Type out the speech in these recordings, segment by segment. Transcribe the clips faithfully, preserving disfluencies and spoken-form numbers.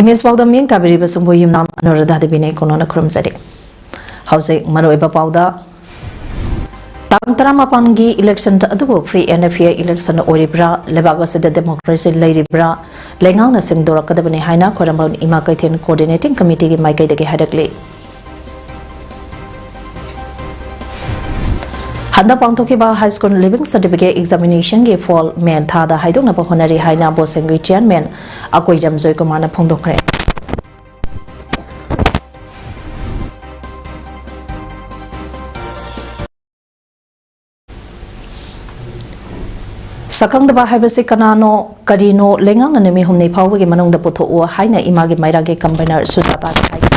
Image ꯄꯥꯎꯗ ꯃꯤꯠꯌꯦꯡ ꯇꯥꯕꯤꯔꯤꯕꯁꯤꯡꯕꯨ ꯌꯨꯝꯅꯥꯝ ꯑꯅꯨꯔꯥꯙꯥ ꯗꯦꯕꯤꯅ ꯀꯣꯅꯣꯅ ꯈꯨꯔꯨꯝꯖꯔꯤ꯫ ꯍꯧꯖꯤꯛ ꯃꯔꯨꯑꯣꯏꯕ ꯄꯥꯎꯗ, ꯇꯥꯡ ꯇꯔꯥꯃꯥꯄꯟꯒꯤ election ꯑꯗꯨꯕꯨ free and fair election ꯑꯣꯏꯔꯤꯕ꯭ꯔꯥ, ꯂꯩꯕꯥꯛ ꯑꯁꯤꯗ democracy ꯂꯩꯔꯤꯕ꯭ꯔꯥ, ꯂꯩꯉꯥꯛꯅ ꯁꯦꯡꯗꯣꯔꯛꯀꯗꯕꯅꯤ ꯍꯥꯏꯅ ꯈ꯭ꯋꯥꯏꯔꯝꯕꯟ ꯏꯃꯥ ꯀꯩꯊꯦꯜ coordinating committeeꯒꯤ ꯃꯥꯏꯀꯩꯗꯒꯤ ꯍꯥꯏꯔꯛꯂꯤ꯫ ꯍꯟꯗꯛ ꯄꯥꯡꯊꯣꯛꯈꯤꯕ high school leaving certificate examinationꯒꯤ ꯐꯣꯜ ꯃꯦ ꯊꯥꯗ ꯍꯥꯏꯗꯣꯛꯅꯕ ꯍꯣꯠꯅꯔꯤ ꯍꯥꯏꯅ ꯕꯣꯁꯦꯝꯒꯤ chairman ꯑꯀꯣꯏꯖꯝ ꯖꯣꯏꯀꯨꯃꯥꯔꯅ ꯐꯣꯡꯗꯣꯛꯈ꯭ꯔꯦ꯫ ꯁꯛꯈꯪꯗꯕ ꯍꯥꯏꯕꯁꯤ ꯀꯅꯥꯅꯣ, ꯀꯔꯤꯅꯣ, ꯂꯩꯉꯥꯛꯅ ꯅꯨꯃꯤꯠ ꯍꯨꯝꯅꯤ ꯐꯥꯎꯕꯒꯤ ꯃꯅꯨꯡꯗ ꯄꯨꯊꯣꯛꯎ ꯍꯥꯏꯅ ꯏꯃꯥꯒꯤ ꯃꯩꯔꯥꯒꯤ convener ꯁꯨꯖꯥꯇꯥꯗ ꯍꯥꯏꯈꯤ꯫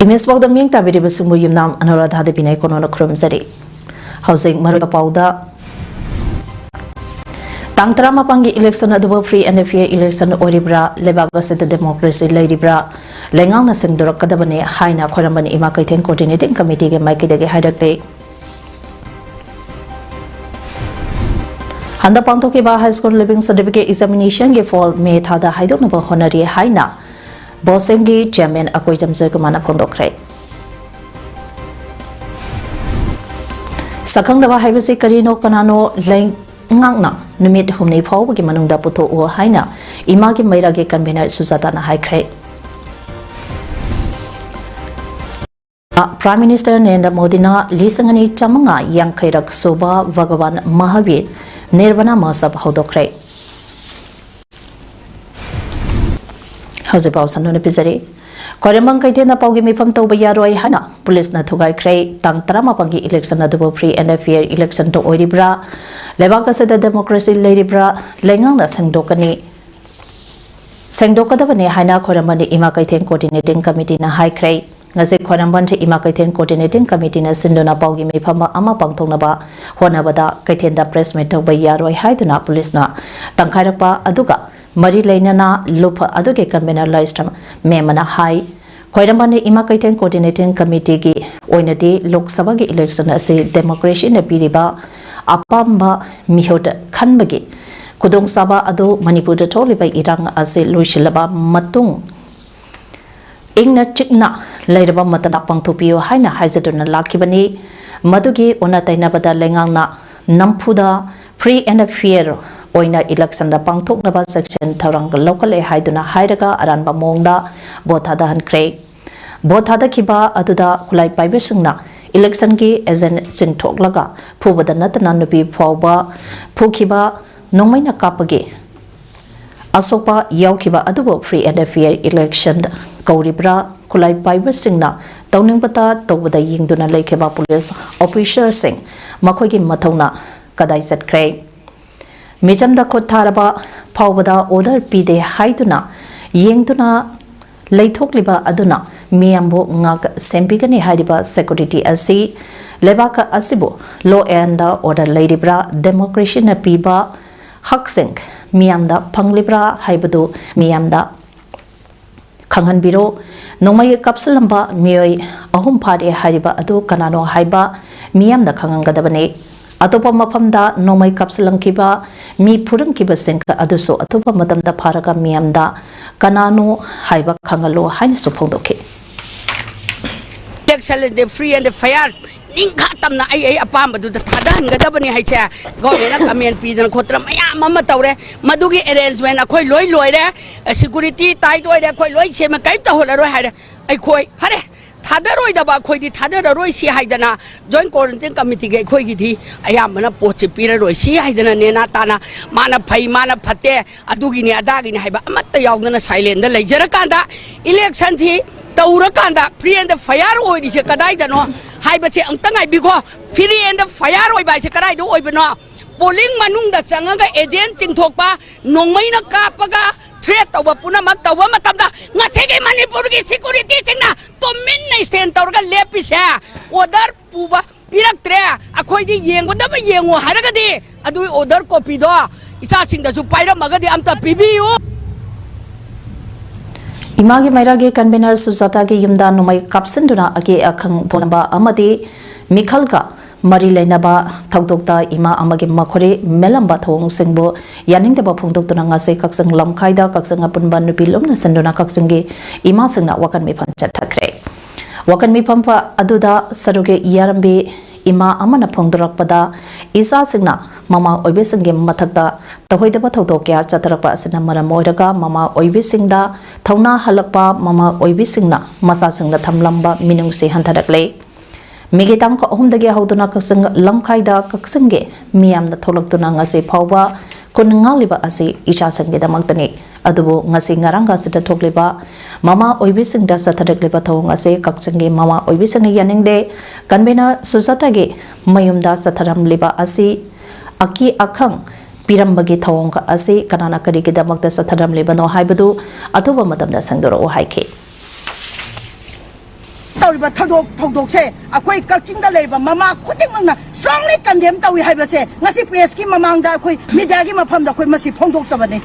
ꯏꯃꯦꯖ ꯄꯥꯎꯗ ꯃꯤꯠꯌꯦꯡ ꯇꯥꯕꯤꯔꯤꯕꯁꯤꯡꯕꯨ ꯌꯨꯝꯅꯥꯝ ꯑꯅꯨꯔꯥꯙꯥ ꯗꯦꯕꯤꯅ ꯀꯣꯅꯣꯅ ꯈꯨꯔꯨꯝꯖꯔꯤ꯫ ꯍꯧꯖꯤꯛ ꯃꯔꯨꯑꯣꯏꯕ ꯄꯥꯎꯗ, ꯇꯥꯡ ꯇꯔꯥꯃꯥꯄꯟꯒꯤ election ꯑꯗꯨꯕꯨ free and fair election ꯑꯣꯏꯔꯤꯕ꯭ꯔꯥ, ꯂꯩꯕꯥꯛ ꯑꯁꯤꯗ democracy ꯂꯩꯔꯤꯕ꯭ꯔꯥ, ꯂꯩꯉꯥꯛꯅ ꯁꯦꯡꯗꯣꯔꯛꯀꯗꯕꯅꯤ ꯍꯥꯏꯅ ꯈ꯭ꯋꯥꯏꯔꯝꯕꯟ ꯏꯃꯥ ꯀꯩꯊꯦꯜ coordinating committeeꯒꯤ ꯃꯥꯏꯀꯩꯗꯒꯤ ꯍꯥꯏꯔꯛꯂꯤ꯫ ꯍꯟꯗꯛ ꯄꯥꯡꯊꯣꯛꯈꯤꯕ high school leaving certificate examinationꯒꯤ ꯐꯣꯜ ꯃꯦ ꯊꯥꯗ ꯍꯥꯏꯗꯣꯛꯅꯕ ꯍꯣꯠꯅꯔꯤ ꯍꯥꯏꯅ ꯕꯣꯁꯦꯝꯒꯤ chairman ꯑꯀꯣꯏꯖꯝ ꯖꯣꯏꯀꯨꯃꯥꯔꯅ ꯐꯣꯡꯗꯣꯛꯈ꯭ꯔꯦ꯫ ꯁꯛꯈꯪꯗꯕ ꯍꯥꯏꯕꯁꯤ ꯀꯔꯤꯅꯣ, ꯀꯅꯥꯅꯣ, ꯂꯩꯉꯥꯛꯅ ꯅꯨꯃꯤꯠ ꯍꯨꯝꯅꯤ ꯐꯥꯎꯕꯒꯤ ꯃꯅꯨꯡꯗ ꯄꯨꯊꯣꯛꯎ ꯍꯥꯏꯅ ꯏꯃꯥꯒꯤ ꯃꯩꯔꯥꯒꯤ convener ꯁꯨꯖꯥꯇꯥꯅ ꯍꯥꯏꯈ꯭ꯔꯦ꯫ Prime Minister ꯅꯔꯦꯟꯗ꯭ꯔ ꯃꯣꯗꯤꯅ ꯂꯤꯁꯤꯡ ꯑꯅꯤ ꯆꯥꯃꯉꯥ ꯌꯥꯡꯈꯩꯔꯛ ꯁꯨꯕ ꯚꯒꯋꯥꯟ ꯃꯍꯥꯕꯤꯔ ꯅꯤꯔꯕꯥꯅ ꯃꯍꯣꯠꯁꯕ ꯍꯧꯗꯣꯛꯈ꯭ꯔꯦ꯫ ꯍꯧꯖꯤꯛ ꯄꯥꯎ ꯁꯟꯗꯣꯛꯅ ꯄꯤꯖꯔꯤ꯫ ꯈ꯭ꯋꯥꯏꯔꯝꯕꯟ ꯀꯩꯊꯦꯜꯗ ꯄꯥꯎꯒꯤ ꯃꯤꯐꯝ ꯇꯧꯕ ꯌꯥꯔꯣꯏ ꯍꯥꯏꯅ ꯄꯨꯂꯤꯁꯅ ꯊꯨꯒꯥꯏꯈ꯭ꯔꯦ꯫ ꯇꯥꯡ ꯇꯔꯥꯃꯥꯄꯟꯒꯤ election ꯑꯗꯨꯕꯨ free and fair election ꯑꯣꯏꯔꯤꯕ꯭ꯔꯥ? ꯂꯩꯕꯥꯛ ꯑꯁꯤꯗ democracy ꯂꯩꯔꯤꯕ꯭ꯔꯥ? ꯂꯩꯉꯥꯛꯅ ꯁꯦꯡꯗꯣꯛꯀꯅꯤ, ꯁꯦꯡꯗꯣꯛꯀꯗꯕꯅꯤ ꯍꯥꯏꯅ ꯈ꯭ꯋꯥꯏꯔꯝꯕꯟ ꯏꯃꯥ ꯀꯩꯊꯦꯜ coordinating committeeꯅ ꯍꯥꯏꯈ꯭ꯔꯦ꯫ ꯉꯁꯤ ꯈ꯭ꯋꯥꯏꯔꯝꯕꯟ ꯏꯃꯥ ꯀꯩꯊꯦꯜ coordinating committeeꯅ ꯁꯤꯟꯗꯨꯅ ꯄꯥꯎꯒꯤ ꯃꯤꯐꯝ ꯑꯃ ꯄꯥꯡꯊꯣꯛꯅꯕ ꯍꯣꯠꯅꯕꯗ ꯀꯩꯊꯦꯜꯗ press meet ꯇꯧꯕ ꯌꯥꯔꯣꯏ ꯍꯥꯏꯗꯨꯅ ꯄꯨꯂꯤꯁꯅ ꯇꯪꯈꯥꯏꯔꯛꯄ ꯑꯗꯨꯒ ꯃꯔꯤ ꯂꯩꯅꯅ ꯂꯨꯞ ꯑꯗꯨꯒꯤ convener ꯂꯥꯏꯁ꯭ꯔꯝ ꯃꯦꯝꯃꯅ ꯍꯥꯏ꯫ ꯈ꯭ꯋꯥꯏꯔꯝꯕꯟ ꯏꯃꯥ ꯀꯩꯊꯦꯜ coordinating committeeꯒꯤ ꯑꯣꯏꯅꯗꯤ ꯂꯣꯛ ꯁꯚꯥꯒꯤ election ꯑꯁꯤ democracyꯅ ꯄꯤꯔꯤꯕ ꯑꯄꯥꯝꯕ ꯃꯤꯍꯨꯠ ꯈꯟꯕꯒꯤ ꯈꯨꯗꯣꯡꯆꯥꯕ ꯑꯗꯨ ꯃꯅꯤꯄꯨꯔꯗ ꯊꯣꯛꯂꯤꯕ ꯏꯔꯥꯡ ꯑꯁꯤ ꯂꯣꯏꯁꯤꯜꯂꯕ ꯃꯇꯨꯡ ꯏꯪꯅ ꯆꯤꯛꯅ ꯂꯩꯔꯕ ꯃꯇꯝꯗ ꯄꯥꯡꯊꯣꯛꯄꯤꯌꯨ ꯍꯥꯏꯅ ꯍꯥꯏꯖꯗꯨꯅ ꯂꯥꯛꯈꯤꯕꯅꯤ꯫ ꯃꯗꯨꯒꯤ ꯑꯣꯟꯅ ꯇꯩꯅꯕꯗ ꯂꯩꯉꯥꯛꯅ ꯅꯝꯐꯨꯗ free and fair ꯑꯣꯏꯅ electionꯗ ꯄꯥꯡꯊꯣꯛꯅꯕ ꯆꯦꯛꯁꯤꯟ ꯊꯧꯔꯥꯡ ꯂꯧꯈꯠꯂꯦ ꯍꯥꯏꯗꯨꯅ ꯍꯥꯏꯔꯒ ꯑꯔꯥꯟꯕ ꯃꯑꯣꯡꯗ ꯚꯣꯠ ꯊꯥꯗꯍꯟꯈ꯭ꯔꯦ꯫ ꯚꯣꯠ ꯊꯥꯗꯈꯤꯕ ꯑꯗꯨꯗ ꯈꯨꯠꯂꯥꯏ ꯄꯥꯏꯕꯁꯤꯡꯅ electionꯒꯤ agent ꯆꯤꯡꯊꯣꯛꯂꯒ ꯐꯨꯕꯗ ꯅꯠꯇꯅ ꯅꯨꯄꯤ ꯐꯥꯎꯕ ꯐꯨꯈꯤꯕ, ꯅꯣꯡꯃꯩꯅ ꯀꯥꯞꯄꯒꯤ ꯑꯁꯣꯛꯄ ꯌꯥꯎꯈꯤꯕ ꯑꯗꯨꯕꯨ free and fair election ꯀꯧꯔꯤꯕ꯭ꯔꯥ? ꯈꯨꯠꯂꯥꯏ ꯄꯥꯏꯕꯁꯤꯡꯅ ꯇꯧꯅꯤꯡꯕꯇ ꯇꯧꯕꯗ ꯌꯦꯡꯗꯨꯅ ꯂꯩꯈꯤꯕ ꯄꯨꯂꯤꯁ officerꯁꯤꯡ ꯃꯈꯣꯏꯒꯤ ꯃꯊꯧꯅ ꯀꯗꯥꯏ ꯆꯠꯈ꯭ꯔꯦ? ꯃꯤꯆꯝꯗ ꯈꯨꯠ ꯊꯥꯔꯕ ꯐꯥꯎꯕꯗ order ꯄꯤꯗꯦ ꯍꯥꯏꯗꯨꯅ ꯌꯦꯡꯗꯨꯅ ꯂꯩꯊꯣꯛꯂꯤꯕ ꯑꯗꯨꯅ ꯃꯤꯌꯥꯝꯕꯨ ꯉꯥꯛ ꯁꯦꯟꯕꯤꯒꯅꯤ ꯍꯥꯏꯔꯤꯕ security ꯑꯁꯤ ꯂꯩꯕꯥꯛ ꯑꯁꯤꯕꯨ law and order ꯂꯩꯔꯤꯕ꯭ꯔꯥ, democracyꯅ ꯄꯤꯕ ꯍꯛꯁꯤꯡ ꯃꯤꯌꯥꯝꯗ ꯐꯪꯂꯤꯕ꯭ꯔꯥ ꯍꯥꯏꯕꯗꯨ ꯃꯤꯌꯥꯝꯗ ꯈꯪꯍꯟꯕꯤꯔꯣ꯫ ꯅꯣꯡꯃꯩ ꯀꯥꯞꯁꯤꯜꯂꯝꯕ ꯃꯤꯑꯣꯏ ꯑꯍꯨꯝ ꯐꯥꯔꯦ ꯍꯥꯏꯔꯤꯕ ꯑꯗꯨ ꯀꯅꯥꯅꯣ ꯍꯥꯏꯕ ꯃꯤꯌꯥꯝꯅ ꯈꯪꯍꯟꯒꯗꯕꯅꯤ꯫ ꯑꯇꯣꯞꯄ ꯃꯐꯝꯗ ꯅꯣꯡꯃꯩ ꯀꯥꯞꯁꯤꯜꯂꯝꯈꯤꯕ ꯃꯤ ꯐꯨꯔꯝꯈꯤꯕꯁꯤꯡ ꯑꯗꯨꯁꯨ ꯑꯊꯨꯕ ꯃꯇꯝꯗ ꯐꯥꯔꯒ ꯃꯤꯌꯥꯝꯗ ꯀꯅꯥꯅꯣ ꯍꯥꯏꯕ ꯈꯪꯍꯜꯂꯨ ꯍꯥꯏꯅꯁꯨ ꯐꯣꯡꯗꯣꯛꯈꯤ꯫ Election is the free and fair꯫ ꯅꯤꯡꯈꯥ ꯇꯝꯅ ꯑꯩ ꯑꯩ ꯑꯄꯥꯝꯕꯗꯨꯗ ꯊꯥꯗꯍꯟꯒꯗꯕꯅꯤ ꯍꯥꯏꯁꯦ governmentꯅ comment ꯄꯤꯗꯅ ꯈꯣꯠꯇꯅ ꯃꯌꯥꯝ ꯑꯃ ꯇꯧꯔꯦ꯫ ꯃꯗꯨꯒꯤ arrangement ꯑꯩꯈꯣꯏ ꯂꯣꯏ ꯂꯣꯏꯔꯦ꯫ Security tight ꯑꯣꯏꯔꯦ, ꯑꯩꯈꯣꯏ ꯂꯣꯏ ꯁꯦꯝꯃꯦ, ꯀꯔꯤꯝ ꯇꯧꯍꯜꯂꯔꯣꯏ ꯍꯥꯏꯔꯦ꯫ ꯑꯩꯈꯣꯏ ꯐꯔꯦ, ꯊꯥꯗꯔꯣꯏꯗꯕ ꯑꯩꯈꯣꯏꯗꯤ ꯊꯥꯗꯔꯔꯣꯏ ꯁꯤ ꯍꯥꯏꯗꯅ Joint Quarantine Committeeꯒꯤ ꯑꯩꯈꯣꯏꯒꯤꯗꯤ ꯑꯌꯥꯝꯕꯅ ꯄꯣꯠꯁꯤ ꯄꯤꯔꯔꯣꯏ ꯁꯤ ꯍꯥꯏꯗꯅ ꯅꯦꯅꯥ ꯇꯥꯅ ꯃꯥꯅ ꯐꯩ ꯃꯥꯅ ꯐꯠꯇꯦ ꯑꯗꯨꯒꯤꯅꯤ ꯑꯗꯥꯒꯤꯅꯤ ꯍꯥꯏꯕ ꯑꯃꯠꯇ ꯌꯥꯎꯗꯅ silentꯗ ꯂꯩꯖꯔꯀꯥꯟꯗ electionꯁꯤ ꯇꯧꯔꯀꯥꯟꯗ free and fair ꯑꯣꯏꯔꯤꯁꯦ ꯀꯗꯥꯏꯗꯅꯣ ꯍꯥꯏꯕꯁꯦ ꯑꯃꯨꯛꯇ ꯉꯥꯏꯕꯤꯈꯣ꯫ Free and fair ꯑꯣꯏꯕ ꯍꯥꯏꯁꯦ ꯀꯗꯥꯏꯗ ꯑꯣꯏꯕꯅꯣ? Polling ꯃꯅꯨꯡꯗ ꯆꯪꯉꯒ agent ꯆꯤꯡꯊꯣꯛꯄ, ꯅꯣꯡꯃꯩꯅ ꯀꯥꯞꯄꯒ threat ꯇꯧꯕ ꯄꯨꯝꯅꯃꯛ ꯇꯧꯕ ꯃꯇꯝꯗ ꯉꯁꯤꯒꯤ ꯃꯅꯤꯄꯨꯔꯒꯤ securityꯁꯤꯡꯅ ꯇꯨꯃꯤꯟꯅ stand ꯇꯧꯔꯒ ꯂꯦꯞꯄꯤꯁꯦ order ꯄꯨꯕ ꯄꯤꯔꯛꯇ꯭ꯔꯦ꯫ ꯑꯩꯈꯣꯏꯗꯤ ꯌꯦꯡꯒꯗꯕ ꯌꯦꯡꯉꯨ ꯍꯥꯏꯔꯒꯗꯤ ꯑꯗꯨꯒꯤ order copyꯗꯣ ꯏꯆꯥꯁꯤꯡꯗꯁꯨ ꯄꯥꯏꯔꯝꯃꯒꯗꯤ ꯑꯝꯇ ꯄꯤꯕꯤꯌꯨ꯫ ꯏꯃꯥꯒꯤ ꯃꯩꯔꯥꯒꯤ convener ꯁꯨꯖꯥꯇꯥꯒꯤ ꯌꯨꯝꯗ ꯅꯣꯡꯃꯩ ꯀꯥꯞꯁꯤꯟꯗꯨꯅ ꯑꯀꯤ ꯑꯈꯪ ꯊꯣꯛꯂꯝꯕ ꯑꯃꯗꯤ ꯃꯤꯈꯜꯒ ꯃꯔꯤ ꯂꯩꯅꯕ ꯊꯧꯗꯣꯛꯇ ꯏꯃꯥ ꯑꯃꯒꯤ ꯃꯈꯣꯔꯤ ꯃꯦꯜꯂꯝꯕ ꯊꯧꯑꯣꯡꯁꯤꯡꯕꯨ ꯌꯥꯅꯤꯡꯗꯕ ꯐꯣꯡꯗꯣꯛꯇꯨꯅ ꯉꯁꯤ ꯀꯛꯆꯤꯡ ꯂꯝꯈꯥꯏꯗ ꯀꯛꯆꯤꯡ ꯑꯄꯨꯟꯕ ꯅꯨꯄꯤ ꯂꯨꯝꯅ ꯁꯤꯟꯗꯨꯅ ꯀꯛꯆꯤꯡꯒꯤ ꯏꯃꯥꯁꯤꯡꯅ ꯋꯥꯀꯟ ꯃꯤꯐꯝ ꯆꯠꯊꯈ꯭ꯔꯦ꯫ ꯋꯥꯀꯟ ꯃꯤꯐꯝ ꯑꯗꯨꯗ ꯁꯔꯨꯛ ꯌꯥꯔꯝꯕꯤ ꯏꯃꯥ ꯑꯃꯅ ꯐꯣꯡꯗꯣꯔꯛꯄꯗ, ꯏꯆꯥꯁꯤꯡꯅ ꯃꯃꯥ ꯑꯣꯏꯕꯤꯁꯤꯡꯒꯤ ꯃꯊꯛꯇ ꯇꯧꯍꯩꯗꯕ ꯊꯧꯗꯣꯛ ꯀꯌꯥ ꯆꯠꯊꯔꯛꯄ ꯑꯁꯤꯅ ꯃꯔꯝ ꯑꯣꯏꯔꯒ ꯃꯃꯥ ꯑꯣꯏꯕꯤꯁꯤꯡꯗ ꯊꯧꯅꯥ ꯍꯜꯂꯛꯄ, ꯃꯃꯥ ꯑꯣꯏꯕꯤꯁꯤꯡꯅ ꯃꯆꯥꯁꯤꯡꯗ ꯊꯝꯂꯝꯕ ꯃꯤꯅꯨꯡꯁꯤ ꯍꯟꯊꯔꯛꯂꯦ꯫ ꯃꯦꯒꯤ ꯇꯥꯡ ꯑꯍꯨꯝꯗꯒꯤ ꯍꯧꯗꯨꯅ ꯀꯛꯆꯤꯡ ꯂꯝꯈꯥꯏꯗ ꯀꯛꯆꯤꯡꯒꯤ ꯃꯤꯌꯥꯝꯅ ꯊꯣꯛꯂꯛꯇꯨꯅ ꯉꯁꯤ ꯐꯥꯎꯕ ꯈꯨꯟ ꯉꯥꯛꯂꯤꯕ ꯑꯁꯤ ꯏꯆꯥꯁꯤꯡꯒꯤꯗꯃꯛꯇꯅꯤ꯫ ꯑꯗꯨꯕꯨ ꯉꯁꯤ ꯉꯔꯥꯡꯒ ꯑꯁꯤꯗ ꯊꯣꯛꯂꯤꯕ ꯃꯃꯥ ꯑꯣꯏꯕꯤꯁꯤꯡꯗ ꯆꯠꯊꯔꯛꯂꯤꯕ ꯊꯧꯑꯣꯡ ꯑꯁꯤ ꯀꯛꯆꯤꯡꯒꯤ ꯃꯃꯥ ꯑꯣꯏꯕꯤꯁꯤꯡꯅ ꯌꯥꯅꯤꯡꯗꯦ꯫ Convener ꯁꯨꯖꯥꯇꯥꯒꯤ ꯃꯌꯨꯝꯗ ꯆꯠꯊꯔꯝꯂꯤꯕ ꯑꯁꯤ ꯑꯀꯤ ꯑꯈꯪ ꯄꯤꯔꯝꯕꯒꯤ ꯊꯧꯑꯣꯡ ꯑꯁꯤ ꯀꯅꯥꯅ ꯀꯔꯤꯒꯤꯗꯃꯛꯇ ꯆꯠꯊꯔꯝꯂꯤꯕꯅꯣ ꯍꯥꯏꯕꯗꯨ ꯑꯊꯨꯕ ꯃꯇꯝꯗ ꯁꯦꯡꯗꯣꯔꯛꯎ ꯍꯥꯏꯈꯤ꯫ ꯇꯧꯔꯤꯕ ꯊꯧꯗꯣꯛ ꯊꯧꯗꯣꯛꯁꯦ ꯑꯩꯈꯣꯏ ꯀꯛꯆꯤꯡꯗ ꯂꯩꯔꯤꯕ ꯃꯃꯥ ꯈꯨꯗꯤꯡꯃꯛꯅ strongly condemn ꯇꯧꯏ ꯍꯥꯏꯕꯁꯦ ꯉꯁꯤ pressꯀꯤ ꯃꯃꯥꯡꯗ ꯑꯩꯈꯣꯏ mediaꯒꯤ ꯃꯐꯝꯗ ꯑꯩꯈꯣꯏ ꯃꯁꯤ ꯐꯣꯡꯗꯣꯛꯆꯕꯅꯤ꯫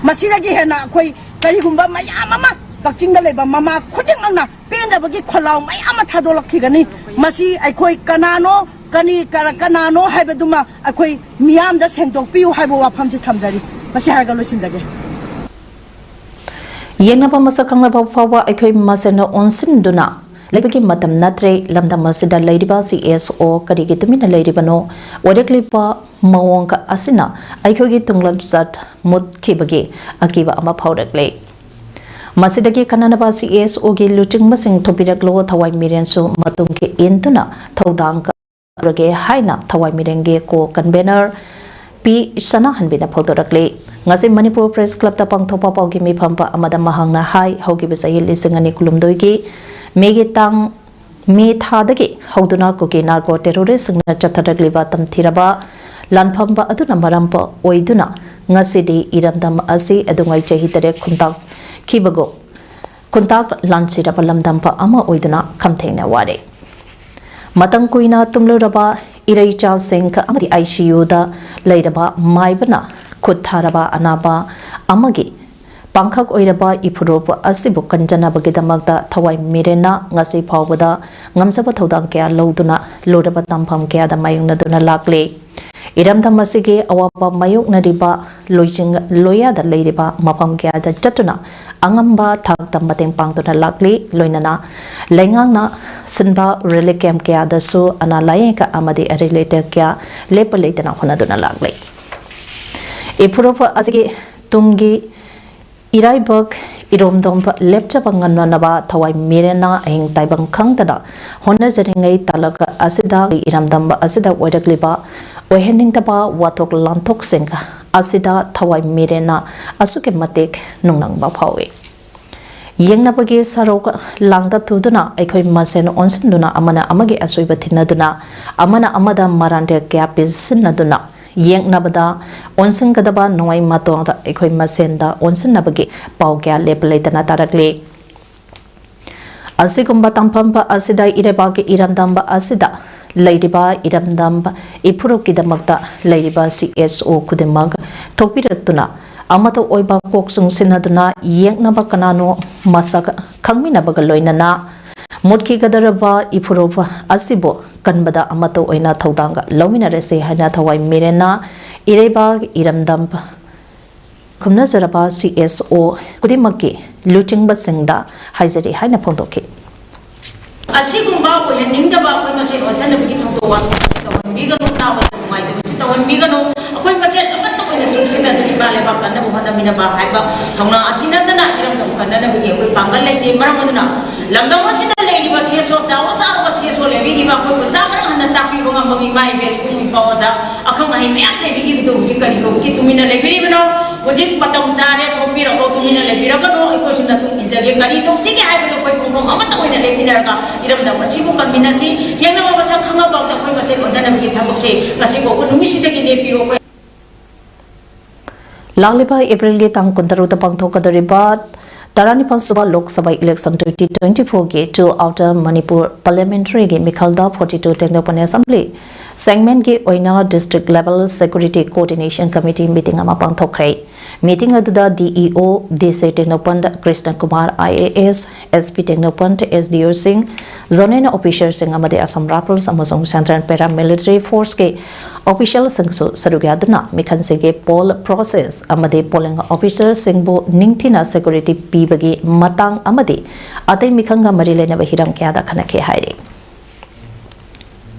ꯃꯁꯤꯗꯒꯤ ꯍꯦꯟꯅ ꯑꯩꯈꯣꯏ ꯀꯔꯤꯒꯨꯝꯕ ꯃꯌꯥꯝ ꯑꯃ ꯀꯛꯆꯤꯡꯗ ꯂꯩꯕ ꯃꯃꯥ ꯈꯨꯗꯤꯡꯃꯛꯅ ꯄꯦꯟꯗꯕꯒꯤ ꯈꯣꯜꯂꯥꯎ ꯃꯌꯥꯝ ꯑꯃ ꯊꯥꯗꯣꯛꯂꯛꯈꯤꯒꯅꯤ꯫ ꯃꯁꯤ ꯑꯩꯈꯣꯏ ꯀꯅꯥꯅꯣ ꯀꯅꯤ ꯀꯅꯥꯅꯣ ꯍꯥꯏꯕꯗꯨꯃ ꯑꯩꯈꯣꯏ ꯃꯤꯌꯥꯝꯗ ꯁꯦꯡꯗꯣꯛꯄꯤꯌꯨ ꯍꯥꯏꯕ ꯋꯥꯐꯝꯁꯤ ꯊꯝꯖꯔꯤ꯫ ꯃꯁꯤ ꯍꯥꯏꯔꯒ ꯂꯣꯏꯁꯤꯟꯖꯒꯦ꯫ ꯌꯦꯡꯅꯕ ꯃꯁꯛ ꯈꯪꯅꯕ ꯐꯥꯎꯕ ꯑꯩꯈꯣꯏ ꯃꯁꯦꯟꯅ ꯑꯣꯟꯁꯤꯟꯗꯨꯅ ꯂꯩꯕꯒꯤ ꯃꯇꯝ ꯅꯠꯇ꯭ꯔꯦ꯫ ꯂꯝꯗꯝ ꯑꯁꯤꯗ ꯂꯩꯔꯤꯕ CSO ꯀꯔꯤꯒꯤ ꯇꯨꯃꯤꯟꯅ ꯂꯩꯔꯤꯕꯅꯣ? ꯑꯣꯏꯔꯛꯂꯤꯕ ꯃꯑꯣꯡ ꯑꯁꯤꯅ ꯑꯩꯈꯣꯏꯒꯤ ꯇꯨꯡꯂꯝꯆꯠ ꯃꯨꯠꯈꯤꯕꯒꯤ ꯑꯀꯤꯕ ꯑꯃ ꯐꯥꯎꯔꯛꯂꯦ꯫ ꯃꯁꯤꯗꯒꯤ ꯀꯥꯟꯅꯅꯕ ꯁꯤ ꯑꯦꯁ ꯑꯣꯒꯤ ꯂꯨꯆꯤꯡꯕꯁꯤꯡ ꯊꯣꯛꯄꯤꯔꯛꯂꯣ, ꯊꯋꯥꯏ ꯃꯤꯔꯦꯟꯁꯨ ꯃꯇꯨꯡꯒꯤ ꯏꯟꯗꯨꯅ ꯊꯧꯗꯥꯡ ꯀꯧꯔꯒꯦ ꯍꯥꯏꯅ ꯊꯋꯥꯏ ꯃꯤꯔꯦꯟꯒꯤ ꯀꯣ ꯀꯟꯚꯦꯅꯔ ꯄꯤ ꯁꯅꯥꯍꯟꯕꯤꯅ ꯐꯣꯡꯗꯣꯔꯛꯂꯤ꯫ ꯉꯁꯤ ꯃꯅꯤꯄꯨꯔ ꯄ꯭ꯔꯦꯁ ꯀ꯭ꯂꯕꯇ ꯄꯥꯡꯊꯣꯛꯄ ꯄꯥꯎꯒꯤ ꯃꯤꯐꯝ ꯑꯃꯗ ꯃꯍꯥꯛꯅ ꯍꯥꯏ, ꯍꯧꯈꯤꯕ ꯆꯍꯤ ꯂꯤꯁꯤꯡ ꯑꯅꯤ ꯀꯨꯟꯍꯨꯝꯗꯣꯏꯒꯤ ꯃꯦꯒꯤ ꯇꯥꯡ ꯃꯦ ꯊꯥꯗꯒꯤ ꯍꯧꯗꯨꯅ ꯀꯨꯀꯤ ꯅꯥꯔꯀꯣ ꯇꯦꯔꯣꯔꯤꯁꯁꯤꯡꯅ ꯆꯠꯊꯔꯛꯂꯤꯕ ꯇꯝꯊꯤꯔꯕ ꯂꯥꯟꯐꯝꯕ ꯑꯗꯨꯅ ꯃꯔꯝ ꯑꯣꯏꯗꯨꯅ ꯉꯁꯤꯗꯤ ꯏꯔꯝꯗꯝ ꯑꯁꯤ ꯑꯗꯨꯉꯩ ꯆꯍꯤ ꯇꯔꯦꯠ ꯈꯨꯟꯇꯥꯛꯈꯤꯕꯒꯨꯝ ꯈꯨꯟꯇꯥꯛ ꯂꯥꯟꯁꯤꯔꯕ ꯂꯝꯗꯝꯕ ꯑꯃ ꯑꯣꯏꯗꯨꯅ ꯈꯝꯊꯦꯡꯅ ꯋꯥꯔꯦ꯫ ꯃꯇꯝ ꯀꯨꯏꯅ ꯇꯨꯝꯂꯨꯔꯕ ꯏꯔꯩꯆꯥꯁꯤꯡ ꯑꯃꯗꯤ ꯑꯥꯏ ꯁꯤ ꯌꯨꯗ ꯂꯩꯔꯕ ꯃꯥꯏꯕꯅ ꯈꯨꯠ ꯊꯥꯔꯕ ꯑꯅꯥꯕ ꯑꯃꯒꯤ ꯄꯥꯡꯈꯛ ꯑꯣꯏꯔꯕ ꯏꯐꯨꯔꯨꯞ ꯑꯁꯤꯕꯨ ꯀꯟꯖꯅꯕꯒꯤꯗꯃꯛꯇ ꯊꯋꯥꯏ ꯃꯤꯔꯦꯟꯅ ꯉꯁꯤ ꯐꯥꯎꯕꯗ ꯉꯝꯖꯕ ꯊꯧꯗꯥꯡ ꯀꯌꯥ ꯂꯧꯗꯨꯅ ꯂꯨꯔꯕ ꯇꯝꯐꯝ ꯀꯌꯥꯗ ꯃꯥꯌꯣꯛꯅꯗꯨꯅ ꯂꯥꯛꯂꯤ꯫ ꯏꯔꯝꯗꯝ ꯑꯁꯤꯒꯤ ꯑꯋꯥꯕ ꯃꯥꯌꯣꯛꯅꯔꯤꯕ ꯂꯣꯏꯖꯤꯡ ꯂꯣꯌꯥꯗ ꯂꯩꯔꯤꯕ ꯃꯐꯝ ꯀꯌꯥꯗ ꯆꯠꯇꯨꯅ ꯑꯉꯝꯕ ꯊꯥꯛꯇ ꯃꯇꯦꯡ ꯄꯥꯡꯗꯨꯅ ꯂꯥꯛꯂꯤ꯫ ꯂꯣꯏꯅꯅ ꯂꯩꯉꯥꯛꯅ ꯁꯤꯟꯕ ꯔꯤꯂꯤꯐ ꯀꯦꯝꯞ ꯀꯌꯥꯗꯁꯨ ꯑꯅꯥ ꯂꯥꯌꯦꯡ ꯑꯃꯗꯤ ꯔꯤꯂꯦꯇꯦꯗ ꯀꯌꯥ ꯂꯦꯞꯄ ꯂꯩꯇꯅ ꯍꯣꯠꯅꯗꯨꯅ ꯂꯥꯛꯂꯤ꯫ ꯏꯐꯨꯔꯨꯞ ꯑꯁꯤꯒꯤ ꯇꯨꯡꯒꯤ ꯏꯔꯥꯏꯕꯛ ꯏꯔꯣꯝꯗꯣꯝ ꯂꯦꯞꯆꯕ ꯉꯝꯅꯅꯕ ꯊꯋꯥꯏ ꯃꯤꯔꯦꯟꯅ ꯑꯍꯤꯡ ꯇꯥꯏꯕꯪ ꯈꯪꯗꯅ ꯍꯣꯠꯅꯖꯔꯤꯉꯩ ꯇꯥꯂꯛ ꯑꯁꯤꯗ ꯏꯔꯝꯗꯝ ꯑꯁꯤꯗ ꯑꯣꯏꯔꯛꯂꯤꯕ ꯑꯣꯏꯍꯟꯅꯤꯡꯗꯕ ꯋꯥꯊꯣꯛ ꯂꯥꯟꯊꯣꯛꯁꯤꯡ ꯑꯁꯤꯗ ꯊꯋꯥꯏ ꯃꯤꯔꯦꯟꯅ ꯑꯁꯨꯛꯀꯤ ꯃꯇꯤꯛ ꯅꯨꯡꯅꯥꯡꯕ ꯐꯥꯎꯏ꯫ ꯌꯦꯡꯅꯕꯒꯤ ꯁꯔꯨꯛ ꯂꯥꯡꯗ ꯊꯨꯗꯨꯅ ꯑꯩꯈꯣꯏ ꯃꯁꯦꯟ ꯑꯣꯟꯁꯤꯟꯗꯨꯅ ꯑꯃꯅ ꯑꯃꯒꯤ ꯑꯁꯣꯏꯕ ꯊꯤꯅꯗꯨꯅ ꯑꯃꯅ ꯑꯃꯗ ꯃꯔꯥꯟꯗ ꯀꯌꯥ ꯄꯤꯁꯤꯟꯅꯗꯨꯅ ꯌꯦꯡꯅꯕꯗ ꯑꯣꯟꯁꯤꯟꯒꯗꯕ ꯅꯣꯡꯃꯩ ꯃꯇꯣꯟꯗ ꯑꯩꯈꯣꯏ ꯃꯁꯦꯟꯗ ꯑꯣꯟꯁꯤꯟꯅꯕꯒꯤ ꯄꯥꯎ ꯀꯌꯥ ꯂꯦꯞꯄ ꯂꯩꯇꯅ ꯇꯥꯔꯛꯂꯤ꯫ ꯑꯁꯤꯒꯨꯝꯕ ꯇꯝꯐꯝ ꯑꯁꯤꯗ ꯏꯔꯩꯕꯥꯛꯀꯤ ꯏꯔꯝꯗꯝ ꯑꯁꯤꯗ ꯂꯩꯔꯤꯕ ꯏꯔꯝꯗꯝ ꯏꯐꯨꯔꯨꯞꯀꯤꯗꯃꯛꯇ ꯂꯩꯔꯤꯕ ꯁꯤ ꯑꯦꯁ ꯑꯣ ꯈꯨꯗꯤꯡꯃꯛ ꯊꯣꯛꯄꯤꯔꯛꯇꯨꯅ ꯑꯃꯠꯇ ꯑꯣꯏꯕ ꯀꯣꯛ ꯆꯨꯡꯁꯤꯟꯅꯗꯨꯅ ꯌꯦꯡꯅꯕ ꯀꯅꯥꯅꯣ ꯃꯁꯛ ꯈꯪꯃꯤꯟꯅꯕꯒ ꯂꯣꯏꯅꯅ ꯃꯨꯠꯈꯤꯒꯗꯧꯔꯕ ꯏꯐꯨꯔꯨꯞ ꯑꯁꯤꯕꯨ ꯀꯟꯕꯗ ꯑꯃꯠꯇ ꯑꯣꯏꯅ ꯊꯧꯗꯥꯡ ꯂꯧꯃꯤꯟꯅꯔꯁꯤ ꯍꯥꯏꯅ ꯊꯋꯥꯏ ꯃꯤꯔꯦꯟꯅ ꯏꯔꯩꯕꯥꯛ ꯏꯔꯝꯗꯝ ꯈꯨꯝꯅꯖꯔꯕ ꯁꯤ ꯑꯦꯁ ꯑꯣ ꯈꯨꯗꯤꯡꯃꯛꯀꯤ ꯂꯨꯆꯤꯡꯕꯁꯤꯡꯗ ꯍꯥꯏꯖꯔꯤ ꯍꯥꯏꯅ ꯐꯣꯡꯗꯣꯛꯈꯤ꯫ ꯑꯁꯤꯒꯨꯝꯕ ꯑꯣꯏꯍꯟꯅꯤꯡꯗꯕ ꯑꯩꯈꯣꯏ ꯃꯁꯦꯟ ꯑꯣꯟꯁꯤꯟꯅꯕꯒꯤ ꯊꯧꯗꯣꯛ ꯋꯥꯊꯣꯛ ꯑꯁꯤ ꯇꯧꯍꯟꯕꯤꯒꯅꯨ, ꯇꯥꯕꯗ ꯅꯨꯡꯉꯥꯏꯇꯕꯁꯤ ꯇꯧꯍꯟꯕꯤꯒꯅꯨ꯫ ꯑꯩꯈꯣꯏ ꯃꯁꯦꯟ ꯑꯃꯠꯇ ꯑꯣꯏꯅ ꯆꯨꯡꯁꯤꯟꯅ ꯏꯃꯥ ꯂꯩꯕꯥꯛ ꯀꯟꯅꯕ ꯍꯣꯠꯅꯃꯤꯟꯅꯕ ꯍꯥꯏꯕ ꯊꯧꯅꯥ ꯑꯁꯤ ꯅꯠꯇꯅ ꯏꯔꯝꯗꯝ ꯀꯟꯅꯅꯕꯒꯤ ꯑꯩꯈꯣꯏ ꯄꯥꯡꯒꯜ ꯂꯩꯇꯦ꯫ ꯃꯔꯝ ꯑꯗꯨꯅ ꯂꯝꯗꯝ ꯑꯁꯤꯗ ꯂꯩꯔꯤꯕ ꯁꯦꯁꯣ ꯆꯥꯎꯕ ꯆꯥꯎꯔꯕ ꯁꯦꯁꯣ ꯂꯩꯕꯤꯔꯤꯕ ꯑꯩꯈꯣꯏꯕꯨ ꯆꯥꯝꯃꯔꯛ ꯍꯟꯅ ꯇꯥꯛꯄꯤꯕ ꯉꯝꯕꯒꯤ ꯏꯃꯥ ꯏꯕꯦꯜ ꯏꯕꯨꯡ ꯏꯄꯥ ꯑꯣꯖꯥ ꯑꯈꯪ ꯑꯍꯩ ꯃꯌꯥꯝ ꯂꯩꯕꯤꯔꯤꯕꯗꯨ ꯍꯧꯖꯤꯛ ꯀꯔꯤ ꯇꯧꯕꯒꯤ ꯇꯨꯃꯤꯟꯅ ꯂꯩꯕꯤꯔꯤꯕꯅꯣ? ꯍꯧꯖꯤꯛ ꯃꯇꯝ ꯆꯥꯔꯦ, ꯊꯣꯛꯄꯤꯔꯛꯑꯣ, ꯇꯨꯃꯤꯟꯅ ꯂꯩꯕꯤꯔꯒꯅꯨ, ꯑꯩꯈꯣꯏꯁꯨ ꯅꯇꯨꯡ ꯏꯟꯖꯒꯦ꯫ ꯀꯔꯤ ꯇꯧꯁꯤꯒꯦ ꯍꯥꯏꯕꯗꯨ ꯑꯩꯈꯣꯏ ꯈꯣꯡꯊꯣꯡ ꯑꯃꯠꯇ ꯑꯣꯏꯅ ꯂꯦꯞꯃꯤꯟꯅꯔꯒ ꯏꯔꯝꯗꯝ ꯑꯁꯤꯕꯨ ꯀꯟꯃꯤꯟꯅꯁꯤ꯫ ꯌꯦꯡꯅꯕ ꯃꯁꯛ ꯈꯪꯅꯕ ꯑꯝꯇ ꯑꯩꯈꯣꯏ ꯃꯁꯦꯜ ꯑꯣꯟꯖꯅꯕꯒꯤ ꯊꯕꯛꯁꯤ ꯉꯁꯤ ꯐꯥꯎꯕ ꯅꯨꯃꯤꯠꯁꯤꯗꯒꯤ ꯂꯦꯞꯄꯤꯌꯨ꯫ ꯑꯩꯈꯣꯏ ꯂꯥꯛꯂꯤꯕ ꯑꯦꯄ꯭ꯔꯤꯜꯒꯤ ꯇꯥꯡ ꯀꯨꯟꯇꯔꯨꯛꯇ ꯄꯥꯡꯊꯣꯛꯀꯗꯧꯔꯤꯕ ꯇꯔꯥꯅꯤꯄꯥꯜ ꯁꯨꯕ Lok Sabha election twenty twenty ꯐꯣꯔꯒꯤ ꯇꯨ ꯑꯥꯎꯇꯔ ꯃꯅꯤꯄꯨꯔ ꯄꯥꯔꯂꯤꯌꯥꯃꯦꯟꯇꯔꯤꯒꯤ ꯃꯤꯈꯜꯗ ꯐꯣꯔꯇꯤ ꯇꯨ ꯇꯦꯡꯅꯧꯄꯜ ꯑꯦꯁꯦꯝꯕ꯭ꯂꯤ ꯁꯦꯒꯃꯦꯟꯒꯤ ꯑꯣꯏꯅ district level security coordination committee meeting ꯑꯃ ꯄꯥꯡꯊꯣꯛꯈ꯭ꯔꯦ꯫ ꯃꯤꯇꯤꯡ ꯑꯗꯨꯗ D E O D C Tengnoupal Krishna Kumar I A S, S P Tengnoupal, S D ꯑꯣꯁꯤꯡ, ꯖꯣꯅꯦꯜ ꯑꯣꯐꯤꯁꯔꯁꯤꯡ ꯑꯃꯗꯤ ꯑꯁꯥꯝ ꯔꯥꯏꯐꯜꯁ ꯑꯃꯁꯨꯡ ꯁꯦꯟꯇ꯭ꯔꯦꯜ ꯄꯦꯔꯥꯃꯤꯂꯤꯇꯔꯤ ꯐꯣꯔꯁꯀꯤ ꯑꯣꯐꯤꯁꯤꯌꯦꯜꯁꯤꯡꯁꯨ ꯁꯔꯨꯛ ꯌꯥꯗꯨꯅ ꯃꯤꯈꯜꯁꯤꯡꯒꯤ ꯄꯣꯜ ꯄ꯭ꯔꯣꯁꯦꯁ ꯑꯃꯗꯤ ꯄꯣꯂꯤꯡ ꯑꯣꯐꯤꯁꯔꯁꯤꯡꯕꯨ ꯅꯤꯡꯊꯤꯅ ꯁꯦꯀ꯭ꯌꯨꯔꯤꯇꯤ ꯄꯤꯕꯒꯤ ꯃꯇꯥꯡ ꯑꯃꯗꯤ ꯑꯇꯩ ꯃꯤꯈꯜꯒ ꯃꯔꯤ ꯂꯩꯅꯕ ꯍꯤꯔꯝ ꯀꯌꯥꯗ ꯈꯟꯅꯈꯤ ꯍꯥꯏꯔꯤ꯫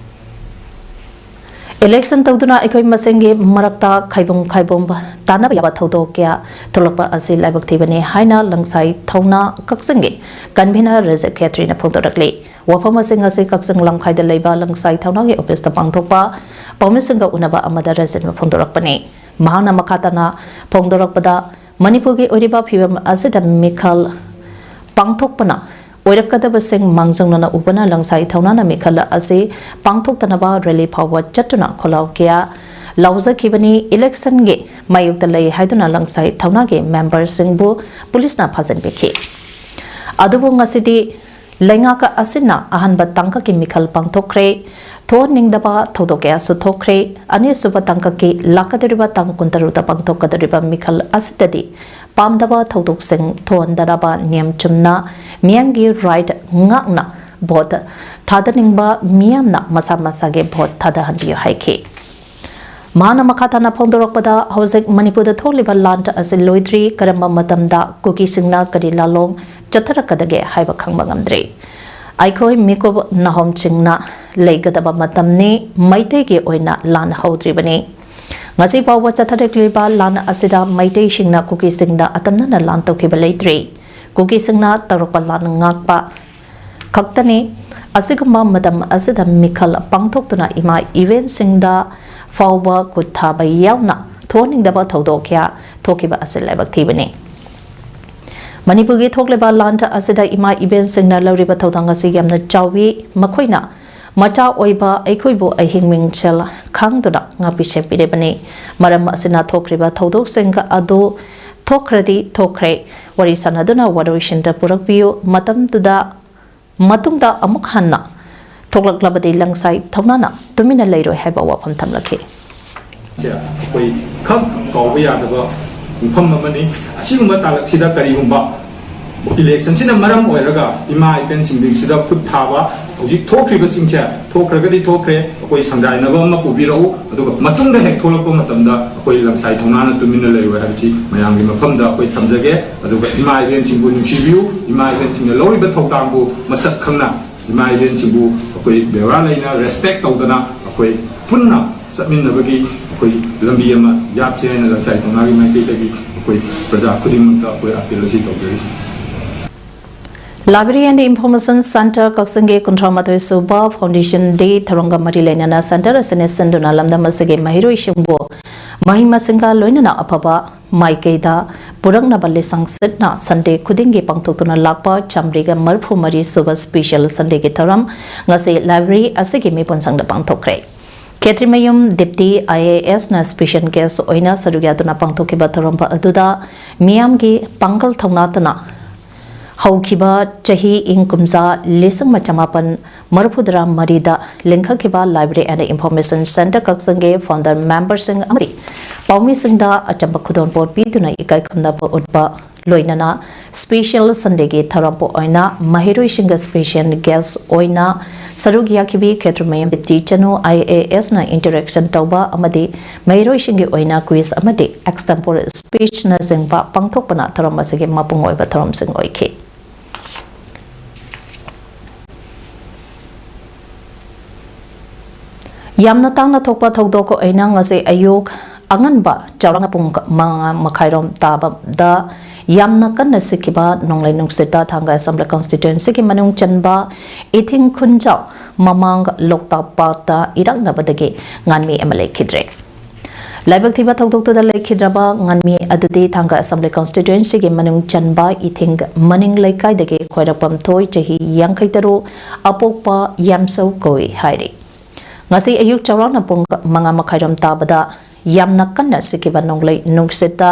ꯏꯂꯦꯛꯁꯟ ꯇꯧꯗꯨꯅ ꯑꯩꯈꯣꯏ ꯃꯁꯦꯟꯒꯤ ꯃꯔꯛꯇ ꯈꯥꯏꯕꯨꯡ ꯈꯥꯏꯕꯨꯝ ꯇꯥꯟꯅꯕ ꯌꯥꯕ ꯊꯧꯗꯣꯛ ꯀꯌꯥ ꯊꯣꯛꯂꯛꯄ ꯑꯁꯤ ꯂꯥꯏꯕꯛ ꯊꯤꯕꯅꯤ ꯍꯥꯏꯅ ꯂꯪꯁꯥꯏ ꯊꯧꯅꯥ ꯀꯛꯆꯤꯡꯒꯤ ꯀꯟꯚꯤꯅꯔ ꯔꯖꯤꯕ ꯈꯦꯇ꯭ꯔꯤꯅ ꯐꯣꯡꯗꯣꯔꯛꯂꯤ꯫ ꯋꯥꯐꯝ ꯑꯁꯤꯡ ꯑꯁꯤ ꯀꯛꯆꯤꯡ ꯂꯝꯈꯥꯏꯗ ꯂꯩꯕ ꯂꯪꯁꯥꯏ ꯊꯧꯅꯥꯒꯤ ꯑꯣꯐꯤꯁꯇ ꯄꯥꯡꯊꯣꯛꯄ ꯄꯥꯎꯃꯤꯁꯤꯡꯒ ꯎꯅꯕ ꯑꯃꯗ ꯔꯖꯤꯕꯅ ꯐꯣꯡꯗꯣꯔꯛꯄꯅꯤ꯫ ꯃꯍꯥꯛꯅ ꯃꯈꯥ ꯇꯥꯅ ꯐꯣꯡꯗꯣꯔꯛꯄꯗ, ꯃꯅꯤꯄꯨꯔꯒꯤ ꯑꯣꯏꯔꯤꯕ ꯐꯤꯕꯝ ꯑꯁꯤꯗ ꯃꯤꯈꯜ ꯄꯥꯡꯊꯣꯛꯄꯅ ꯑꯣꯏꯔꯛꯀꯗꯕꯁꯤꯡ ꯃꯥꯡꯖꯧꯅꯅ ꯎꯕꯅ ꯂꯪꯁꯥꯏ ꯊꯧꯅꯥꯅ ꯃꯤꯈꯜ ꯑꯁꯤ ꯄꯥꯡꯊꯣꯛꯇꯅꯕ ꯔꯦꯂꯤ ꯐꯥꯎꯕ ꯆꯠꯇꯨꯅ ꯈꯣꯜꯂꯥꯎ ꯀꯌꯥ ꯂꯥꯎꯖꯈꯤꯕꯅꯤ꯫ ꯏꯂꯦꯛꯁꯟꯒꯤ ꯃꯥꯌꯣꯛꯇ ꯂꯩ ꯍꯥꯏꯗꯨꯅ ꯂꯪꯁꯥꯏ ꯊꯧꯅꯥꯒꯤ ꯃꯦꯝꯕꯔꯁꯤꯡꯕꯨ ꯄꯨꯂꯤꯁꯅ ꯐꯥꯖꯤꯟꯕꯤꯈꯤ꯫ ꯑꯗꯨꯕꯨ ꯉꯁꯤꯗꯤ ꯂꯩꯉꯥꯛ ꯑꯁꯤꯅ ꯑꯍꯥꯟꯕ ꯇꯥꯡꯀꯛꯀꯤ ꯃꯤꯈꯜ ꯄꯥꯡꯊꯣꯛꯈ꯭ꯔꯦ꯫ ꯊꯣꯛꯍꯟꯅꯤꯡꯗꯕ ꯊꯧꯗꯣꯛ ꯀꯌꯥꯁꯨ ꯊꯣꯛꯈ꯭ꯔꯦ꯫ ꯑꯅꯤꯁꯨꯕ ꯇꯥꯡꯀꯛꯀꯤ ꯂꯥꯛꯀꯗꯧꯔꯤꯕ ꯇꯥꯡ ꯀꯨꯟꯇꯔꯨꯛꯇ ꯄꯥꯡꯊꯣꯛꯀꯗꯧꯔꯤꯕ ꯃꯤꯈꯜ ꯑꯁꯤꯗꯗꯤ ꯄꯥꯝꯗꯕ ꯊꯧꯗꯣꯛꯁꯤꯡ ꯊꯣꯛꯍꯟꯗꯅꯕ ꯅꯤꯌꯝ ꯆꯨꯝꯅ ꯃꯤꯌꯥꯝꯒꯤ ꯔꯥꯏꯠ ꯉꯥꯛꯅ ꯚꯣꯠ ꯊꯥꯗꯅꯤꯡꯕ ꯃꯤꯌꯥꯝꯅ ꯃꯁꯥ ꯃꯁꯥꯒꯤ ꯚꯣꯠ ꯊꯥꯗꯍꯟꯕꯤꯌꯨ ꯍꯥꯏꯈꯤ꯫ ꯃꯍꯥꯛꯅ ꯃꯈꯥ ꯇꯥꯅ ꯐꯣꯡꯗꯣꯔꯛꯄꯗ, ꯍꯧꯖꯤꯛ ꯃꯅꯤꯄꯨꯔꯗ ꯊꯣꯛꯂꯤꯕ ꯂꯥꯟ ꯑꯁꯤ ꯂꯣꯏꯗ꯭ꯔꯤ, ꯀꯔꯝꯕ ꯃꯇꯝꯗ ꯀꯨꯀꯤꯁꯤꯡꯅ ꯀꯔꯤ ꯂꯥꯂꯣꯡ ꯆꯠꯊꯔꯛꯀꯗꯒꯦ ꯍꯥꯏꯕ ꯈꯪꯕ ꯉꯝꯗ꯭ꯔꯤ꯫ ꯑꯩꯈꯣꯏ ꯃꯤꯀꯨꯞ ꯅꯥꯍꯣꯝꯁꯤꯡꯅ ꯂꯩꯒꯗꯕ ꯃꯇꯝꯅꯤ, ꯃꯩꯇꯩꯒꯤ ꯑꯣꯏꯅ ꯂꯥꯟ ꯍꯧꯗ꯭ꯔꯤꯕꯅꯤ꯫ ꯉꯁꯤ ꯐꯥꯎꯕ ꯆꯠꯊꯔꯛꯂꯤꯕ ꯂꯥꯟ ꯑꯁꯤꯗ ꯃꯩꯇꯩꯁꯤꯡꯅ ꯀꯨꯀꯤꯁꯤꯡꯗ ꯑꯇꯝꯅꯅ ꯂꯥꯟ ꯇꯧꯈꯤꯕ ꯂꯩꯇ꯭ꯔꯤ꯫ ꯀꯨꯀꯤꯁꯤꯡꯅ ꯇꯧꯔꯛꯄ ꯂꯥꯟ ꯉꯥꯛꯄ ꯈꯛꯇꯅꯤ꯫ ꯑꯁꯤꯒꯨꯝꯕ ꯃꯇꯝ ꯑꯁꯤꯗ ꯃꯤꯈꯜ ꯄꯥꯡꯊꯣꯛꯇꯨꯅ ꯏꯃꯥ ꯏꯕꯦꯟꯁꯤꯡꯗ ꯐꯥꯎꯕ ꯈꯨꯠ ꯊꯥꯕ ꯌꯥꯎꯅ ꯊꯣꯛꯍꯟꯅꯤꯡꯗꯕ ꯊꯧꯗꯣꯛ ꯀꯌꯥ ꯊꯣꯛꯈꯤꯕ ꯑꯁꯤ ꯂꯥꯏꯕꯛ ꯊꯤꯕꯅꯤ꯫ ꯃꯅꯤꯄꯨꯔꯒꯤ ꯊꯣꯛꯂꯤꯕ ꯂꯥꯟ ꯑꯁꯤꯗ ꯏꯃꯥ ꯏꯕꯦꯟꯁꯤꯡꯅ ꯂꯧꯔꯤꯕ ꯊꯧꯗꯥꯡ ꯑꯁꯤ ꯌꯥꯝꯅ ꯆꯥꯎꯏ꯫ ꯃꯈꯣꯏꯅ ꯃꯆꯥ ꯑꯣꯏꯕ ꯑꯩꯈꯣꯏꯕꯨ ꯑꯍꯤꯡ ꯃꯤꯡꯁꯦꯜ ꯈꯥꯡꯗꯨꯅ ꯉꯥꯛꯄꯤ ꯁꯦꯟꯕꯤꯔꯤꯕꯅꯤ꯫ ꯃꯔꯝ ꯑꯁꯤꯅ ꯊꯣꯛꯈ꯭ꯔꯤꯕ ꯊꯧꯗꯣꯛꯁꯤꯡ ꯑꯗꯨ ꯊꯣꯛꯈ꯭ꯔꯗꯤ ꯊꯣꯛꯈ꯭ꯔꯦ, ꯋꯥꯔꯤ ꯁꯥꯟꯅꯗꯨꯅ ꯋꯥꯔꯣꯏꯁꯤꯟꯗ ꯄꯨꯔꯛꯄꯤꯌꯨ꯫ ꯃꯇꯝꯗꯨꯗ ꯃꯇꯨꯡꯗ ꯑꯃꯨꯛ ꯍꯟꯅ ꯊꯣꯛꯂꯛꯂꯕꯗꯤ ꯂꯪꯁꯥꯏ ꯊꯧꯅꯥꯅ ꯇꯨꯃꯤꯟꯅ ꯂꯩꯔꯣꯏ ꯍꯥꯏꯕ ꯋꯥꯐꯝ ꯊꯝꯂꯛꯈꯤ꯫ ꯑꯩꯈꯣꯏ ꯈꯛ ꯀꯥꯎꯕ ꯌꯥꯗꯕ ꯃꯐꯝ ꯑꯃꯅꯤ꯫ ꯑꯁꯤꯒꯨꯝꯕ ꯇꯥꯂꯛꯁꯤꯗ ꯀꯔꯤꯒꯨꯝꯕ ꯏꯂꯦꯛꯁꯟꯁꯤꯅ ꯃꯔꯝ ꯑꯣꯏꯔꯒ ꯏꯃꯥ ꯏꯕꯦꯟꯁꯤꯡꯁꯤꯗ ꯈꯨꯠ ꯊꯥꯕ, ꯍꯧꯖꯤꯛ ꯊꯣꯛꯈ꯭ꯔꯤꯕꯁꯤꯡꯁꯦ ꯊꯣꯛꯈ꯭ꯔꯒꯗꯤ ꯊꯣꯛꯈ꯭ꯔꯦ, ꯑꯩꯈꯣꯏ ꯁꯪꯗꯥꯏꯅꯕ ꯑꯃ ꯄꯨꯕꯤꯔꯛꯎ, ꯑꯗꯨꯒ ꯃꯇꯨꯡꯗ ꯍꯦꯛ ꯊꯣꯛꯂꯛꯄ ꯃꯇꯝꯗ ꯑꯩꯈꯣꯏ ꯂꯪꯁꯥꯏ ꯊꯧꯅꯥꯅ ꯇꯨꯃꯤꯟꯅ ꯂꯩꯔꯣꯏ ꯍꯥꯏꯕꯁꯤ ꯃꯌꯥꯝꯒꯤ ꯃꯐꯝꯗ ꯑꯩꯈꯣꯏ ꯊꯝꯖꯒꯦ꯫ ꯑꯗꯨꯒ ꯏꯃꯥ ꯏꯕꯦꯟꯁꯤꯡꯕꯨ ꯅꯨꯡꯁꯤꯕꯤꯌꯨ, ꯏꯃꯥ ꯏꯕꯦꯟꯁꯤꯡꯅ ꯂꯧꯔꯤꯕ ꯊꯧꯗꯥꯡꯕꯨ ꯃꯁꯛ ꯈꯪꯅ ꯏꯃꯥ ꯏꯕꯦꯟꯁꯤꯡꯕꯨ ꯑꯩꯈꯣꯏ ꯕꯦꯕꯥꯔ ꯂꯩꯅ ꯔꯦꯁꯄꯦꯛ ꯇꯧꯗꯅ ꯑꯩꯈꯣꯏ ꯄꯨꯟꯅ ꯆꯠꯃꯤꯟꯅꯕꯒꯤ ꯑꯩꯈꯣꯏ ꯂꯝꯕꯤ ꯑꯃ ꯌꯥꯠꯁꯤ ꯍꯥꯏꯅ ꯂꯪꯁꯥꯏ ꯊꯧꯅꯥꯒꯤ ꯃꯥꯏꯀꯩꯗꯒꯤ ꯑꯩꯈꯣꯏ ꯄ꯭ꯔꯖꯥ ꯈꯨꯗꯤꯡꯃꯛꯇ ꯑꯩꯈꯣꯏ ꯑꯄꯤꯜ ꯑꯁꯤ ꯇꯧꯖꯔꯤ꯫ Library and Information Center ꯀꯛꯆꯤꯡꯒꯤ ꯀꯨꯟꯊ꯭ꯔꯥ ꯃꯥꯊꯣꯏ ꯁꯨꯕ Foundation Day ꯊꯧꯔꯝꯒ ꯃꯔꯤ ꯂꯩꯅꯅ center ꯑꯁꯤꯅ ꯁꯤꯟꯗꯨꯅ ꯂꯝꯗꯝ ꯑꯁꯤꯒꯤ ꯃꯍꯩꯔꯣꯏꯁꯤꯡꯕꯨ ꯃꯍꯩ ꯃꯁꯤꯡꯒ ꯂꯣꯏꯅꯅ ꯑꯐꯕ ꯃꯥꯏꯀꯩꯗ ꯄꯨꯔꯛꯅꯕ ꯂꯤꯁꯪ ꯁꯤꯠꯅ Sunday ꯈꯨꯗꯤꯡꯒꯤ ꯄꯥꯡꯊꯣꯛꯇꯨꯅ ꯂꯥꯛꯄ ꯆꯥꯃꯔꯤꯒ ꯃꯔꯤꯐꯨ ꯃꯔꯤ ꯁꯨꯕ special Sundayꯒꯤ ꯊꯧꯔꯝ ꯉꯁꯤ library ꯑꯁꯤꯒꯤ ꯃꯤꯄꯨꯟꯁꯪꯗ ꯄꯥꯡꯊꯣꯛꯈ꯭ꯔꯦ꯫ ꯈꯦꯇ꯭ꯔꯤꯃꯌꯨꯝ ꯗꯤꯞꯇꯤ IASꯅ special guest ꯑꯣꯏꯅ ꯁꯔꯨꯛ ꯌꯥꯗꯨꯅ ꯄꯥꯡꯊꯣꯛꯈꯤꯕ ꯊꯧꯔꯝ ꯑꯗꯨꯗ ꯃꯤꯌꯥꯝꯒꯤ ꯄꯥꯡꯒꯜ ꯊꯧꯅꯥꯇꯅ ꯍꯧꯈꯤꯕ ꯆꯍꯤ ꯏꯪ ꯀꯨꯝꯖꯥ ꯂꯤꯁꯤꯡ ꯑꯃ ꯆꯃꯥꯄꯟ ꯃꯔꯤꯐꯨꯇꯔꯥ ꯃꯔꯤꯗ ꯂꯤꯡꯈꯠꯈꯤꯕ Library and Information Center ꯀꯛꯆꯤꯡꯒꯤ founder memberꯁꯤꯡ ꯑꯃꯗꯤ ꯄꯥꯎꯃꯤꯁꯤꯡꯗ ꯑꯆꯝꯕ ꯈꯨꯗꯣꯜꯄꯣꯠ ꯄꯤꯗꯨꯅ ꯏꯀꯥꯏ ꯈꯨꯝꯅꯕ ꯎꯠꯄ ꯂꯣꯏꯅꯅ special Sundayꯒꯤ ꯊꯧꯔꯝꯕꯨ ꯑꯣꯏꯅ ꯃꯍꯩꯔꯣꯏꯁꯤꯡꯒ special guest ꯑꯣꯏꯅ ꯁꯔꯨꯛ ꯌꯥꯈꯤꯕꯤ ꯈꯦꯇ꯭ꯔꯤꯃꯌꯨꯝ ꯕꯤꯇꯤ ꯆꯅꯨ IASꯅ interaction ꯇꯧꯕ ꯑꯃꯗꯤ ꯃꯍꯩꯔꯣꯏꯁꯤꯡꯒꯤ ꯑꯣꯏꯅ quiz ꯑꯃꯗꯤ extempore speechꯅꯆꯤꯡꯕ ꯄꯥꯡꯊꯣꯛꯄꯅ ꯊꯧꯔꯝ ꯑꯁꯤꯒꯤ ꯃꯄꯨꯡ ꯑꯣꯏꯕ ꯊꯧꯔꯝꯁꯤꯡ ꯑꯣꯏꯈꯤ꯫ ꯌꯥꯝꯅ ꯇꯥꯡꯅ ꯊꯣꯛꯄ ꯊꯧꯗꯣꯛ ꯑꯣꯏꯅ ꯉꯁꯤ ꯑꯌꯨꯛ ꯑꯉꯟꯕ ꯆꯥꯎꯔꯥꯛꯅ ꯄꯨꯡ ꯃꯉꯥ ꯃꯈꯥꯏꯔꯣꯝ ꯇꯥꯕꯗ ꯌꯥꯝꯅ ꯀꯟꯅ ꯁꯤꯠꯈꯤꯕ ꯅꯣꯡꯂꯩ ꯅꯨꯡꯁꯤꯠꯇ ꯊꯥꯡꯒ ꯑꯦꯁꯦꯝꯕ꯭ꯂꯤ ꯀꯟꯁꯇꯤꯇ꯭ꯋꯦꯟꯁꯤꯒꯤ ꯃꯅꯨꯡ ꯆꯟꯕ ꯏꯊꯤꯡ ꯈꯨꯟꯖꯥꯎ ꯃꯃꯥꯡ ꯂꯣꯛꯇꯥꯛ ꯄꯥꯠꯇ ꯏꯔꯥꯛꯅꯕꯗꯒꯤ ꯉꯥꯟꯃꯤ ꯑꯃ ꯂꯩꯈꯤꯗ꯭ꯔꯦ꯫ ꯂꯥꯏꯕꯛ ꯊꯤꯕ ꯊꯧꯗꯣꯛꯇꯨꯗ ꯂꯩꯈꯤꯗ꯭ꯔꯕ ꯉꯥꯟꯃꯤ ꯑꯗꯨꯗꯤ ꯊꯥꯡꯒ ꯑꯦꯁꯦꯝꯕ꯭ꯂꯤ ꯀꯟꯁꯇꯤꯇ꯭ꯋꯦꯟꯁꯤꯒꯤ ꯃꯅꯨꯡ ꯆꯟꯕ ꯏꯊꯤꯡ ꯃꯅꯤꯡ ꯂꯩꯀꯥꯏꯗꯒꯤ ꯈ꯭ꯋꯥꯏꯔꯥꯛꯄꯝ ꯊꯣꯏ, ꯆꯍꯤ ꯌꯥꯡꯈꯩ ꯇꯔꯨꯛ, ꯑꯄꯣꯛꯄ ꯌꯥꯝꯁꯧ ꯀꯧꯏ ꯍꯥꯏꯔꯤ꯫ ꯉꯁꯤ ꯑꯌꯨꯛ ꯆꯥꯎꯔꯥꯛꯅ ꯄꯨꯡ ꯃꯉꯥ ꯃꯈꯥꯏꯔꯣꯝ ꯇꯥꯕꯗ ꯌꯥꯝꯅ ꯀꯟꯅ ꯁꯤꯠꯈꯤꯕ ꯅꯣꯡꯂꯩ ꯅꯨꯡꯁꯤꯠꯇ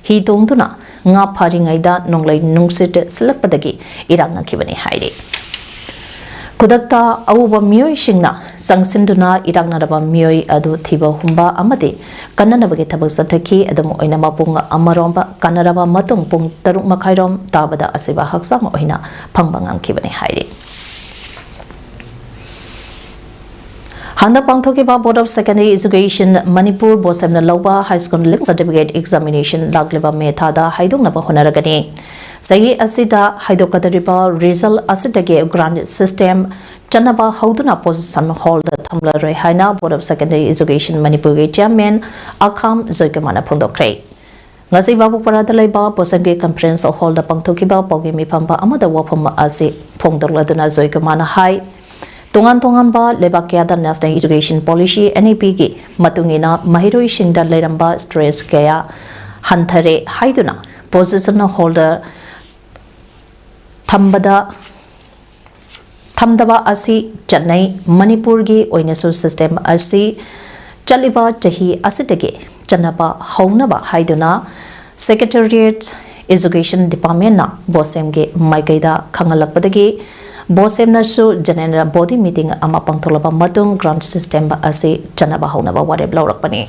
ꯍꯤ ꯇꯣꯡꯗꯨꯅ ꯉꯥ ꯐꯥꯔꯤꯉꯩꯗ ꯅꯣꯡꯂꯩ ꯅꯨꯡꯁꯤꯠ ꯁꯤꯜꯂꯛꯄꯗꯒꯤ ꯏꯔꯥꯛꯅꯈꯤꯕꯅꯤ ꯍꯥꯏꯔꯤ꯫ ꯈꯨꯗꯛꯇ ꯑꯎꯕ ꯃꯤꯑꯣꯏꯁꯤꯡꯅ ꯆꯪꯁꯤꯟꯗꯨꯅ ꯏꯔꯥꯛꯅꯔꯕ ꯃꯤꯑꯣꯏ ꯑꯗꯨ ꯊꯤꯕ ꯍꯨꯝꯕ ꯑꯃꯗꯤ ꯀꯟꯅꯅꯕꯒꯤ ꯊꯕꯛ ꯆꯠꯊꯈꯤ꯫ ꯑꯗꯨꯝ ꯑꯣꯏꯅꯃꯛ ꯄꯨꯡ ꯑꯃꯔꯣꯝ ꯀꯟꯅꯔꯕ ꯃꯇꯨꯡ ꯄꯨꯡ ꯇꯔꯨꯛ ꯃꯈꯥꯏꯔꯣꯝ ꯇꯥꯕꯗ ꯑꯁꯤꯕ ꯍꯛꯆꯥꯡ ꯑꯣꯏꯅ ꯐꯪꯕ ꯉꯝꯈꯤꯕꯅꯤ ꯍꯥꯏꯔꯤ꯫ ꯍꯟꯗꯛ ꯄꯥꯡꯊꯣꯛꯈꯤꯕ Board of Secondary Education Manipur ꯕꯣꯁꯦꯝꯅ ꯂꯧꯕ high school leaving certificate examination ꯂꯥꯛꯂꯤꯕ ꯃꯦ ꯊꯥꯗ ꯍꯥꯏꯗꯣꯛꯅꯕ ꯍꯣꯠꯅꯔꯒꯅꯤ꯫ ꯆꯍꯤ ꯑꯁꯤꯗ ꯍꯥꯏꯗꯣꯛꯀꯗꯧꯔꯤꯕ ꯔꯤꯖꯜ ꯑꯁꯤꯗꯒꯤ ꯒ꯭ꯔꯥꯟꯠ ꯁꯤꯁꯇꯦꯝ ꯆꯠꯅꯕ ꯍꯧꯗꯨꯅ ꯄꯣꯖꯤꯁꯟ ꯍꯣꯜꯗ ꯊꯝꯂꯔꯣꯏ ꯍꯥꯏꯅ Board of Secondary Education ꯃꯅꯤꯄꯨꯔꯒꯤ ꯆꯤꯌꯔꯃꯦꯟ ꯑꯈꯥꯝ ꯖꯣꯏꯀꯨꯃꯥꯔꯅ ꯐꯣꯡꯗꯣꯛꯈ꯭ꯔꯦ꯫ ꯉꯁꯤ ꯕꯥꯕꯨꯄꯥꯔꯥꯗ ꯂꯩꯕ ꯕꯣꯁꯦꯝꯒꯤ ꯀꯟꯐꯔꯦꯟꯁ ꯍꯣꯜꯗ ꯄꯥꯡꯊꯣꯛꯈꯤꯕ ꯄꯥꯎꯒꯤ ꯃꯤꯐꯝ ꯑꯃꯗ ꯋꯥꯐꯝ ꯑꯁꯤ ꯐꯣꯡꯗꯣꯛꯂꯗꯨꯅ ꯖꯣꯏꯀꯨꯃꯥꯔꯅ ꯍꯥꯏ, ꯇꯣꯉꯥꯟ ꯇꯣꯉꯥꯟꯕ ꯂꯩꯕꯥꯛ ꯀꯌꯥꯗ National Education Policy, N E P ꯒꯤ ꯃꯇꯨꯡ ꯏꯟꯅ ꯃꯍꯩꯔꯣꯏꯁꯤꯡꯗ ꯂꯩꯔꯝꯕ ꯁ꯭ꯇ꯭ꯔꯦꯁ ꯀꯌꯥ ꯍꯟꯊꯔꯦ ꯍꯥꯏꯗꯨꯅ ꯄꯣꯖꯤꯁꯟ ꯍꯣꯜꯗ ꯊꯝꯕꯗ ꯊꯝꯗꯕ ꯑꯁꯤ ꯆꯠꯅꯩ꯫ ꯃꯅꯤꯄꯨꯔꯒꯤ ꯑꯣꯏꯅꯁꯨ ꯁꯤꯁꯇꯦꯝ ꯑꯁꯤ ꯆꯠꯂꯤꯕ ꯆꯍꯤ ꯑꯁꯤꯗꯒꯤ ꯆꯠꯅꯕ ꯍꯧꯅꯕ ꯍꯥꯏꯗꯨꯅ Secretariat Education Departmentꯅ ꯕꯣꯁꯦꯝꯒꯤ ꯃꯥꯏꯀꯩꯗ ꯈꯪꯍꯜꯂꯛꯄꯗꯒꯤ ꯕꯣꯁꯦꯝꯅꯁꯨ General Body Meeting ꯑꯃ ꯄꯥꯡꯊꯣꯛꯂꯕ ꯃꯇꯨꯡ ꯒ꯭ꯔꯥꯟꯠ ꯁꯤꯁꯇꯦꯝ ꯑꯁꯤ ꯆꯠꯅꯕ ꯍꯧꯅꯕ ꯋꯥꯔꯦꯞ ꯂꯧꯔꯛꯄꯅꯤ꯫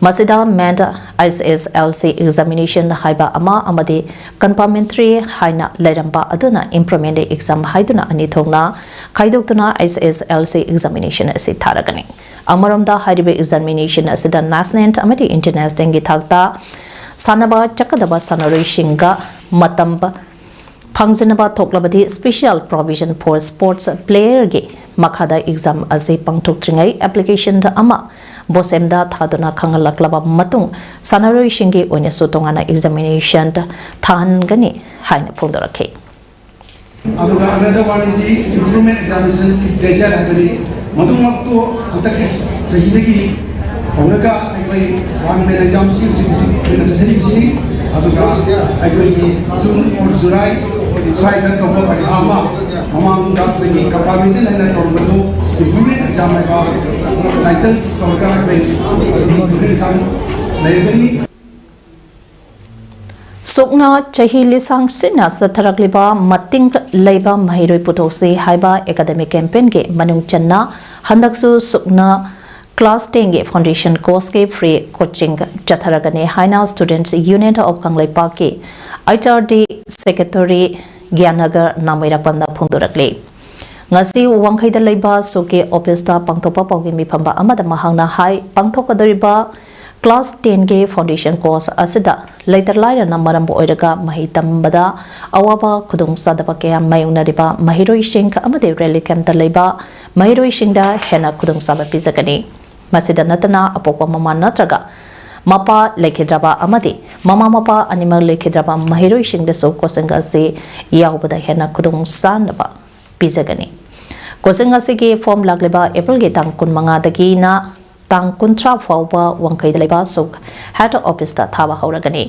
ꯃꯁꯤꯗ ꯃꯦꯟ I C S L C examination ꯍꯥꯏꯕ ꯑꯃ ꯑꯃꯗꯤ ꯀꯝꯄ꯭ꯂꯤꯃꯦꯟꯇꯔꯤ ꯍꯥꯏꯅ ꯂꯩꯔꯝꯕ ꯑꯗꯨꯅ ꯏꯝꯄ꯭ꯔꯨꯚꯃꯦꯟꯠ ꯑꯦꯛꯖꯥꯝ ꯍꯥꯏꯗꯨꯅ ꯑꯅꯤ ꯊꯣꯛꯅ ꯈꯥꯏꯗꯣꯛꯇꯨꯅ I C S L C examination ꯑꯁꯤ ꯊꯥꯔꯒꯅꯤ꯫ ꯑꯃꯔꯣꯝꯗ ꯍꯥꯏꯔꯤꯕ ꯑꯦꯛꯖꯥꯃꯤꯅꯦꯁꯟ ꯑꯁꯤꯗ ꯅꯦꯁꯅꯦꯜ ꯑꯃꯗꯤ ꯏꯟꯇꯔꯅꯦꯁꯅꯦꯜꯒꯤ ꯊꯥꯛꯇ ꯁꯥꯟꯅꯕ ꯆꯠꯀꯗꯕ ꯁꯥꯟꯅꯔꯣꯏꯁꯤꯡꯒ ꯃꯇꯝ ꯐꯪꯖꯅꯕ ꯊꯣꯛꯂꯕꯗꯤ Special Provision for Sports Playerꯒꯤ ꯃꯈꯥꯗ ꯑꯦꯛꯖꯥꯝ ꯑꯁꯤ ꯄꯥꯡꯊꯣꯛꯇ꯭ꯔꯤꯉꯩ ꯑꯦꯄ꯭ꯂꯤꯀꯦꯁꯟ ꯑꯃ ꯕꯣꯁꯦꯝꯗ ꯊꯥꯗꯨꯅ ꯈꯪꯍꯜꯂꯛꯂꯕ ꯃꯇꯨꯡ, ꯁꯥꯟꯅꯔꯣꯏꯁꯤꯡꯒꯤ ꯑꯣꯏꯅꯁꯨ ꯇꯣꯉꯥꯟꯅ examination ꯊꯥꯍꯟꯒꯅꯤ ꯍꯥꯏꯅ ꯐꯣꯡꯗꯣꯔꯛꯈꯤ꯫ ꯑꯗꯨꯒ another one is the improvement examination schedule ꯍꯥꯏꯕꯅꯤ꯫ ꯃꯗꯨꯃꯛꯇꯨ ꯍꯟꯗꯛꯀꯤ ꯆꯍꯤꯗꯒꯤ ꯍꯧꯔꯒ ꯑꯩꯈꯣꯏ one man exam ꯁꯤ ꯍꯧꯖꯤꯛ ꯍꯧꯖꯤꯛ ꯑꯩꯈꯣꯏꯅ ꯆꯠꯊꯔꯤꯕꯁꯤꯅꯤ꯫ ꯑꯗꯨꯒ ꯑꯩꯈꯣꯏꯒꯤ June or July ꯁ꯭ꯋꯥꯏꯗ ꯇꯧꯕ ꯄꯔꯤꯈꯥ ꯑꯃ ꯃꯃꯥꯡꯗ ꯑꯩꯈꯣꯏꯒꯤ compartmental ꯍꯥꯏꯅ ꯇꯧꯔꯝꯕꯗꯨ improvement exam ꯍꯥꯏꯕ title ꯇꯧꯔꯒ ꯑꯩꯈꯣꯏ improvement exam ꯂꯩꯔꯒꯅꯤ꯫ ꯁꯨꯛꯅ ꯆꯍꯤ ꯂꯤꯁꯥꯡ ꯁꯤꯠꯅ ꯆꯠꯊꯔꯛꯂꯤꯕ ꯃꯇꯤꯡ ꯂꯩꯕ ꯃꯍꯩꯔꯣꯏ ꯄꯨꯊꯣꯛꯁꯤ ꯍꯥꯏꯕ academic campaignꯒꯤ ꯃꯅꯨꯡ ꯆꯟꯅ ꯍꯟꯗꯛꯁꯨ ꯁꯨꯛꯅ class tenꯒꯤ foundation courseꯀꯤ free coaching ꯆꯠꯊꯔꯒꯅꯤ ꯍꯥꯏꯅ Students Union of ꯀꯪꯂꯩꯄꯥꯛꯀꯤ HRD secretary ꯒ꯭ꯌꯥꯟꯅꯒꯔ ꯅꯥꯃꯩꯔꯥꯛꯄꯝꯅ ꯐꯣꯡꯗꯣꯔꯛꯂꯤ꯫ ꯉꯁꯤ ꯋꯥꯡꯈꯩꯗ ꯂꯩꯕ ꯁꯨꯛꯀꯤ officeꯇ ꯄꯥꯡꯊꯣꯛꯄ ꯄꯥꯎꯒꯤ ꯃꯤꯐꯝꯕ ꯑꯃꯗ ꯃꯍꯥꯛꯅ ꯍꯥꯏ, ꯄꯥꯡꯊꯣꯛꯀꯗꯧꯔꯤꯕ class tenꯒꯤ foundation course ꯑꯁꯤꯗ ꯂꯩꯇ ꯂꯥꯏꯔꯅ ꯃꯔꯝ ꯑꯣꯏꯔꯒ ꯃꯍꯩ ꯇꯝꯕꯗ ꯑꯋꯥꯕ ꯈꯨꯗꯣꯡꯆꯥꯗꯕ ꯀꯌꯥ ꯃꯥꯌꯣꯛꯅꯔꯤꯕ ꯃꯍꯩꯔꯣꯏꯁꯤꯡ ꯑꯃꯗꯤ relief campꯇ ꯂꯩꯕ ꯃꯍꯩꯔꯣꯏꯁꯤꯡꯗ ꯍꯦꯟꯅ ꯈꯨꯗꯣꯡꯆꯥꯕ ꯄꯤꯖꯒꯅꯤ꯫ ꯃꯁꯤꯗ ꯅꯠꯇꯅ ꯑꯄꯣꯛꯄ ꯃꯃꯥ ꯅꯠꯇ꯭ꯔꯒ ꯃꯄꯥ ꯂꯩꯈꯤꯗ꯭ꯔꯕ ꯑꯃꯗꯤ ꯃꯃꯥ ꯃꯄꯥ ꯑꯅꯤꯃꯛ ꯂꯩꯈꯤꯗ꯭ꯔꯕ ꯃꯍꯩꯔꯣꯏꯁꯤꯡꯗꯁꯨ coaching ꯑꯁꯤ ꯌꯥꯎꯕꯗ ꯍꯦꯟꯅ ꯈꯨꯗꯣꯡꯆꯥꯅꯕ ꯄꯤꯖꯒꯅꯤ꯫ Coaching ꯑꯁꯤꯒꯤ form ꯂꯥꯛꯂꯤꯕ Aprilꯒꯤ ꯇꯥꯡ ꯀꯨꯟꯃꯉꯥꯗꯒꯤꯅ ꯇꯥꯡ ꯀꯨꯟꯊ꯭ꯔꯥ ꯐꯥꯎꯕ ꯋꯥꯡꯈꯩꯗ ꯂꯩꯕ ꯁꯨꯛ head officeꯇ ꯊꯥꯕ ꯍꯧꯔꯒꯅꯤ꯫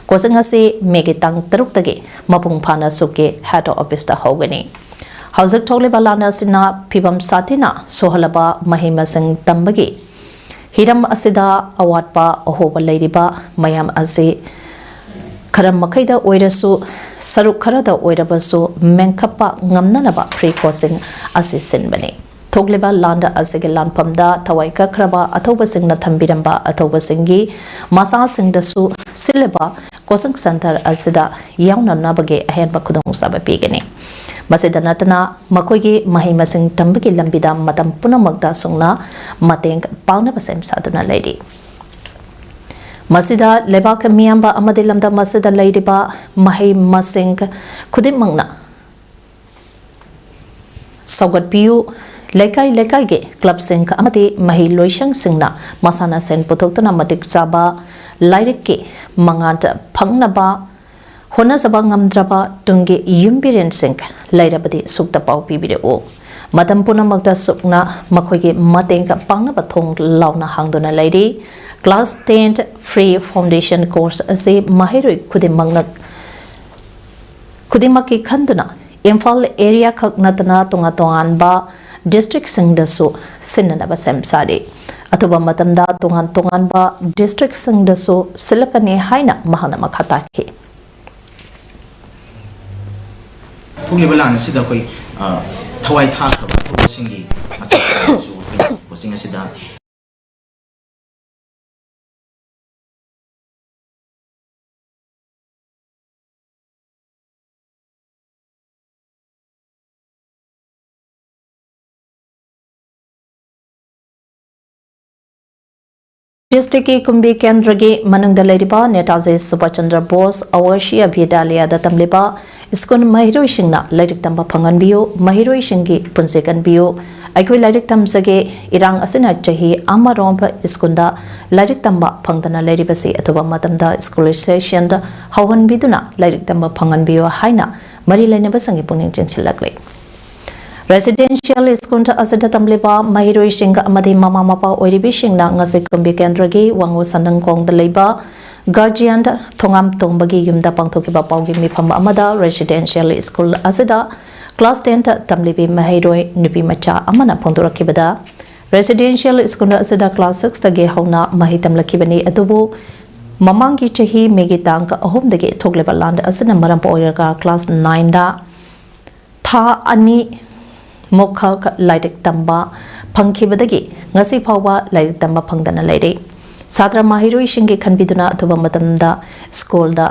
Coaching ꯑꯁꯤ Mayꯒꯤ ꯇꯥꯡ ꯇꯔꯨꯛꯇꯒꯤ ꯃꯄꯨꯡ ꯐꯥꯅ ꯁꯨꯛꯀꯤ head officeꯇ ꯍꯧꯒꯅꯤ꯫ ꯍꯧꯖꯤꯛ ꯊꯣꯛꯂꯤꯕ ꯂꯥꯟ ꯑꯁꯤꯅ ꯐꯤꯕꯝ ꯁꯥꯊꯤꯅ ꯁꯣꯛꯍꯜꯂꯕ ꯃꯍꯩ ꯃꯁꯤꯡ ꯇꯝꯕꯒꯤ ꯍꯤꯔꯝ ꯑꯁꯤꯗ ꯑꯋꯥꯠꯄ ꯑꯍꯣꯕ ꯂꯩꯔꯤꯕ ꯃꯌꯥꯝ ꯑꯁꯤ ꯈꯔ ꯃꯈꯩꯗ ꯑꯣꯏꯔꯁꯨ, ꯁꯔꯨꯛ ꯈꯔꯗ ꯑꯣꯏꯔꯕꯁꯨ ꯃꯦꯟꯈꯠꯄ ꯉꯝꯅꯅꯕ free coaching ꯑꯁꯤ ꯁꯤꯟꯕꯅꯤ꯫ ꯊꯣꯛꯂꯤꯕ ꯂꯥꯟ ꯑꯁꯤꯒꯤ ꯂꯥꯟꯐꯝꯗ ꯊꯋꯥꯏ ꯀꯠꯈ꯭ꯔꯕ ꯑꯊꯧꯕꯁꯤꯡꯅ ꯊꯝꯕꯤꯔꯝꯕ ꯑꯊꯧꯕꯁꯤꯡꯒꯤ ꯃꯆꯥꯁꯤꯡꯗꯁꯨ ꯁꯤꯜꯂꯤꯕ coaching centre ꯑꯁꯤꯗ ꯌꯥꯎꯅꯅꯕꯒꯤ ꯑꯍꯦꯟꯕ ꯈꯨꯗꯣꯡꯆꯥꯕ ꯄꯤꯒꯅꯤ꯫ ꯃꯁꯤꯗ ꯅꯠꯇꯅ ꯃꯈꯣꯏꯒꯤ ꯃꯍꯩ ꯃꯁꯤꯡ ꯇꯝꯕꯒꯤ ꯂꯝꯕꯤꯗ ꯃꯇꯝ ꯄꯨꯝꯅꯃꯛꯇ ꯁꯨꯛꯅ ꯃꯇꯦꯡ ꯄꯥꯡꯅꯕ ꯁꯦꯝ ꯁꯥꯗꯨꯅ ꯂꯩꯔꯤ꯫ ꯃꯁꯤꯗ ꯂꯩꯕꯥꯛ ꯃꯤꯌꯥꯝꯕ ꯑꯃꯗꯤ ꯂꯝꯗꯝ ꯑꯁꯤꯗ ꯂꯩꯔꯤꯕ ꯃꯍꯩ ꯃꯁꯤꯡ ꯈꯨꯗꯤꯡꯃꯛꯅ ꯁꯧꯒꯠꯄꯤꯌꯨ, ꯂꯩꯀꯥꯏ ꯂꯩꯀꯥꯏꯒꯤ ꯀ꯭ꯂꯕꯁꯤꯡ ꯑꯃꯗꯤ ꯃꯍꯩ ꯂꯣꯏꯁꯪꯁꯤꯡꯅ ꯃꯁꯥꯟꯅꯁꯤꯡ ꯄꯨꯊꯣꯛꯇꯨꯅ ꯃꯇꯤꯛ ꯆꯥꯕ ꯂꯥꯏꯔꯤꯛꯀꯤ ꯃꯉꯥꯜ ꯐꯪꯅꯕ ꯍꯣꯠꯅꯖꯕ ꯉꯝꯗ꯭ꯔꯕ ꯇꯨꯡꯒꯤ ꯌꯨꯝꯕꯤꯔꯦꯟꯁꯤꯡ ꯂꯩꯔꯕꯗꯤ ꯁꯨꯛꯇ ꯄꯥꯎ ꯄꯤꯕꯤꯔꯛꯎ꯫ ꯃꯇꯝ ꯄꯨꯝꯅꯃꯛꯇ ꯁꯨꯛꯅ ꯃꯈꯣꯏꯒꯤ ꯃꯇꯦꯡ ꯄꯥꯡꯅꯕ ꯊꯣꯡ ꯂꯥꯎꯅ ꯍꯥꯡꯗꯨꯅ ꯂꯩꯔꯤ꯫ Class ten free foundation course ꯑꯁꯤ ꯃꯍꯩꯔꯣꯏ ꯈꯨꯗꯤꯡꯃꯛꯅ ꯈꯨꯗꯤꯡꯃꯛꯀꯤ ꯈꯟꯗꯨꯅ ꯏꯝꯐꯥꯜ area ꯈꯛ ꯅꯠꯇꯅ ꯇꯣꯉꯥꯟ ꯇꯣꯉꯥꯟꯕ districtꯁꯤꯡꯗꯁꯨ ꯁꯤꯟꯅꯅꯕ ꯁꯦꯝ ꯁꯥꯔꯤ꯫ ꯑꯊꯨꯕ ꯃꯇꯝꯗ ꯇꯣꯉꯥꯟ ꯇꯣꯉꯥꯟꯕ districtꯁꯤꯡꯗꯁꯨ ꯁꯤꯜꯂꯛꯀꯅꯤ ꯍꯥꯏꯅ ꯃꯍꯥꯛꯅ ꯃꯈꯥ ꯇꯥꯈꯤ꯫ ꯊꯣꯛꯂꯤꯕ ꯂꯥꯟ ꯑꯁꯤꯗ ꯑꯩꯈꯣꯏ, ꯑ, ꯊꯋꯥꯏ ꯊꯥꯈ꯭ꯔꯕ ꯑꯊꯧꯕꯁꯤꯡꯒꯤ ꯃꯆꯥꯁꯤꯡꯁꯨ ꯑꯩꯈꯣꯏꯅ coaching ꯑꯁꯤꯗ Districtꯀꯤ ꯀꯨꯝꯕꯤ ꯀꯦꯟꯗ꯭ꯔꯒꯤ ꯃꯅꯨꯡꯗ ꯂꯩꯔꯤꯕ ꯅꯦꯇꯥꯖꯤ ꯁꯨꯚꯥꯁ ꯆꯟꯗ꯭ꯔ ꯕꯣꯁ ꯑꯋꯥꯁꯤꯌꯥ ꯕꯤꯗ꯭ꯌꯥꯂꯌꯥꯗ ꯇꯝꯂꯤꯕ ꯁ꯭ꯀꯨꯜ ꯃꯍꯩꯔꯣꯏꯁꯤꯡꯅ ꯂꯥꯏꯔꯤꯛ ꯇꯝꯕ ꯐꯪꯍꯟꯕꯤꯌꯨ, ꯃꯍꯩꯔꯣꯏꯁꯤꯡꯒꯤ ꯄꯨꯟꯁꯤ ꯀꯟꯕꯤꯌꯨ꯫ ꯑꯩꯈꯣꯏ ꯂꯥꯏꯔꯤꯛ ꯇꯝꯖꯒꯦ꯫ ꯏꯔꯥꯡ ꯑꯁꯤꯅ ꯆꯍꯤ ꯑꯃꯔꯣꯝ ꯁ꯭ꯀꯨꯜꯗ ꯂꯥꯏꯔꯤꯛ ꯇꯝꯕ ꯐꯪꯗꯅ ꯂꯩꯔꯤꯕꯁꯤ ꯑꯊꯨꯕ ꯃꯇꯝꯗ ꯁ꯭ꯀꯨꯜ ꯁꯦꯁꯟꯗ ꯍꯧꯍꯟꯕꯤꯗꯨꯅ ꯂꯥꯏꯔꯤꯛ ꯇꯝꯕ ꯐꯪꯍꯟꯕꯤꯌꯨ ꯍꯥꯏꯅ ꯃꯔꯤ ꯂꯩꯅꯕꯁꯤꯡꯒꯤ ꯄꯨꯛꯅꯤꯡ ꯆꯤꯡꯁꯤꯜꯂꯛꯂꯤ꯫ Residential ꯁ꯭ꯀꯨꯜ ꯑꯁꯤꯗ ꯇꯝꯂꯤꯕ ꯃꯍꯩꯔꯣꯏꯁꯤꯡ ꯑꯃꯗꯤ ꯃꯃꯥ ꯃꯄꯥ ꯑꯣꯏꯔꯤꯕꯁꯤꯡꯅ ꯉꯁꯤ ꯀꯨꯝꯕꯤ ꯀꯦꯟꯗ꯭ꯔꯒꯤ ꯋꯥꯉꯨ ꯁꯟꯗꯪꯈꯣꯡꯗ ꯂꯩꯕ guardian ꯊꯣꯉꯥꯝ ꯇꯣꯝꯕꯒꯤ ꯌꯨꯝꯗ ꯄꯥꯡꯊꯣꯛꯈꯤꯕ ꯄꯥꯎꯒꯤ ꯃꯤꯐꯝ ꯑꯃꯗ residential ꯁ꯭ꯀꯨꯜ ꯑꯁꯤꯗ class ten ꯇꯝꯂꯤꯕꯤ ꯃꯍꯩꯔꯣꯏ ꯅꯨꯄꯤ ꯃꯆꯥ ꯑꯃꯅ ꯐꯣꯡꯗꯣꯔꯛꯈꯤꯕꯗ, residential ꯁ꯭ꯀꯨꯜ ꯑꯁꯤꯗ class six ꯇꯒꯤ ꯍꯧꯅ ꯃꯍꯩ ꯇꯝꯂꯛꯈꯤꯕꯅꯤ, ꯑꯗꯨꯕꯨ ꯃꯃꯥꯡꯒꯤ ꯆꯍꯤ ꯃꯦꯒꯤ ꯇꯥꯡ ꯑꯍꯨꯝꯗꯒꯤ ꯊꯣꯛꯂꯤꯕ ꯂꯥꯟ ꯑꯁꯤꯅ ꯃꯔꯝ ꯑꯣꯏꯔꯒ class nine ꯗ ꯊꯥ ꯑꯅꯤ ꯃꯨꯛꯈꯛ ꯂꯥꯏꯔꯤꯛ ꯇꯝꯕ ꯐꯪꯈꯤꯕꯗꯒꯤ ꯉꯁꯤ ꯐꯥꯎꯕ ꯂꯥꯏꯔꯤꯛ ꯇꯝꯕ ꯐꯪꯗꯅ ꯂꯩꯔꯤ꯫ ꯁꯥꯇ꯭ꯔ ꯃꯍꯩꯔꯣꯏꯁꯤꯡꯒꯤ ꯈꯟꯕꯤꯗꯨꯅ ꯑꯊꯨꯕ ꯃꯇꯝꯗ ꯁ꯭ꯀꯨꯜꯗ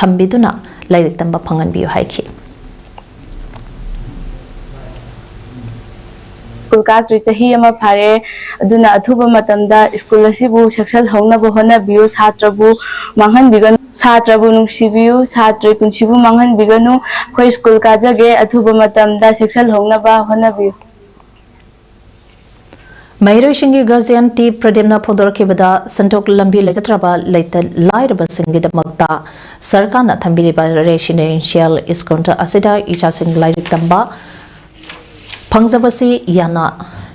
ꯊꯝꯕꯤꯗꯨꯅ ꯂꯥꯏꯔꯤꯛ ꯇꯝꯕ ꯐꯪꯍꯟꯕꯤꯌꯨ ꯍꯥꯏꯈꯤ꯫ ꯁ꯭ꯀꯨꯜ ꯀꯥꯗ꯭ꯔꯤ ꯆꯍꯤ ꯑꯃ ꯐꯥꯔꯦ, ꯑꯗꯨꯅ ꯑꯊꯨꯕ ꯃꯇꯝꯗ ꯁ꯭ꯀꯨꯜ ꯑꯁꯤꯕꯨ ꯁꯦꯛꯁꯜꯍꯧꯅꯕ ꯍꯣꯠꯅꯕꯤꯌꯨ꯫ ꯁꯥꯇ꯭ꯔꯕꯨ ꯃꯥꯡꯍꯟꯕꯤꯒꯅꯨ, ꯁꯥꯇ꯭ꯔꯕꯨ ꯅꯨꯡꯁꯤꯕꯤꯌꯨ, ꯁꯥꯇ꯭ꯔꯒꯤ ꯄꯨꯟꯁꯤꯕꯨ ꯃꯥꯡꯍꯟꯕꯤꯒꯅꯨ꯫ ꯑꯩꯈꯣꯏ ꯁ꯭ꯀꯨꯜ ꯀꯥꯖꯒꯦ, ꯑꯊꯨꯕ ꯃꯇꯝꯗ ꯁꯦꯛꯁꯜꯍꯧꯅꯕ ꯍꯣꯠꯅꯕꯤꯌꯨ꯫ ꯃꯍꯩꯔꯣꯏꯁꯤꯡꯒꯤ guardian ꯇꯤ ꯄ꯭ꯔꯗꯤꯞꯅ ꯐꯣꯡꯗꯣꯔꯛꯈꯤꯕꯗ, ꯁꯦꯟꯊꯣꯛ ꯂꯝꯕꯤ ꯂꯩꯖꯗ꯭ꯔꯕ ꯂꯩꯇ ꯂꯥꯏꯔꯕꯁꯤꯡꯒꯤꯗꯃꯛꯇ ꯁꯔꯀꯥꯔꯅ ꯊꯝꯕꯤꯔꯤꯕ residential school ꯑꯁꯤꯗ ꯏꯆꯥꯁꯤꯡ ꯂꯥꯏꯔꯤꯛ ꯇꯝꯕ ꯐꯪꯖꯕꯁꯤ ꯌꯥꯝꯅ,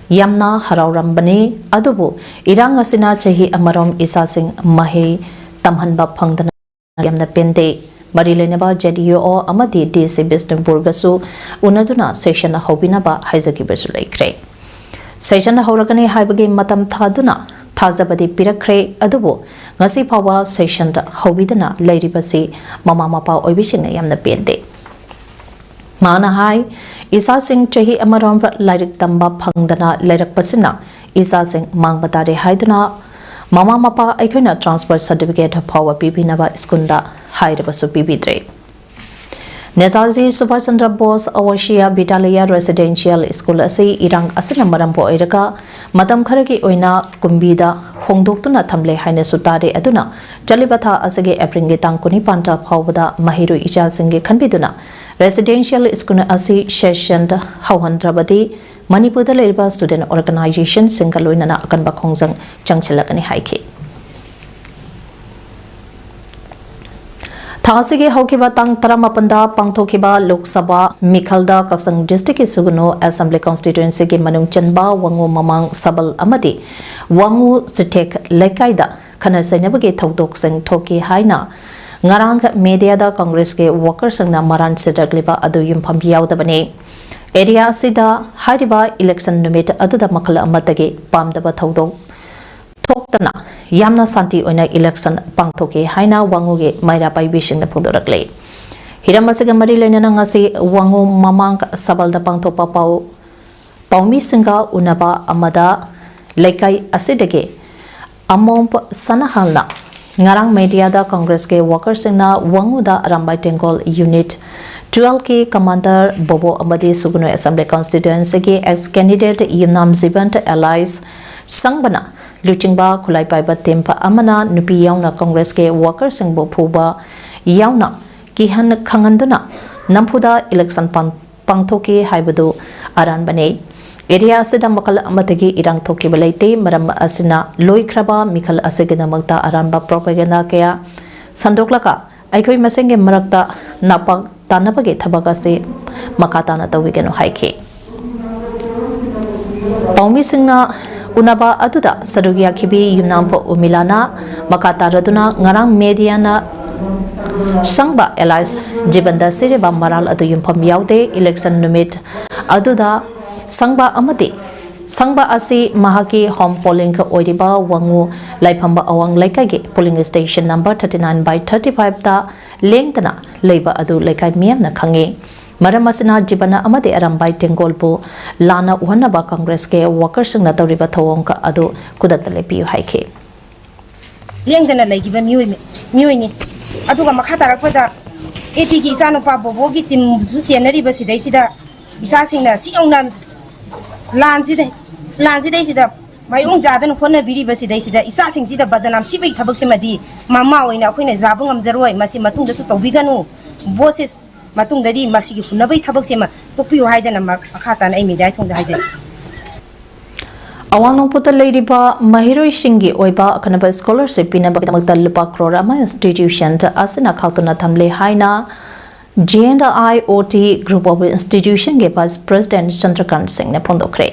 ꯌꯥꯝꯅ ꯍꯔꯥꯎꯔꯝꯕꯅꯤ꯫ ꯑꯗꯨꯕꯨ ꯏꯔꯥꯡ ꯑꯁꯤꯅ ꯆꯍꯤ ꯑꯃꯔꯣꯝ ꯏꯆꯥꯁꯤꯡ ꯃꯍꯩ ꯇꯝꯍꯟꯕ ꯐꯪꯗꯅ ꯌꯥꯝꯅ ꯄꯦꯟꯗꯦ꯫ ꯃꯔꯤ ꯂꯩꯅꯕ ꯖꯦ ꯗꯤ ꯌꯨ ꯑꯣ ꯑꯃꯗꯤ ꯗꯤ ꯁꯤ ꯕꯤꯁꯅꯨꯄꯨꯔꯒꯁꯨ ꯎꯅꯗꯨꯅ session ꯍꯧꯕꯤꯅꯕ ꯍꯥꯏꯖꯈꯤꯕꯁꯨ ꯂꯩꯈ꯭ꯔꯦ꯫ Session ꯍꯧꯔꯒꯅꯤ ꯍꯥꯏꯕꯒꯤ ꯃꯇꯝ ꯊꯥꯗꯨꯅ ꯊꯥꯖꯕꯗꯤ ꯄꯤꯔꯛꯈ꯭ꯔꯦ, ꯑꯗꯨꯕꯨ ꯉꯁꯤ ꯐꯥꯎꯕ session ꯍꯧꯕꯤꯗꯅ ꯂꯩꯔꯤꯕꯁꯤ ꯃꯃꯥ ꯃꯄꯥ ꯑꯣꯏꯕꯤꯁꯤꯡꯅ ꯌꯥꯝꯅ ꯄꯦꯟꯗꯦ꯫ ꯃꯥꯅ ꯍꯥꯏ, ꯏꯆꯥꯁꯤꯡ ꯆꯍꯤ ꯑꯃꯔꯣꯝ ꯂꯥꯏꯔꯤꯛ ꯇꯝꯕ ꯐꯪꯗꯅ ꯂꯩꯔꯛꯄꯁꯤꯅ ꯏꯆꯥꯁꯤꯡ ꯃꯥꯡꯕ ꯇꯥꯔꯦ ꯍꯥꯏꯗꯨꯅ ꯃꯃꯥ ꯃꯄꯥ ꯑꯩꯈꯣꯏꯅ transfer certificate ꯐꯥꯎꯕ ꯄꯤꯕꯤꯅꯕ ꯁ꯭ꯀꯨꯜꯗ ꯍꯥꯏꯔꯕꯁꯨ ꯄꯤꯕꯤꯗ꯭ꯔꯦ꯫ ꯅꯦꯇꯥꯖꯤ ꯁꯨꯚꯥꯁ ꯆꯟꯗ꯭ꯔ ꯕꯣꯁ ꯑꯋꯥꯁꯤꯌꯥ ꯕꯤꯗ꯭ꯌꯥꯂꯌꯥ residential school ꯑꯁꯤ ꯏꯔꯥꯡ ꯑꯁꯤꯅ ꯃꯔꯝ ꯑꯣꯏꯔꯒ ꯃꯇꯝ ꯈꯔꯒꯤ ꯑꯣꯏꯅ ꯀꯨꯝꯕꯤꯗ ꯍꯣꯡꯗꯣꯛꯇꯨꯅ ꯊꯝꯂꯦ ꯍꯥꯏꯅꯁꯨ ꯇꯥꯔꯦ꯫ ꯑꯗꯨꯅ ꯆꯠꯂꯤꯕ ꯊꯥ ꯑꯁꯤꯒꯤ ꯑꯦꯄ꯭ꯔꯤꯜꯒꯤ ꯇꯥꯡ ꯀꯨꯟꯅꯤꯄꯥꯟꯗ ꯐꯥꯎꯕꯗ ꯃꯍꯩꯔꯣꯏ ꯏꯆꯥꯁꯤꯡꯒꯤ ꯈꯟꯕꯤꯗꯨꯅ residential school ꯑꯁꯤ session ꯍꯧꯍꯟꯗ꯭ꯔꯕꯗꯤ ꯃꯅꯤꯄꯨꯔꯗ ꯂꯩꯔꯤꯕ student organizationꯁꯤꯡꯒ ꯂꯣꯏꯅꯅ ꯑꯀꯟꯕ ꯈꯣꯡꯖꯪ ꯆꯪꯁꯤꯜꯂꯒꯅꯤ ꯍꯥꯏꯈꯤ꯫ ꯊꯥ ꯑꯁꯤꯒꯤ ꯍꯧꯈꯤꯕ ꯇꯥꯡ ꯇꯔꯥꯃꯥꯄꯟꯗ ꯄꯥꯡꯊꯣꯛꯈꯤꯕ ꯂꯣꯛ ꯁꯚꯥ ꯃꯤꯈꯜꯗ ꯀꯛꯆꯤꯡ districtꯀꯤ ꯁꯨꯒꯅꯨ assembly constituencyꯒꯤ ꯃꯅꯨꯡ ꯆꯟꯕ ꯋꯥꯉꯨ ꯃꯃꯥꯡ ꯁꯕꯜ ꯑꯃꯗꯤ ꯋꯥꯉꯨ ꯆꯤꯊꯦꯛ ꯂꯩꯀꯥꯏꯗ ꯈꯠꯅ ꯆꯩꯅꯕꯒꯤ ꯊꯧꯗꯣꯛꯁꯤꯡ ꯊꯣꯛꯈꯤ ꯍꯥꯏꯅ ꯉꯔꯥꯡ mediaꯗ Congressꯀꯤ workerꯁꯤꯡꯅ ꯃꯔꯥꯟ ꯁꯤꯗꯛꯂꯤꯕ ꯑꯗꯨ ꯌꯨꯝꯐꯝ ꯌꯥꯎꯗꯕꯅꯤ꯫ Area ꯑꯁꯤꯗ ꯍꯥꯏꯔꯤꯕ election ꯅꯨꯃꯤꯠ ꯑꯗꯨꯗ ꯃꯈꯜ ꯑꯃꯠꯇꯒꯤ ꯄꯥꯝꯗꯕ ꯊꯧꯗꯣꯛ ꯊꯣꯛꯇꯅ ꯌꯥꯝꯅ ꯁꯥꯟꯇꯤ ꯑꯣꯏꯅ election ꯄꯥꯡꯊꯣꯛꯈꯤ ꯍꯥꯏꯅ ꯋꯥꯉꯨꯒꯤ ꯃꯩꯔꯥ ꯄꯥꯏꯕꯤꯁꯤꯡꯅ ꯐꯣꯡꯗꯣꯔꯛꯂꯤ꯫ ꯍꯤꯔꯝ ꯑꯁꯤꯒ ꯃꯔꯤ ꯂꯩꯅꯅ ꯉꯁꯤ ꯋꯥꯉꯨ ꯃꯃꯥꯡ ꯁꯕꯜꯗ ꯄꯥꯡꯊꯣꯛꯄ ꯄꯥꯎ, ꯄꯥꯎꯃꯤꯁꯤꯡꯒ ꯎꯅꯕ ꯑꯃꯗ ꯂꯩꯀꯥꯏ ꯑꯁꯤꯗꯒꯤ ꯑꯃꯣꯝ ꯁꯅꯥꯍꯜꯅ ꯉꯔꯥꯡ mediaꯗ Congressꯀꯤ workerꯁꯤꯡꯅ ꯋꯥꯉꯨꯗ ꯑꯔꯥꯝꯕꯥꯏ ꯇꯦꯡꯒꯣꯜ unit twelveꯀꯤ commander ꯕꯣꯕꯣ ꯑꯃꯗꯤ ꯁꯨꯒꯅꯨ assembly constituencyꯒꯤ ex candidate ꯌꯨꯝꯅꯥꯝ ꯖꯤꯕꯟ alias ꯁꯪꯕꯅ ꯂꯨꯆꯤꯡꯕ ꯈꯨꯠꯂꯥꯏ ꯄꯥꯏꯕ team ꯑꯃꯅ ꯅꯨꯄꯤ ꯌꯥꯎꯅ Congressꯀꯤ workerꯁꯤꯡꯕꯨ ꯐꯨꯕ ꯌꯥꯎꯅ ꯀꯤꯍꯟ ꯈꯪꯍꯟꯗꯨꯅ ꯅꯝꯐꯨꯗ election ꯄꯥꯡ-, ꯄꯥꯡꯊꯣꯛꯈꯤ ꯍꯥꯏꯕꯗꯨ ꯑꯔꯥꯟꯕꯅꯤ꯫ ꯑꯦꯔꯤꯌꯥ ꯑꯁꯤꯗ ꯃꯈꯜ ꯑꯃꯠꯇꯒꯤ ꯏꯔꯥꯡ ꯊꯣꯛꯈꯤꯕ ꯂꯩꯇꯦ꯫ ꯃꯔꯝ ꯑꯁꯤꯅ ꯂꯣꯏꯈ꯭ꯔꯕ ꯃꯤꯈꯜ ꯑꯁꯤꯒꯤꯗꯃꯛꯇ ꯑꯔꯥꯟꯕ ꯄ꯭ꯔꯣꯄꯥꯒꯦꯟꯗꯥ ꯀꯌꯥ ꯁꯟꯗꯣꯛꯂꯒ ꯑꯩꯈꯣꯏ ꯃꯁꯦꯟꯒꯤ ꯃꯔꯛꯇ ꯅꯥꯄꯥꯛ ꯇꯥꯅꯕꯒꯤ ꯊꯕꯛ ꯑꯁꯤ ꯃꯈꯥ ꯇꯥꯅ ꯇꯧꯕꯤꯒꯅꯨ ꯍꯥꯏꯈꯤ꯫ ꯄꯥꯎꯃꯤꯁꯤꯡꯅ ꯎꯅꯕ ꯑꯗꯨꯗ ꯁꯔꯨꯛ ꯌꯥꯈꯤꯕꯤ ꯌꯨꯝꯅꯥꯝ ꯎꯔꯃꯤꯂꯥꯅ ꯃꯈꯥ ꯇꯥꯔꯗꯨꯅ ꯉꯔꯥꯡ ꯃꯦꯗꯤꯌꯥꯅ ꯁꯪꯕ ꯑꯦꯂꯥꯏꯁ ꯖꯤꯕꯟꯗ ꯁꯤꯔꯤꯕ ꯃꯔꯥꯜ ꯑꯗꯨ ꯌꯨꯝꯐꯝ ꯌꯥꯎꯗꯦ꯫ ꯏꯂꯦꯛꯁꯟ ꯅꯨꯃꯤꯠ ꯑꯗꯨꯗ ꯁꯪꯕ ꯑꯃꯗꯤ ꯁꯪꯕ ꯑꯁꯤ ꯃꯍꯥꯛꯀꯤ ꯍꯣꯝ ꯄꯣꯂꯤꯡ ꯑꯣꯏꯔꯤꯕ ꯋꯥꯉꯨ ꯂꯥꯏꯐꯝꯕ ꯑꯋꯥꯡ ꯂꯩꯀꯥꯏꯒꯤ polling station number thirty nine by thirty five ꯇ ꯂꯦꯡꯗꯅ ꯂꯩꯕ ꯑꯗꯨ ꯂꯩꯀꯥꯏ ꯃꯤꯌꯥꯝꯅ ꯈꯪꯉꯤ꯫ ꯃꯔꯝ ꯑꯁꯤꯅ ꯖꯤꯕꯟ ꯑꯃꯗꯤ ꯑꯔꯥꯝꯕꯥꯏ ꯇꯦꯡꯒꯣꯜꯕꯨ ꯂꯥꯟꯅ ꯎꯍꯟꯅꯕ ꯀꯪꯒ꯭ꯔꯦꯁꯀꯤ ꯋꯥꯀꯔꯁꯤꯡꯅ ꯇꯧꯔꯤꯕ ꯊꯧꯑꯣꯡ ꯑꯗꯨ ꯈꯨꯗꯛꯇ ꯂꯦꯞꯄꯤꯌꯨ ꯍꯥꯏꯈꯤ꯫ ꯂꯦꯡꯗꯅ ꯂꯩꯈꯤꯕ ꯃꯤꯑꯣꯏ ꯃꯤꯑꯣꯏꯅꯤ꯫ ꯑꯗꯨꯒ ꯃꯈꯥ ꯇꯥꯔꯛꯄꯗ ꯑꯦ ꯄꯤꯒꯤ ꯏꯆꯥꯅꯨꯄꯥ ꯕꯣꯕꯣꯒꯤ ꯇꯤꯝꯁꯨ ꯆꯦꯟꯅꯔꯤꯕ ꯁꯤꯗꯩꯁꯤꯗ ꯏꯆꯥꯁꯤꯡꯅ ꯁꯤ ꯌꯧꯅ ꯂꯥꯟꯁꯤꯗ ꯂꯥꯟꯁꯤꯗꯩꯁꯤꯗ ꯃꯥꯏꯌꯣꯡ ꯆꯥꯗꯅ ꯍꯣꯠꯅꯕꯤꯔꯤꯕ ꯁꯤꯗꯩꯁꯤꯗ ꯏꯆꯥꯁꯤꯡꯁꯤꯗ ꯕꯗꯅꯥꯝ ꯁꯤꯕꯒꯤ ꯊꯕꯛꯁꯤꯃꯗꯤ ꯃꯃꯥ ꯑꯣꯏꯅ ꯑꯩꯈꯣꯏꯅ ꯌꯥꯕ ꯉꯝꯖꯔꯣꯏ꯫ ꯃꯁꯤ ꯃꯇꯨꯡꯗꯁꯨ ꯇꯧꯕꯤꯒꯅꯨ꯫ ꯚꯣꯠꯁꯦ ꯃꯇꯨꯡꯗꯗꯤ ꯃꯁꯤꯒꯤ ꯍꯨꯟꯅꯕꯒꯤ ꯊꯕꯛꯁꯤꯃ ꯇꯣꯛꯄꯤꯌꯨ ꯍꯥꯏꯗꯅ ꯃ-, ꯃꯈꯥ ꯇꯥꯅ ꯑꯩ ꯃꯤꯗꯤꯌꯥꯒꯤ ꯊꯣꯡꯗ ꯍꯥꯏꯖꯔꯤ꯫ ꯑꯋꯥꯡ ꯅꯣꯡꯄꯣꯛꯇ ꯂꯩꯔꯤꯕ ꯃꯍꯩꯔꯣꯏꯁꯤꯡꯒꯤ ꯑꯣꯏꯕ ꯑꯈꯟꯅꯕ ꯁ꯭ꯀꯣꯂꯔꯁꯤꯞ ꯄꯤꯅꯕꯒꯤꯗꯃꯛꯇ ꯂꯨꯄꯥ ꯀ꯭ꯔꯣꯔ ꯑꯃ ꯏꯟꯁꯇꯤꯇ꯭ꯌꯨꯁꯟ ꯑꯁꯤꯅ ꯈꯥꯛꯇꯨꯅ ꯊꯝꯂꯦ ꯍꯥꯏꯅ J N I O T Group of Institution ꯒꯤ ꯚꯥꯏꯁ ꯄ꯭ꯔꯦꯁꯤꯗꯦꯟꯠ ꯆꯟꯗ꯭ꯔꯀꯥꯟꯠ ꯁꯤꯡꯅ ꯐꯣꯡꯗꯣꯛꯈ꯭ꯔꯦ꯫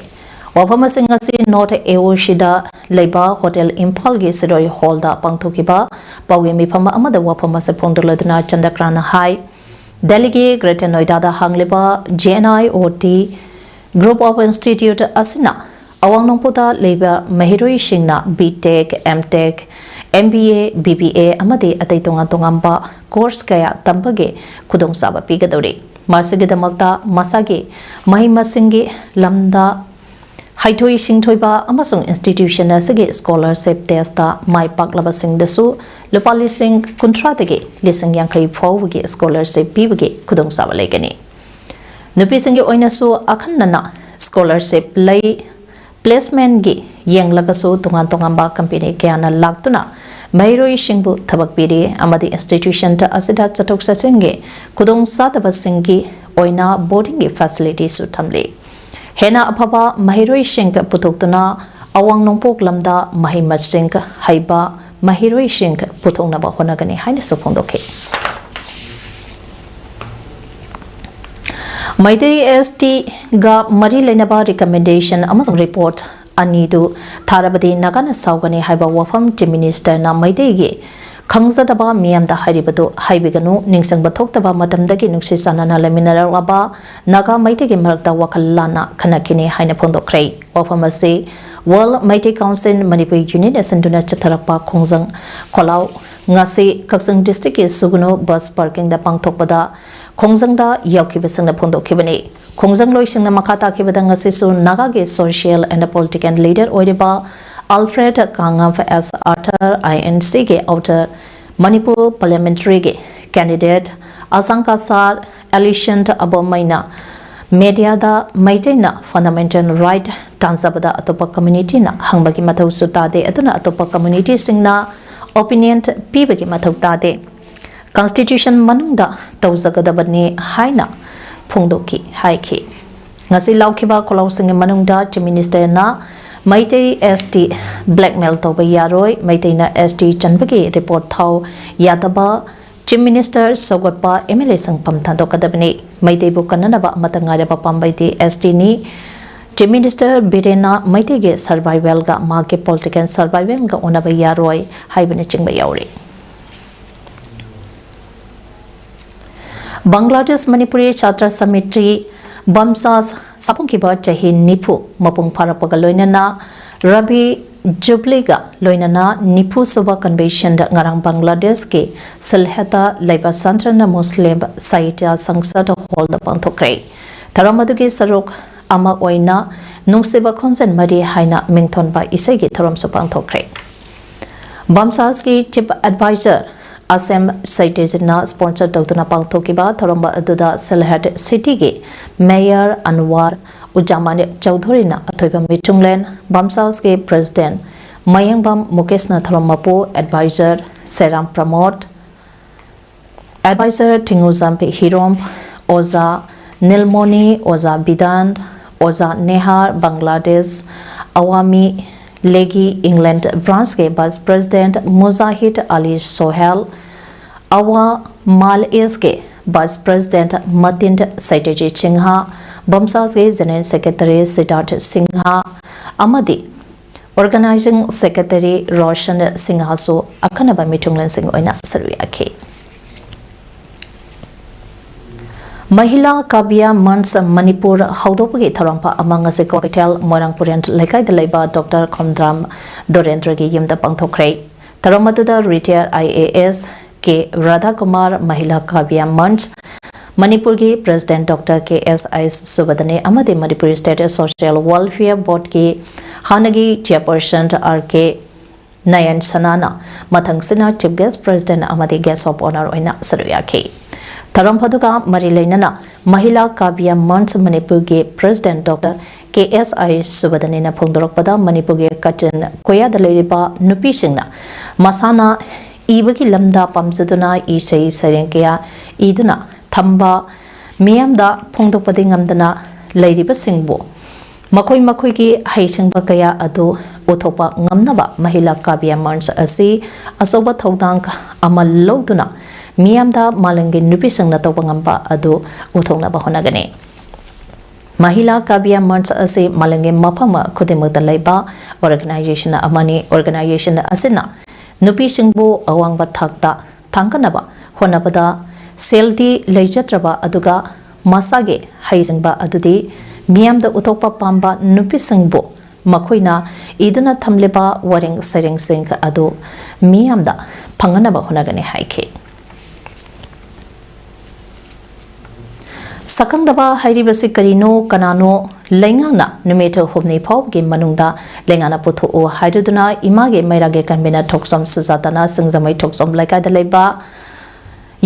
ꯋꯥꯐꯝ ꯑꯁꯤꯡ ꯑꯁꯤ ꯅꯣꯔꯠ A O C ꯗ ꯂꯩꯕ ꯍꯣꯇꯦꯜ ꯏꯝꯐꯥꯜꯒꯤ ꯁꯤꯔꯣꯏ ꯍꯣꯜꯗ ꯄꯥꯡꯊꯣꯛꯈꯤꯕ ꯄꯥꯎꯒꯤ ꯃꯤꯐꯝ ꯑꯃꯗ ꯋꯥꯐꯝ ꯑꯁꯤ ꯐꯣꯡꯗꯣꯛꯂꯗꯨꯅ ꯆꯟꯗ꯭ꯔꯀꯥꯟꯠꯅ ꯍꯥꯏ, ꯗꯦꯜꯂꯤꯒꯤ greater ꯅꯣꯏꯗꯥꯗ ꯍꯥꯡꯂꯤꯕ J N I O T Group of Institute ꯑꯁꯤꯅ ꯑꯋꯥꯡ ꯅꯣꯡꯄꯣꯛꯇ ꯂꯩꯕ ꯃꯍꯩꯔꯣꯏꯁꯤꯡꯅ B Tech, M Tech, M B A, B B A ꯑꯃꯗꯤ ꯑꯇꯩ ꯇꯣꯉꯥꯟ ꯇꯣꯉꯥꯟꯕ ꯀꯣꯔꯁ ꯀꯌꯥ ꯇꯝꯕꯒꯤ ꯈꯨꯗꯣꯡꯆꯥꯕ ꯄꯤꯒꯗꯧꯔꯤ꯫ ꯃꯁꯤꯒꯤꯗꯃꯛꯇ ꯃꯁꯥꯒꯤ ꯃꯍꯩ ꯃꯁꯤꯡꯒꯤ ꯂꯝꯗ ꯍꯩꯊꯣꯏ ꯁꯤꯡꯊꯣꯏꯕ ꯑꯃꯁꯨꯡ ꯏꯟꯁꯇꯤꯇ꯭ꯌꯨꯁꯟ ꯑꯁꯤꯒꯤ ꯁ꯭ꯀꯣꯂꯔꯁꯤꯞ ꯇꯦꯁꯇ ꯃꯥꯏ ꯄꯥꯛꯂꯕꯁꯤꯡꯗꯁꯨ ꯂꯨꯄꯥ ꯂꯤꯁꯤꯡ ꯀꯨꯟꯊ꯭ꯔꯥꯗꯒꯤ ꯂꯤꯁꯤꯡ ꯌꯥꯡꯈꯩ ꯐꯥꯎꯕꯒꯤ ꯁ꯭ꯀꯣꯂꯔꯁꯤꯞ ꯄꯤꯕꯒꯤ ꯈꯨꯗꯣꯡꯆꯥꯕ ꯂꯩꯒꯅꯤ꯫ ꯅꯨꯄꯤꯁꯤꯡꯒꯤ ꯑꯣꯏꯅꯁꯨ ꯑꯈꯟꯅꯅ ꯁ꯭ꯀꯣꯂꯔꯁꯤꯞ ꯂꯩ꯫ ꯄ꯭ꯂꯦꯁꯃꯦꯟꯠꯒꯤ ꯌꯦꯡꯂꯒꯁꯨ ꯇꯣꯉꯥꯟ ꯇꯣꯉꯥꯟꯕ ꯀꯝꯄꯦꯅꯤ ꯀꯌꯥꯅ ꯂꯥꯛꯇꯨꯅ ꯃꯍꯩꯔꯣꯏꯁꯤꯡꯕꯨ ꯊꯕꯛ ꯄꯤꯔꯤ ꯑꯃꯗꯤ ꯏꯟꯁꯇꯤꯇ꯭ꯌꯨꯁꯟ ꯑꯁꯤꯗ ꯆꯠꯊꯣꯛ ꯆꯠꯁꯤꯟꯒꯤ ꯈꯨꯗꯣꯡꯆꯥꯗꯕꯁꯤꯡꯒꯤ ꯑꯣꯏꯅ ꯕꯣꯔꯗꯤꯡꯒꯤ ꯐꯦꯁꯤꯂꯤꯇꯤꯁꯨ ꯊꯝꯂꯤ꯫ ꯍꯦꯟꯅ ꯑꯐꯕ ꯃꯍꯩꯔꯣꯏꯁꯤꯡ ꯄꯨꯊꯣꯛꯇꯨꯅ ꯑꯋꯥꯡ ꯅꯣꯡꯄꯣꯛ ꯂꯝꯗ ꯃꯍꯩ ꯃꯁꯤꯡ ꯍꯩꯕ ꯃꯍꯩꯔꯣꯏꯁꯤꯡ ꯄꯨꯊꯣꯛꯅꯕ ꯍꯣꯠꯅꯒꯅꯤ ꯍꯥꯏꯅꯁꯨ ꯐꯣꯡꯗꯣꯛꯈꯤ꯫ ꯃꯩꯇꯩ S T ꯒ ꯃꯔꯤ ꯂꯩꯅꯕ recommendation ꯑꯃꯁꯨꯡ report ꯑꯅꯤꯗꯨ ꯊꯥꯔꯕꯗꯤ ꯅꯥꯒꯥꯅ ꯁꯥꯎꯒꯅꯤ ꯍꯥꯏꯕ ꯋꯥꯐꯝ Chief Minister ꯅ ꯃꯩꯇꯩꯒꯤ ꯈꯪꯖꯗꯕ ꯃꯤꯌꯥꯝꯗ ꯍꯥꯏꯔꯤꯕꯗꯨ ꯍꯥꯏꯕꯤꯒꯅꯨ, ꯅꯤꯡꯁꯤꯡꯕ ꯊꯣꯛꯇꯕ ꯃꯇꯝꯗꯒꯤ ꯅꯨꯡꯁꯤ ꯆꯥꯟꯅꯅ ꯂꯩꯃꯤꯟꯅꯔꯛꯂꯕ ꯅꯥꯒꯥ ꯃꯩꯇꯩꯒꯤ ꯃꯔꯛꯇ ꯋꯥꯈꯜ ꯂꯥꯟꯅ ꯈꯟꯅꯈꯤꯅꯤ ꯍꯥꯏꯅ ꯐꯣꯡꯗꯣꯛꯈ꯭ꯔꯦ꯫ ꯋꯥꯐꯝ ꯑꯁꯤ World Meitei Council Manipur Unit ꯅ ꯁꯤꯟꯗꯨꯅ ꯆꯠꯊꯔꯛꯄ ꯈꯣꯡꯖꯪ ꯈꯣꯜꯂꯥꯎ ꯉꯁꯤ ꯀꯛꯆꯤꯡ district ꯀꯤ ꯁꯨꯒꯨꯅꯨ bus parking ꯗ ꯄꯥꯡꯊꯣꯛꯄꯗ ꯈꯣꯡꯖꯪꯗ ꯌꯥꯎꯈꯤꯕꯁꯤꯡꯅ ꯐꯣꯡꯗꯣꯛꯈꯤꯕꯅꯤ꯫ ꯈꯣꯡꯖꯪꯂꯣꯏꯁꯤꯡꯅ ꯃꯈꯥ ꯇꯥꯈꯤꯕꯗ ꯉꯁꯤꯁꯨ ꯅꯥꯒꯥꯒꯤ social and political leader ꯑꯣꯏꯔꯤꯕ Alfred Kangam as Arthur I N C ꯒꯤ Outer Manipur Parliamentary ꯒꯤ candidate ꯑꯁꯥꯡ ꯀꯁꯥꯔ ꯑꯦꯂꯤꯁꯟ ꯑꯕꯣꯃꯩꯅ media ꯗ ꯃꯩꯇꯩꯅ fundamental right ꯇꯥꯟꯖꯕꯗ ꯑꯇꯣꯞꯄ community ꯅ ꯍꯪꯕꯒꯤ ꯃꯊꯧꯁꯨ ꯇꯥꯗꯦ, ꯑꯗꯨꯅ ꯑꯇꯣꯞꯄ community ꯁꯤꯡꯅ opinion ꯄꯤꯕꯒꯤ ꯃꯊꯧ ꯇꯥꯗꯦ, constitution ꯃꯅꯨꯡꯗ ꯇꯧꯖꯒꯗꯕꯅꯤ ꯍꯥꯏꯅ ꯐꯣꯡꯗꯣꯛꯈꯤ ꯍꯥꯏꯈꯤ꯫ ꯉꯁꯤ ꯂꯥꯎꯈꯤꯕ ꯈꯣꯜꯂꯥꯎꯁꯤꯡꯒꯤ ꯃꯅꯨꯡꯗ Chief Minister ꯅ ꯃꯩꯇꯩ S T blackmail ꯇꯧꯕ ꯌꯥꯔꯣꯏ, ꯃꯩꯇꯩꯅ S T ꯆꯟꯕꯒꯤ report ꯊꯥꯎ ꯌꯥꯗꯕ, Chief Minister ꯁꯧꯒꯠꯄ M L A ꯁꯤꯡ ꯐꯝ ꯊꯥꯗꯣꯛꯀꯗꯕꯅꯤ꯫ ꯃꯩꯇꯩꯕꯨ ꯀꯟꯅꯅꯕ ꯑꯃꯠꯇ ꯉꯥꯏꯔꯕ ꯄꯥꯝꯕꯩꯗꯤ S T ꯅꯤ꯫ Chief Minister ꯕꯤꯔꯦꯟꯅ ꯃꯩꯇꯩꯒꯤ survival ꯒ ꯃꯍꯥꯛꯀꯤ political survival ꯒ ꯎꯅꯕ ꯌꯥꯔꯣꯏ ꯍꯥꯏꯕꯅꯆꯤꯡꯕ ꯌꯥꯎꯔꯤ꯫ ꯕꯪꯒ꯭ꯂꯥꯗꯦꯁ ꯃꯅꯤꯄꯨꯔꯤ ꯁꯥꯇ꯭ꯔ ꯁꯃꯤꯇꯤ ꯕꯝꯁꯥꯁ ꯁꯥꯐꯨꯡꯈꯤꯕ ꯆꯍꯤ ꯅꯤꯐꯨ ꯃꯄꯨꯡ ꯐꯥꯔꯛꯄꯒ ꯂꯣꯏꯅꯅ ꯔꯕꯤ ꯖꯨꯕ꯭ꯂꯤꯒ ꯂꯣꯏꯅꯅ ꯅꯤꯐꯨ ꯁꯨꯕ convention ꯗ ꯉꯔꯥꯡ ꯕꯪꯒ꯭ꯂꯥꯗꯦꯁꯀꯤ ꯁꯤꯜꯍꯦꯠꯇ ꯂꯩꯕ ꯁꯟꯇ꯭ꯔꯅ ꯃꯨꯁꯂꯤꯝ ꯁꯥꯍꯤꯇ꯭ꯌ ꯁꯪꯁꯠ ꯍꯣꯜꯗ ꯄꯥꯡꯊꯣꯛꯈ꯭ꯔꯦ꯫ ꯊꯧꯔꯝ ꯑꯗꯨꯒꯤ ꯁꯔꯨꯛ ꯑꯃ ꯑꯣꯏꯅ ꯅꯨꯡꯁꯤꯕ ꯈꯣꯟꯖꯦꯜ ꯃꯔꯤ ꯍꯥꯏꯅ ꯃꯤꯡꯊꯣꯟꯕ ꯏꯁꯩꯒꯤ ꯊꯧꯔꯝꯁꯨ ꯄꯥꯡꯊꯣꯛꯈ꯭ꯔꯦ꯫ ꯕꯝꯁꯥꯁꯀꯤ Chief Advisor ꯑꯁꯦꯝ ꯁꯩꯇꯦꯖꯤꯅ sponsor ꯇꯧꯗꯨꯅ ꯄꯥꯡꯊꯣꯛꯈꯤꯕ ꯊꯧꯔꯝ ꯑꯗꯨꯗ ꯁꯤꯜꯍꯦꯠ city ꯒꯤ Mayor ꯑꯟꯋꯥꯔ ꯎꯖꯥꯃꯥꯅꯤ ꯆꯧꯙꯨꯔꯤꯅ ꯑꯊꯣꯏꯕ ꯃꯤꯊꯨꯡꯂꯦꯟ, ꯕꯝꯁꯥꯁꯀꯤ President ꯃꯌꯦꯡꯕꯝ ꯃꯨꯀꯦꯁꯅ ꯊꯧꯔꯝ ꯃꯄꯨ, Advisor ꯁꯦꯔꯥꯝ ꯄ꯭ꯔꯃꯣꯗ, Advisor ꯊꯤꯡꯉꯨꯖꯥꯝꯕꯤ ꯍꯤꯔꯣꯝ, ꯑꯣꯖꯥ ꯅꯤꯜꯃꯣꯅꯤ, ꯑꯣꯖꯥ ꯕꯤꯗꯥꯟ, ꯑꯣꯖꯥ ꯅꯦꯍꯥ, ꯕꯪꯒ꯭ꯂꯥꯗꯦꯁ ꯑꯋꯥꯃꯤ ꯂꯦꯒꯤ ꯏꯪꯂꯦꯟꯗ ꯕ꯭ꯔꯥꯟꯁꯀꯤ ꯚꯥꯏꯁ ꯄ꯭ꯔꯦꯁꯤꯗꯦꯟꯠ ꯃꯨꯖꯥꯍꯤꯗ ꯑꯂꯤ ꯁꯣꯍꯦꯜ, ꯑꯋꯥ ꯃꯥꯜ ꯏꯁꯀꯤ ꯚꯥꯏꯁ ꯄ꯭ꯔꯦꯁꯤꯗꯦꯟꯠ ꯃꯇꯤꯟ ꯁꯩꯇꯦꯖꯤ ꯁꯤꯡꯍ, ꯕꯝꯁꯥꯁꯀꯤ ꯖꯦꯅꯔꯦꯜ ꯁꯦꯀ꯭ꯔꯦꯇꯔꯤ ꯁꯤꯗꯥꯔꯊ ꯁꯤꯡꯍ ꯑꯃꯗꯤ ꯑꯣꯔꯒꯅꯥꯏꯖꯤꯡ ꯁꯦꯀ꯭ꯔꯦꯇꯔꯤ ꯔꯣꯁꯟ ꯁꯤꯡꯍꯁꯨ ꯑꯈꯟꯅꯕ ꯃꯤꯊꯨꯡꯂꯦꯟꯁꯤꯡ ꯑꯣꯏꯅ ꯁꯔꯨꯛ ꯌꯥꯈꯤ꯫ ꯃꯍꯤꯂꯥ ꯀꯥꯕꯤꯌꯥ ꯃꯟꯆ ꯃꯅꯤꯄꯨꯔ ꯍꯧꯗꯣꯛꯄꯒꯤ ꯊꯧꯔꯝ ꯑꯃ ꯉꯁꯤ ꯀ꯭ꯋꯥꯀꯩꯊꯦꯜ ꯃꯣꯏꯔꯥꯡ ꯄꯨꯔꯦꯟ ꯂꯩꯀꯥꯏꯗ ꯂꯩꯕ ꯗꯣꯛꯇꯔ ꯈꯣꯝꯗ꯭ꯔꯥꯝ ꯗꯣꯔꯦꯟꯗ꯭ꯔꯒꯤ ꯌꯨꯝꯗ ꯄꯥꯡꯊꯣꯛꯈ꯭ꯔꯦ꯫ ꯊꯧꯔꯝ ꯑꯗꯨꯗ ꯔꯤꯇꯥꯌꯔ ꯑꯥꯏ ꯑꯦ ꯑꯦꯁ ꯀꯦ ꯔꯥꯙꯥꯀꯨꯃꯥꯔ, ꯃꯍꯤꯂꯥ ꯀꯥꯕꯤꯌꯥ ꯃꯟꯆ ꯃꯅꯤꯄꯨꯔꯒꯤ ꯄ꯭ꯔꯦꯁꯤꯗꯦꯟꯠ ꯗꯣꯛꯇꯔ ꯀꯦ ꯑꯦꯁ ꯑꯥꯏ ꯁꯨꯕꯗꯅꯤ ꯑꯃꯗꯤ ꯃꯅꯤꯄꯨꯔ ꯁ꯭ꯇꯦꯠ ꯁꯣꯁꯤꯌꯦꯜ ꯋꯦꯜꯐꯤꯌꯔ ꯕꯣꯔꯗꯀꯤ ꯍꯥꯟꯅꯒꯤ ꯆꯦꯌꯔꯄꯔꯁꯟ ꯑꯥꯔ ꯀꯦ ꯅꯌꯟ ꯁꯅꯥꯅ ꯃꯊꯪꯁꯤꯅ ꯆꯤꯐ ꯒꯦꯁ ꯄ꯭ꯔꯦꯁꯤꯗꯦꯟꯠ ꯑꯃꯗꯤ ꯒꯦꯁ ꯑꯣꯐ ꯑꯣꯅꯔ ꯑꯣꯏꯅ ꯁꯔꯨꯛ ꯌꯥꯈꯤ꯫ ꯊꯧꯔꯝ ꯑꯗꯨꯒ ꯃꯔꯤ ꯂꯩꯅꯅ ꯃꯍꯤꯂꯥ ꯀꯥꯕꯤꯌꯥ ꯃꯟꯆ ꯃꯅꯤꯄꯨꯔꯒꯤ ꯄ꯭ꯔꯦꯁꯤꯗꯦꯟꯠ ꯗꯣꯛꯇꯔ ꯀꯦ ꯑꯦꯁ ꯑꯥꯏ ꯁꯨꯕꯗꯅꯤꯅ ꯐꯣꯡꯗꯣꯔꯛꯄꯗ, ꯃꯅꯤꯄꯨꯔꯒꯤ ꯀꯆꯤꯟ ꯀꯣꯌꯥꯗ ꯂꯩꯔꯤꯕ ꯅꯨꯄꯤꯁꯤꯡꯅ ꯃꯁꯥꯅ ꯏꯕꯒꯤ ꯂꯝꯗ ꯄꯥꯝꯖꯗꯨꯅ ꯏꯁꯩ ꯁꯩꯔꯦꯡ ꯀꯌꯥ ꯏꯗꯨꯅ ꯊꯝꯕ ꯃꯤꯌꯥꯝꯗ ꯐꯣꯡꯗꯣꯛꯄꯗꯤ ꯉꯝꯗꯅ ꯂꯩꯔꯤꯕꯁꯤꯡꯕꯨ ꯃꯈꯣꯏ ꯃꯈꯣꯏꯒꯤ ꯍꯩꯁꯤꯡꯕ ꯀꯌꯥ ꯑꯗꯨ ꯎꯠꯊꯣꯛꯄ ꯉꯝꯅꯕ ꯃꯍꯤꯂꯥ ꯀꯥꯕꯤꯌꯥ ꯃꯟꯆ ꯑꯁꯤ ꯑꯆꯧꯕ ꯊꯧꯗꯥꯡ ꯑꯃ ꯂꯧꯗꯨꯅ ꯃꯤꯌꯥꯝꯗ ꯃꯥꯂꯦꯝꯒꯤ ꯅꯨꯄꯤꯁꯤꯡꯅ ꯇꯧꯕ ꯉꯝꯕ ꯑꯗꯨ ꯎꯠꯊꯣꯛꯅꯕ ꯍꯣꯠꯅꯒꯅꯤ꯫ ꯃꯍꯤꯂꯥ ꯀꯥꯕꯤꯌꯥ ꯃꯟꯆ ꯑꯁꯤ ꯃꯥꯂꯦꯝꯒꯤ ꯃꯐꯝ ꯈꯨꯗꯤꯡꯃꯛꯇ ꯂꯩꯕ ꯑꯣꯔꯒꯅꯥꯏꯖꯦꯁꯟ ꯑꯃꯅꯤ꯫ ꯑꯣꯔꯒꯅꯥꯏꯖꯦꯁꯟ ꯑꯁꯤꯅ ꯅꯨꯄꯤꯁꯤꯡꯕꯨ ꯑꯋꯥꯡꯕ ꯊꯥꯛꯇ ꯊꯥꯡꯒꯠꯅꯕ ꯍꯣꯠꯅꯕꯗ ꯁꯦꯜꯗꯤ ꯂꯩꯖꯗ꯭ꯔꯕ ꯑꯗꯨꯒ ꯃꯁꯥꯒꯤ ꯍꯩꯁꯤꯡꯕ ꯑꯗꯨꯗꯤ ꯃꯤꯌꯥꯝꯗ ꯎꯠꯊꯣꯛꯄ ꯄꯥꯝꯕ ꯅꯨꯄꯤꯁꯤꯡꯕꯨ ꯃꯈꯣꯏꯅ ꯏꯗꯨꯅ ꯊꯝꯂꯤꯕ ꯋꯥꯔꯦꯡ ꯁꯩꯔꯦꯡꯁꯤꯡ ꯑꯗꯨ ꯃꯤꯌꯥꯝꯗ ꯐꯪꯍꯟꯅꯕ ꯍꯣꯠꯅꯒꯅꯤ ꯍꯥꯏꯈꯤ꯫ ꯁꯛꯈꯪꯗꯕ ꯍꯥꯏꯔꯤꯕꯁꯤ ꯀꯔꯤꯅꯣ, ꯀꯅꯥꯅꯣ? ꯂꯩꯉꯥꯛꯅ ꯅꯨꯃꯤꯠ ꯍꯨꯝꯅꯤ ꯐꯥꯎꯕꯒꯤ ꯃꯅꯨꯡꯗ ꯂꯩꯉꯥꯛꯅ ꯄꯨꯊꯣꯛꯎ ꯍꯥꯏꯗꯨꯅ ꯏꯃꯥꯒꯤ ꯃꯩꯔꯥꯒꯤ ꯀꯟꯚꯦꯅꯔ ꯊꯣꯛꯆꯣꯝ ꯁꯨꯖꯥꯇꯥꯅ ꯁꯤꯡꯖꯃꯩ ꯊꯣꯛꯆꯣꯝ ꯂꯩꯀꯥꯏꯗ ꯂꯩꯕ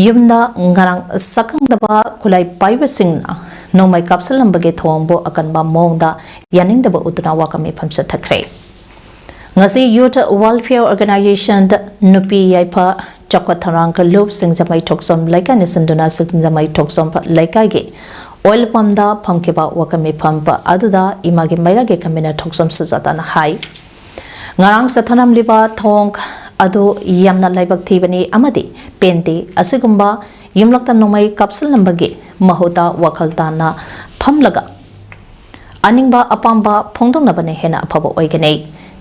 ꯌꯨꯝꯗ ꯉꯔꯥꯡ ꯁꯛꯈꯪꯗꯕ ꯈꯨꯠꯂꯥꯏ ꯄꯥꯏꯕꯁꯤꯡꯅ ꯅꯣꯡꯃꯩ ꯀꯥꯞꯁꯤꯜꯂꯝꯕꯒꯤ ꯊꯧꯑꯣꯡꯕꯨ ꯑꯀꯟꯕ ꯃꯑꯣꯡꯗ ꯌꯥꯅꯤꯡꯗꯕ ꯎꯠꯇꯨꯅ ꯋꯥꯀꯠ ꯃꯤꯐꯝ ꯆꯠꯊꯈ꯭ꯔꯦ꯫ ꯉꯁꯤ ꯌꯨꯊ ꯋꯦꯜꯐꯤꯌꯔ ꯑꯣꯔꯒꯅꯥꯏꯖꯦꯁꯟꯗ ꯅꯨꯄꯤ ꯌꯥꯏꯐ ꯆꯥꯎꯈꯠ ꯊꯧꯔꯥꯡ ꯂꯨꯞ ꯁꯤꯡꯖꯃꯩ ꯊꯣꯛꯆꯣꯝ ꯂꯩꯀꯥꯏꯅ ꯁꯤꯟꯗꯨꯅ ꯁꯤꯡꯖꯃꯩ ꯊꯣꯛꯆꯣꯝ ꯂꯩꯀꯥꯏꯒꯤ ꯑꯣꯏꯜ ꯄꯝꯗ ꯐꯝꯈꯤꯕ ꯋꯥꯀꯟ ꯃꯤꯐꯝ ꯑꯗꯨꯗ ꯏꯃꯥꯒꯤ ꯃꯩꯔꯥꯒꯤ convener ꯊꯣꯛꯆꯝ ꯁꯨꯖꯥꯇꯥꯅ ꯍꯥꯏ꯫ ꯉꯔꯥꯡ ꯆꯠꯊꯔꯝꯂꯤꯕ ꯊꯧꯑꯣꯡ ꯑꯗꯨ ꯌꯥꯝꯅ ꯂꯥꯏꯕꯛ ꯊꯤꯕꯅꯤ ꯑꯃꯗꯤ ꯄꯦꯟꯗꯦ꯫ ꯑꯁꯤꯒꯨꯝꯕ ꯌꯨꯝꯂꯛꯇ ꯅꯣꯡꯃꯩ ꯀꯥꯞꯁꯤꯜꯂꯝꯕꯒꯤ ꯃꯍꯨꯠꯇ ꯋꯥꯈꯜ ꯇꯥꯅ ꯐꯝꯂꯒ ꯑꯅꯤꯡꯕ ꯑꯄꯥꯝꯕ ꯐꯣꯡꯗꯣꯛꯅꯕꯅ ꯍꯦꯟꯅ ꯑꯐꯕ ꯑꯣꯏꯒꯅꯤ꯫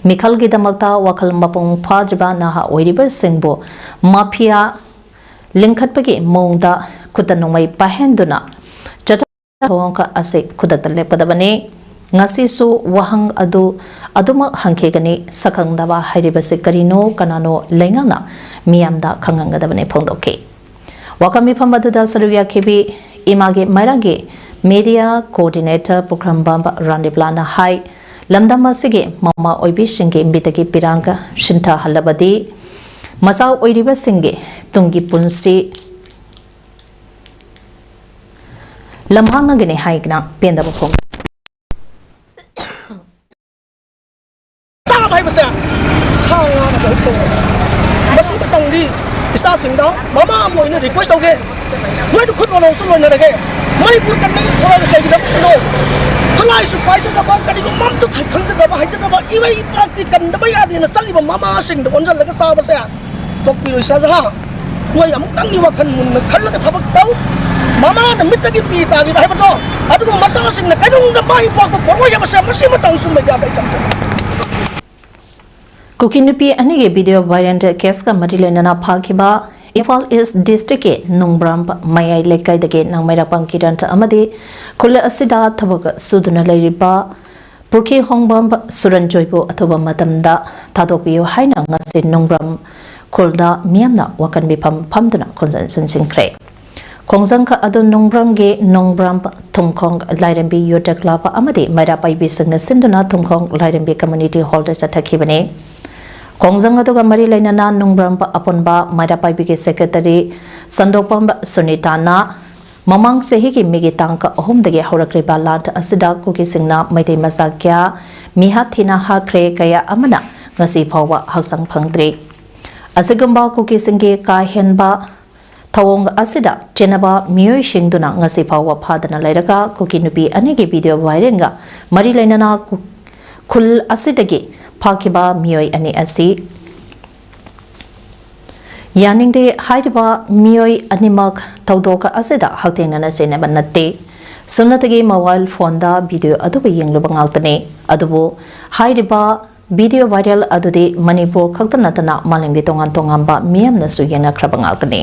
ꯃꯤꯈꯜꯒꯤꯗꯃꯛꯇ ꯋꯥꯈꯜ ꯃꯄꯨꯡ ꯐꯥꯗ꯭ꯔꯤꯕ ꯅꯍꯥ ꯑꯣꯏꯔꯤꯕꯁꯤꯡꯕꯨ ꯃꯥꯐꯤꯌꯥ ꯂꯤꯡꯈꯠꯄꯒꯤ ꯃꯑꯣꯡꯗ ꯈꯨꯠꯇ ꯅꯣꯡꯃꯩ ꯄꯥꯏꯍꯟꯗꯨꯅ ꯆꯠꯊ ꯊꯧꯑꯣꯡ ꯑꯁꯤ ꯈꯨꯗꯛꯇ ꯂꯦꯞꯀꯗꯕꯅꯤ꯫ ꯉꯁꯤꯁꯨ ꯋꯥꯍꯪ ꯑꯗꯨ ꯑꯗꯨꯃꯛ ꯍꯪꯈꯤꯒꯅꯤ꯫ ꯁꯛꯈꯪꯗꯕ ꯍꯥꯏꯔꯤꯕꯁꯤ ꯀꯔꯤꯅꯣ, ꯀꯅꯥꯅꯣ, ꯂꯩꯉꯥꯛꯅ ꯃꯤꯌꯥꯝꯗ ꯈꯪꯍꯟꯒꯗꯕꯅꯤ ꯐꯣꯡꯗꯣꯛꯈꯤ꯫ ꯋꯥꯀꯟ ꯃꯤꯐꯝ ꯑꯗꯨꯗ ꯁꯔꯨꯛ ꯌꯥꯈꯤꯕꯤ ꯏꯃꯥꯒꯤ ꯃꯩꯔꯥꯒꯤ media coordinator ꯄꯨꯈ꯭ꯔꯝꯕꯝ ꯔꯥꯅꯤꯕꯂꯥꯅ ꯍꯥꯏ, ꯂꯝꯗꯝ ꯑꯁꯤꯒꯤ ꯃꯃꯥ ꯑꯣꯏꯕꯤꯁꯤꯡꯒꯤ ꯃꯤꯠꯇꯒꯤ ꯄꯤꯔꯥꯡꯒ ꯁꯤꯟꯊꯍꯜꯂꯕꯗꯤ ꯃꯆꯥ ꯑꯣꯏꯔꯤꯕꯁꯤꯡꯒꯤ ꯇꯨꯡꯒꯤ ꯄꯨꯟꯁꯤ ꯂꯝꯍꯥꯡꯅꯒꯅꯤ ꯍꯥꯏꯗꯨꯅ ꯄꯦꯟꯗꯕ ꯐꯣꯡ ꯆꯥꯕ ꯍꯥꯏꯕꯁꯦ ꯁꯥ ꯉꯥꯅ ꯃꯍꯨꯠ ꯇꯧꯔꯦ꯫ ꯃꯁꯤ ꯃꯇꯝꯗꯤ ꯏꯆꯥꯁꯤꯡꯗ ꯃꯃꯥ ꯑꯃ ꯑꯣꯏꯅ request ꯇꯧꯒꯦ, ꯅꯣꯏꯗ ꯈꯨꯠ ꯃꯅꯧꯁꯨ ꯂꯣꯏꯅꯔꯒꯦ꯫ ꯃꯅꯤꯄꯨꯔ ꯀꯟꯕꯒꯤ ꯊꯣꯔꯛꯑꯒ ꯀꯩꯒꯤꯗꯃꯛꯇꯅꯣ? ꯈꯨꯠꯂꯥꯏꯁꯨ ꯄꯥꯏꯖꯗꯕ, ꯀꯔꯤꯒꯨꯝꯕ ꯑꯝꯇ ꯈꯪꯖꯗꯕ, ꯍꯩꯖꯗꯕ, ꯏꯃꯩ ꯏꯄꯥꯛꯇꯤ ꯀꯟꯗꯕ ꯌꯥꯗꯦꯅ ꯆꯠꯂꯤꯕ ꯃꯃꯥꯁꯤꯡꯗ ꯑꯣꯟꯁꯤꯜꯂꯒ ꯆꯥꯕꯁꯦ ꯇꯣꯛꯄꯤꯔꯣꯏ ꯁꯍꯥꯖꯍꯥꯟ꯫ ꯅꯣꯏ ꯑꯃꯨꯛꯇꯪꯗꯤ ꯋꯥꯈꯜ ꯃꯨꯟꯅ ꯈꯜꯂꯒ ꯊꯕꯛ ꯇꯧ꯫ ꯃꯃꯥꯅ ꯃꯤꯠꯇꯒꯤ ꯄꯤ ꯇꯥꯈꯤꯕ ꯍꯥꯏꯕꯗꯣ, ꯑꯗꯨꯒ ꯃꯆꯥꯁꯤꯡꯅ ꯀꯩꯗꯧꯅꯨꯡꯗ ꯃꯥꯏ ꯄꯥꯛꯄ ꯐꯪꯉꯣꯏ ꯍꯥꯏꯕꯁꯦ ꯃꯁꯤ ꯃꯇꯥꯡꯁꯨ ꯃꯦꯗꯤꯌꯥꯗ ꯑꯩ ꯊꯝꯖꯒꯦ꯫ ꯀꯨꯀꯤ ꯅꯨꯄꯤ ꯑꯅꯤꯒꯤ video viral caseꯀ ꯃꯔꯤ ꯂꯩꯅꯅ ꯐꯥꯈꯤꯕ ꯏꯝꯐꯥꯜ ꯏꯁ ꯗꯤꯁꯇ꯭ꯔꯤꯛꯀꯤ ꯅꯣꯡꯕ꯭ꯔꯥꯝ ꯃꯌꯥꯏ ꯂꯩꯀꯥꯏꯗꯒꯤ ꯅꯥꯡꯃꯩꯔꯥꯛꯄꯝ ꯀꯤꯔꯟ ꯑꯃꯗꯤ ꯈꯨꯜ ꯑꯁꯤꯗ ꯊꯕꯛ ꯁꯨꯗꯨꯅ ꯂꯩꯔꯤꯕ ꯄꯨꯔꯈꯤ ꯍꯣꯡꯕꯝ ꯁꯨꯔꯟꯖꯣꯏꯕꯨ ꯑꯊꯨꯕ ꯃꯇꯝꯗ ꯊꯥꯗꯣꯛꯄꯤꯌꯨ ꯍꯥꯏꯅ ꯉꯁꯤ ꯅꯣꯡꯕ꯭ꯔꯥꯝ ꯈꯨꯜꯗ ꯃꯤꯌꯥꯝꯅ ꯋꯥꯀꯟ ꯃꯤꯐꯝ ꯐꯝꯗꯨꯅ ꯈꯣꯡꯖꯪ ꯆꯪꯁꯤꯟꯈ꯭ꯔꯦ꯫ ꯈꯣꯡꯖꯪ ꯑꯗꯨ ꯅꯣꯡꯕ꯭ꯔꯥꯝꯒꯤ ꯅꯣꯡꯕ꯭ꯔꯥꯝ ꯊꯨꯝꯈꯣꯡ ꯂꯥꯏꯔꯦꯝꯕꯤ Youth Club ꯑꯃꯗꯤ ꯃꯩꯔꯥ ꯄꯥꯏꯕꯤꯁꯤꯡꯅ ꯁꯤꯟꯗꯨꯅ ꯊꯨꯝꯈꯣꯡ ꯂꯥꯏꯔꯦꯝꯕꯤ Community Hallꯗ ꯆꯠꯊꯈꯤꯕꯅꯤ꯫ ꯈꯣꯡꯖꯪ ꯑꯗꯨꯒ ꯃꯔꯤ ꯂꯩꯅꯅ ꯅꯣꯡꯕ꯭ꯔꯥꯝ ꯑꯄꯨꯟꯕ ꯃꯩꯔꯥ ꯄꯥꯏꯕꯤꯒꯤ secretary ꯁꯟꯗꯣꯛꯄꯝ ꯁꯨꯅꯤꯇꯥꯅ ꯃꯃꯥꯡ ꯆꯍꯤꯒꯤ ꯃꯦꯒꯤ ꯇꯥꯡ ꯑꯍꯨꯝꯗꯒꯤ ꯍꯧꯔꯛꯂꯤꯕ ꯂꯥꯟ ꯑꯁꯤꯗ ꯀꯨꯀꯤꯁꯤꯡꯅ ꯃꯩꯇꯩ ꯃꯆꯥ ꯀꯌꯥ ꯃꯤꯍꯥꯠ ꯊꯤꯅ ꯍꯥꯠꯈ꯭ꯔꯦ, ꯀꯌꯥ ꯑꯃꯅ ꯉꯁꯤ ꯐꯥꯎꯕ ꯍꯛꯆꯥꯡ ꯐꯪꯗ꯭ꯔꯤ꯫ ꯑꯁꯤꯒꯨꯝꯕ ꯀꯨꯀꯤꯁꯤꯡꯒꯤ ꯀꯥ ꯍꯦꯟꯕ ꯊꯧꯑꯣꯡ ꯑꯁꯤꯗ ꯆꯦꯟꯅꯕ ꯃꯤꯑꯣꯏꯁꯤꯡꯗꯨꯅ ꯉꯁꯤ ꯐꯥꯎꯕ ꯐꯥꯗꯅ ꯂꯩꯔꯒ ꯀꯨꯀꯤ ꯅꯨꯄꯤ ꯑꯅꯤꯒꯤ video viral ꯒ ꯃꯔꯤ ꯂꯩꯅꯅ ꯀꯨ-, ꯈꯨꯜ ꯑꯁꯤꯗꯒꯤ ꯐꯥꯈꯤꯕ ꯃꯤꯑꯣꯏ ꯑꯅꯤ ꯑꯁꯤ ꯌꯥꯅꯤꯡꯗꯦ꯫ ꯍꯥꯏꯔꯤꯕ ꯃꯤꯑꯣꯏ ꯑꯅꯤꯃꯛ ꯊꯧꯗꯣꯛ ꯑꯁꯤꯗ ꯍꯛꯊꯦꯡꯅꯅ ꯆꯦꯟꯅꯕ ꯅꯠꯇꯦ꯫ ꯁꯨꯞꯅꯇꯒꯤ mobile phone ꯗ video ꯑꯗꯨꯕꯨ ꯌꯦꯡꯂꯨꯕ ꯉꯥꯛꯇꯅꯤ꯫ ꯑꯗꯨꯕꯨ ꯍꯥꯏꯔꯤꯕ video viral ꯑꯗꯨꯗꯤ ꯃꯅꯤꯄꯨꯔ ꯈꯛꯇ ꯅꯠꯇꯅ ꯃꯥꯂꯦꯝꯒꯤ ꯇꯣꯉꯥꯟ ꯇꯣꯉꯥꯟꯕ ꯃꯤꯌꯥꯝꯅꯁꯨ ꯌꯦꯡꯅꯈ꯭ꯔꯕ ꯉꯥꯛꯇꯅꯤ꯫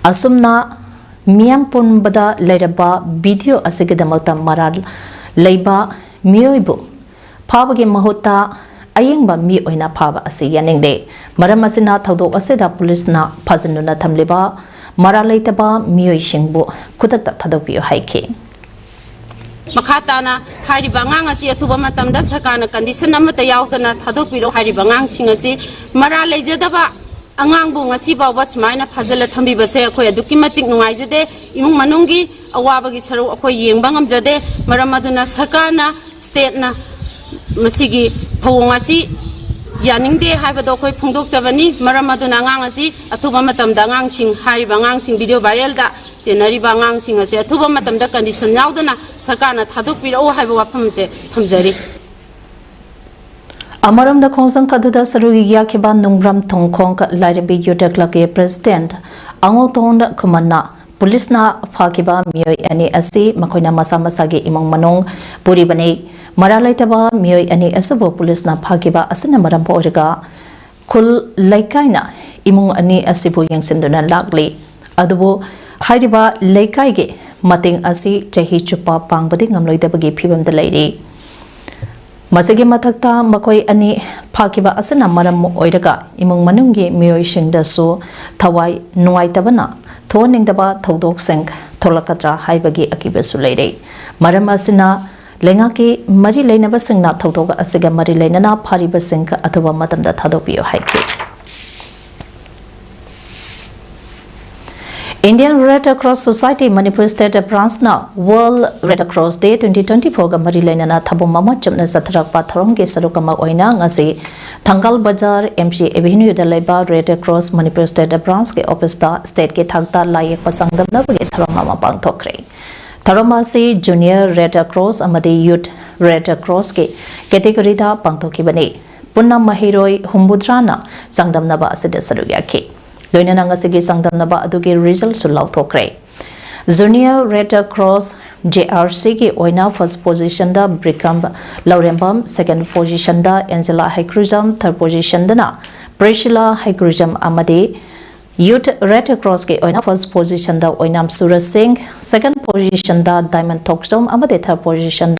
ꯑꯁꯨꯝꯅ ꯃꯤꯌꯥꯝ ꯄꯨꯝꯕꯗ ꯂꯩꯔꯕ video ꯑꯁꯤꯒꯤꯗꯃꯛꯇ ꯃꯔꯥꯜ ꯂꯩꯕ ꯃꯤꯑꯣꯏꯕꯨ ꯐꯥꯕꯒꯤ ꯃꯍꯨꯠꯇ ꯑꯌꯦꯡꯕ ꯃꯤ ꯑꯣꯏꯅ ꯐꯥꯕ ꯑꯁꯤ ꯌꯥꯅꯤꯡꯗꯦ꯫ ꯃꯔꯝ ꯑꯁꯤꯅ ꯊꯧꯗꯣꯛ ꯑꯁꯤꯗ ꯄꯨꯂꯤꯁꯅ ꯐꯥꯖꯤꯟꯗꯨꯅ ꯊꯝꯂꯤꯕ ꯃꯔꯥꯜ ꯂꯩꯇꯕ ꯃꯤꯑꯣꯏꯁꯤꯡꯕꯨ ꯈꯨꯗꯛꯇ ꯊꯥꯗꯣꯛꯄꯤꯌꯨ ꯍꯥꯏꯈꯤ꯫ ꯃꯈꯥ ꯇꯥꯅ ꯍꯥꯏꯔꯤꯕ ꯑꯉꯥꯡ ꯑꯁꯤ ꯑꯊꯨꯕ ꯃꯇꯝꯗ ꯁꯔꯀꯥꯔꯅ condition ꯑꯃꯠꯇ ꯌꯥꯎꯗꯅ ꯊꯥꯗꯣꯛꯄꯤꯔꯣ꯫ ꯍꯥꯏꯔꯤꯕ ꯑꯉꯥꯡꯁꯤꯡ ꯑꯁꯤ ꯃꯔꯥꯜ ꯂꯩꯖꯗꯕ ꯑꯉꯥꯡꯕꯨ ꯉꯁꯤ ꯐꯥꯎꯕ ꯁꯨꯃꯥꯏꯅ ꯐꯥꯖꯤꯜꯂ ꯊꯝꯕꯤꯕꯁꯦ ꯑꯩꯈꯣꯏ ꯑꯗꯨꯛꯀꯤ ꯃꯇꯤꯛ ꯅꯨꯡꯉꯥꯏꯖꯗꯦ꯫ ꯏꯃꯨꯡ ꯃꯅꯨꯡꯒꯤ ꯑꯋꯥꯕꯒꯤ ꯁꯔꯨꯛ ꯑꯩꯈꯣꯏ ꯌꯦꯡꯕ ꯉꯝꯖꯗꯦ꯫ ꯃꯔꯝ ꯑꯗꯨꯅ ꯁꯔꯀꯥꯔꯅ, state ꯅ ꯃꯁꯤꯒꯤ ꯊꯧꯑꯣꯡ ꯑꯁꯤ ꯌꯥꯅꯤꯡꯗꯦ ꯍꯥꯏꯕꯗꯣ ꯑꯩꯈꯣꯏ ꯐꯣꯡꯗꯣꯛꯆꯕꯅꯤ꯫ ꯃꯔꯝ ꯑꯗꯨꯅ ꯑꯉꯥꯡ ꯑꯁꯤ ꯑꯊꯨꯕ ꯃꯇꯝꯗ ꯑꯉꯥꯡꯁꯤꯡ, ꯍꯥꯏꯔꯤꯕ ꯑꯉꯥꯡꯁꯤꯡ video viral ꯗ ꯆꯦꯟꯅꯔꯤꯕ ꯑꯉꯥꯡꯁꯤꯡ ꯑꯁꯤ ꯑꯊꯨꯕ ꯃꯇꯝꯗ condition ꯌꯥꯎꯗꯅ ꯁꯔꯀꯥꯔꯅ ꯊꯥꯗꯣꯛꯄꯤꯔꯛꯎ ꯍꯥꯏꯕ ꯋꯥꯐꯝ ꯑꯁꯤ ꯊꯝꯖꯔꯤ꯫ ꯑꯃꯔꯣꯝꯗ ꯈꯣꯡꯖꯪ ꯑꯗꯨꯗ ꯁꯔꯨꯛ ꯌꯥꯈꯤꯕ ꯅꯨꯡꯕ꯭ꯔꯝ ꯊꯣꯡꯈꯣꯡ ꯂꯥꯏꯔꯦꯝꯕꯤ Youth Club ꯀꯤ president ꯑꯉꯧꯊꯣꯟ ꯈꯨꯃꯟꯅ ꯄꯨꯂꯤꯁꯅ ꯐꯥꯈꯤꯕ ꯃꯤꯑꯣꯏ ꯑꯅꯤ ꯑꯁꯤ ꯃꯈꯣꯏꯅ ꯃꯁꯥ ꯃꯁꯥꯒꯤ ꯏꯃꯨꯡ ꯃꯅꯨꯡ ꯄꯨꯔꯤꯕꯅꯤ꯫ ꯃꯔꯥꯜ ꯂꯩꯇꯕ ꯃꯤꯑꯣꯏ ꯑꯅꯤ ꯑꯁꯤꯕꯨ ꯄꯨꯂꯤꯁꯅ ꯐꯥꯈꯤꯕ ꯑꯁꯤꯅ ꯃꯔꯝ ꯑꯣꯏꯔꯒ ꯈꯨꯜ ꯂꯩꯀꯥꯏꯅ ꯏꯃꯨꯡ ꯑꯅꯤ ꯑꯁꯤꯕꯨ ꯌꯦꯡꯁꯤꯟꯗꯨꯅ ꯂꯥꯛꯂꯤ꯫ ꯑꯗꯨꯕꯨ ꯍꯥꯏꯔꯤꯕ ꯂꯩꯀꯥꯏꯒꯤ ꯃꯇꯦꯡ ꯑꯁꯤ ꯆꯍꯤ ꯆꯨꯞꯄ ꯄꯥꯡꯕꯗꯤ ꯉꯝꯂꯣꯏꯗꯕꯒꯤ ꯐꯤꯕꯝꯗ ꯂꯩꯔꯤ꯫ ꯃꯁꯤꯒꯤ ꯃꯊꯛꯇ ꯃꯈꯣꯏ ꯑꯅꯤ ꯐꯥꯈꯤꯕ ꯑꯁꯤꯅ ꯃꯔꯝ ꯑꯣꯏꯔꯒ ꯏꯃꯨꯡ ꯃꯅꯨꯡꯒꯤ ꯃꯤꯑꯣꯏꯁꯤꯡꯗꯁꯨ ꯊꯋꯥꯏ ꯅꯨꯡꯉꯥꯏꯇꯕꯅ ꯊꯣꯛꯍꯟꯅꯤꯡꯗꯕ ꯊꯧꯗꯣꯛꯁꯤꯡ ꯊꯣꯛꯂꯛꯀꯗ꯭ꯔꯥ ꯍꯥꯏꯕꯒꯤ ꯑꯀꯤꯕꯁꯨ ꯂꯩꯔꯦ꯫ ꯃꯔꯝ ꯑꯁꯤꯅ ꯂꯩꯉꯥꯛꯀꯤ ꯃꯔꯤ ꯂꯩꯅꯕꯁꯤꯡꯅ ꯊꯧꯗꯣꯛ ꯑꯁꯤꯒ ꯃꯔꯤ ꯂꯩꯅꯅ ꯐꯥꯔꯤꯕꯁꯤꯡ ꯑꯊꯨꯕ ꯃꯇꯝꯗ ꯊꯥꯗꯣꯛꯄꯤꯌꯨ ꯍꯥꯏꯈꯤ꯫ Indian Red Cross Society Manipur State Branch ꯅ World Red Cross Day twenty twenty-four ꯒ ꯃꯔꯤ ꯂꯩꯅꯅ ꯊꯧꯔꯝ ꯑꯃ ꯆꯨꯝꯅ ꯆꯠꯊꯔꯛꯄ ꯊꯧꯔꯝꯒꯤ ꯁꯔꯨꯛ ꯑꯃ ꯑꯣꯏꯅ ꯉꯁꯤ ꯊꯪꯒꯥꯜ ꯕꯖꯥꯔ M C Avenue ꯗ ꯂꯩꯕ Red Cross Manipur State Branch ꯀꯤ office ꯇ state ꯀꯤ ꯊꯥꯛꯇ ꯂꯥꯏ ꯌꯦꯛꯄ ꯆꯥꯡꯗꯝꯅꯕꯒꯤ ꯊꯧꯔꯝ ꯑꯃ ꯄꯥꯡꯊꯣꯛꯈ꯭ꯔꯦ꯫ ꯊꯧꯔꯝ ꯑꯁꯤ Junior Red Cross ꯑꯃꯗꯤ Youth Red Cross ꯀꯤ category ꯗ ꯄꯥꯡꯊꯣꯛꯈꯤꯕꯅꯤ꯫ ꯄꯨꯟꯅ ꯃꯍꯩꯔꯣꯏ ꯍꯨꯝꯐꯨꯇꯔꯥꯅ ꯆꯥꯡꯗꯝꯅꯕ ꯑꯁꯤꯗ ꯁꯔꯨꯛ ꯌꯥꯈꯤ꯫ ꯂꯣꯏꯅꯅ ꯉꯁꯤꯒꯤ ꯆꯥꯡꯗꯝꯅꯕ ꯑꯗꯨꯒꯤ result ꯁꯨ ꯂꯥꯎꯊꯣꯛꯈ꯭ꯔꯦ꯫ Junior Red Cross J R C ꯒꯤ ꯑꯣꯏꯅ first position ꯗ ꯕ꯭ꯔꯤꯀꯝ ꯂꯧꯔꯦꯝꯕꯝ, second position ꯗ ꯑꯦꯟꯖꯦꯂꯥ ꯍꯩꯀ꯭ꯔꯨꯖꯝ, third position ꯗꯅ ꯄ꯭ꯔꯤꯁꯤꯂꯥ ꯍꯩꯀ꯭ꯔꯨꯖꯝ ꯑꯃꯗꯤ Youth Red Cross ꯀꯤ ꯑꯣꯏꯅ first position ꯗ ꯑꯣꯏꯅꯥꯝ ꯁꯨꯔꯖ ꯁꯤꯡ, second position ꯗ ꯗꯥꯏꯃꯟ ꯊꯣꯛꯆꯣꯝ ꯑꯃꯗꯤ third position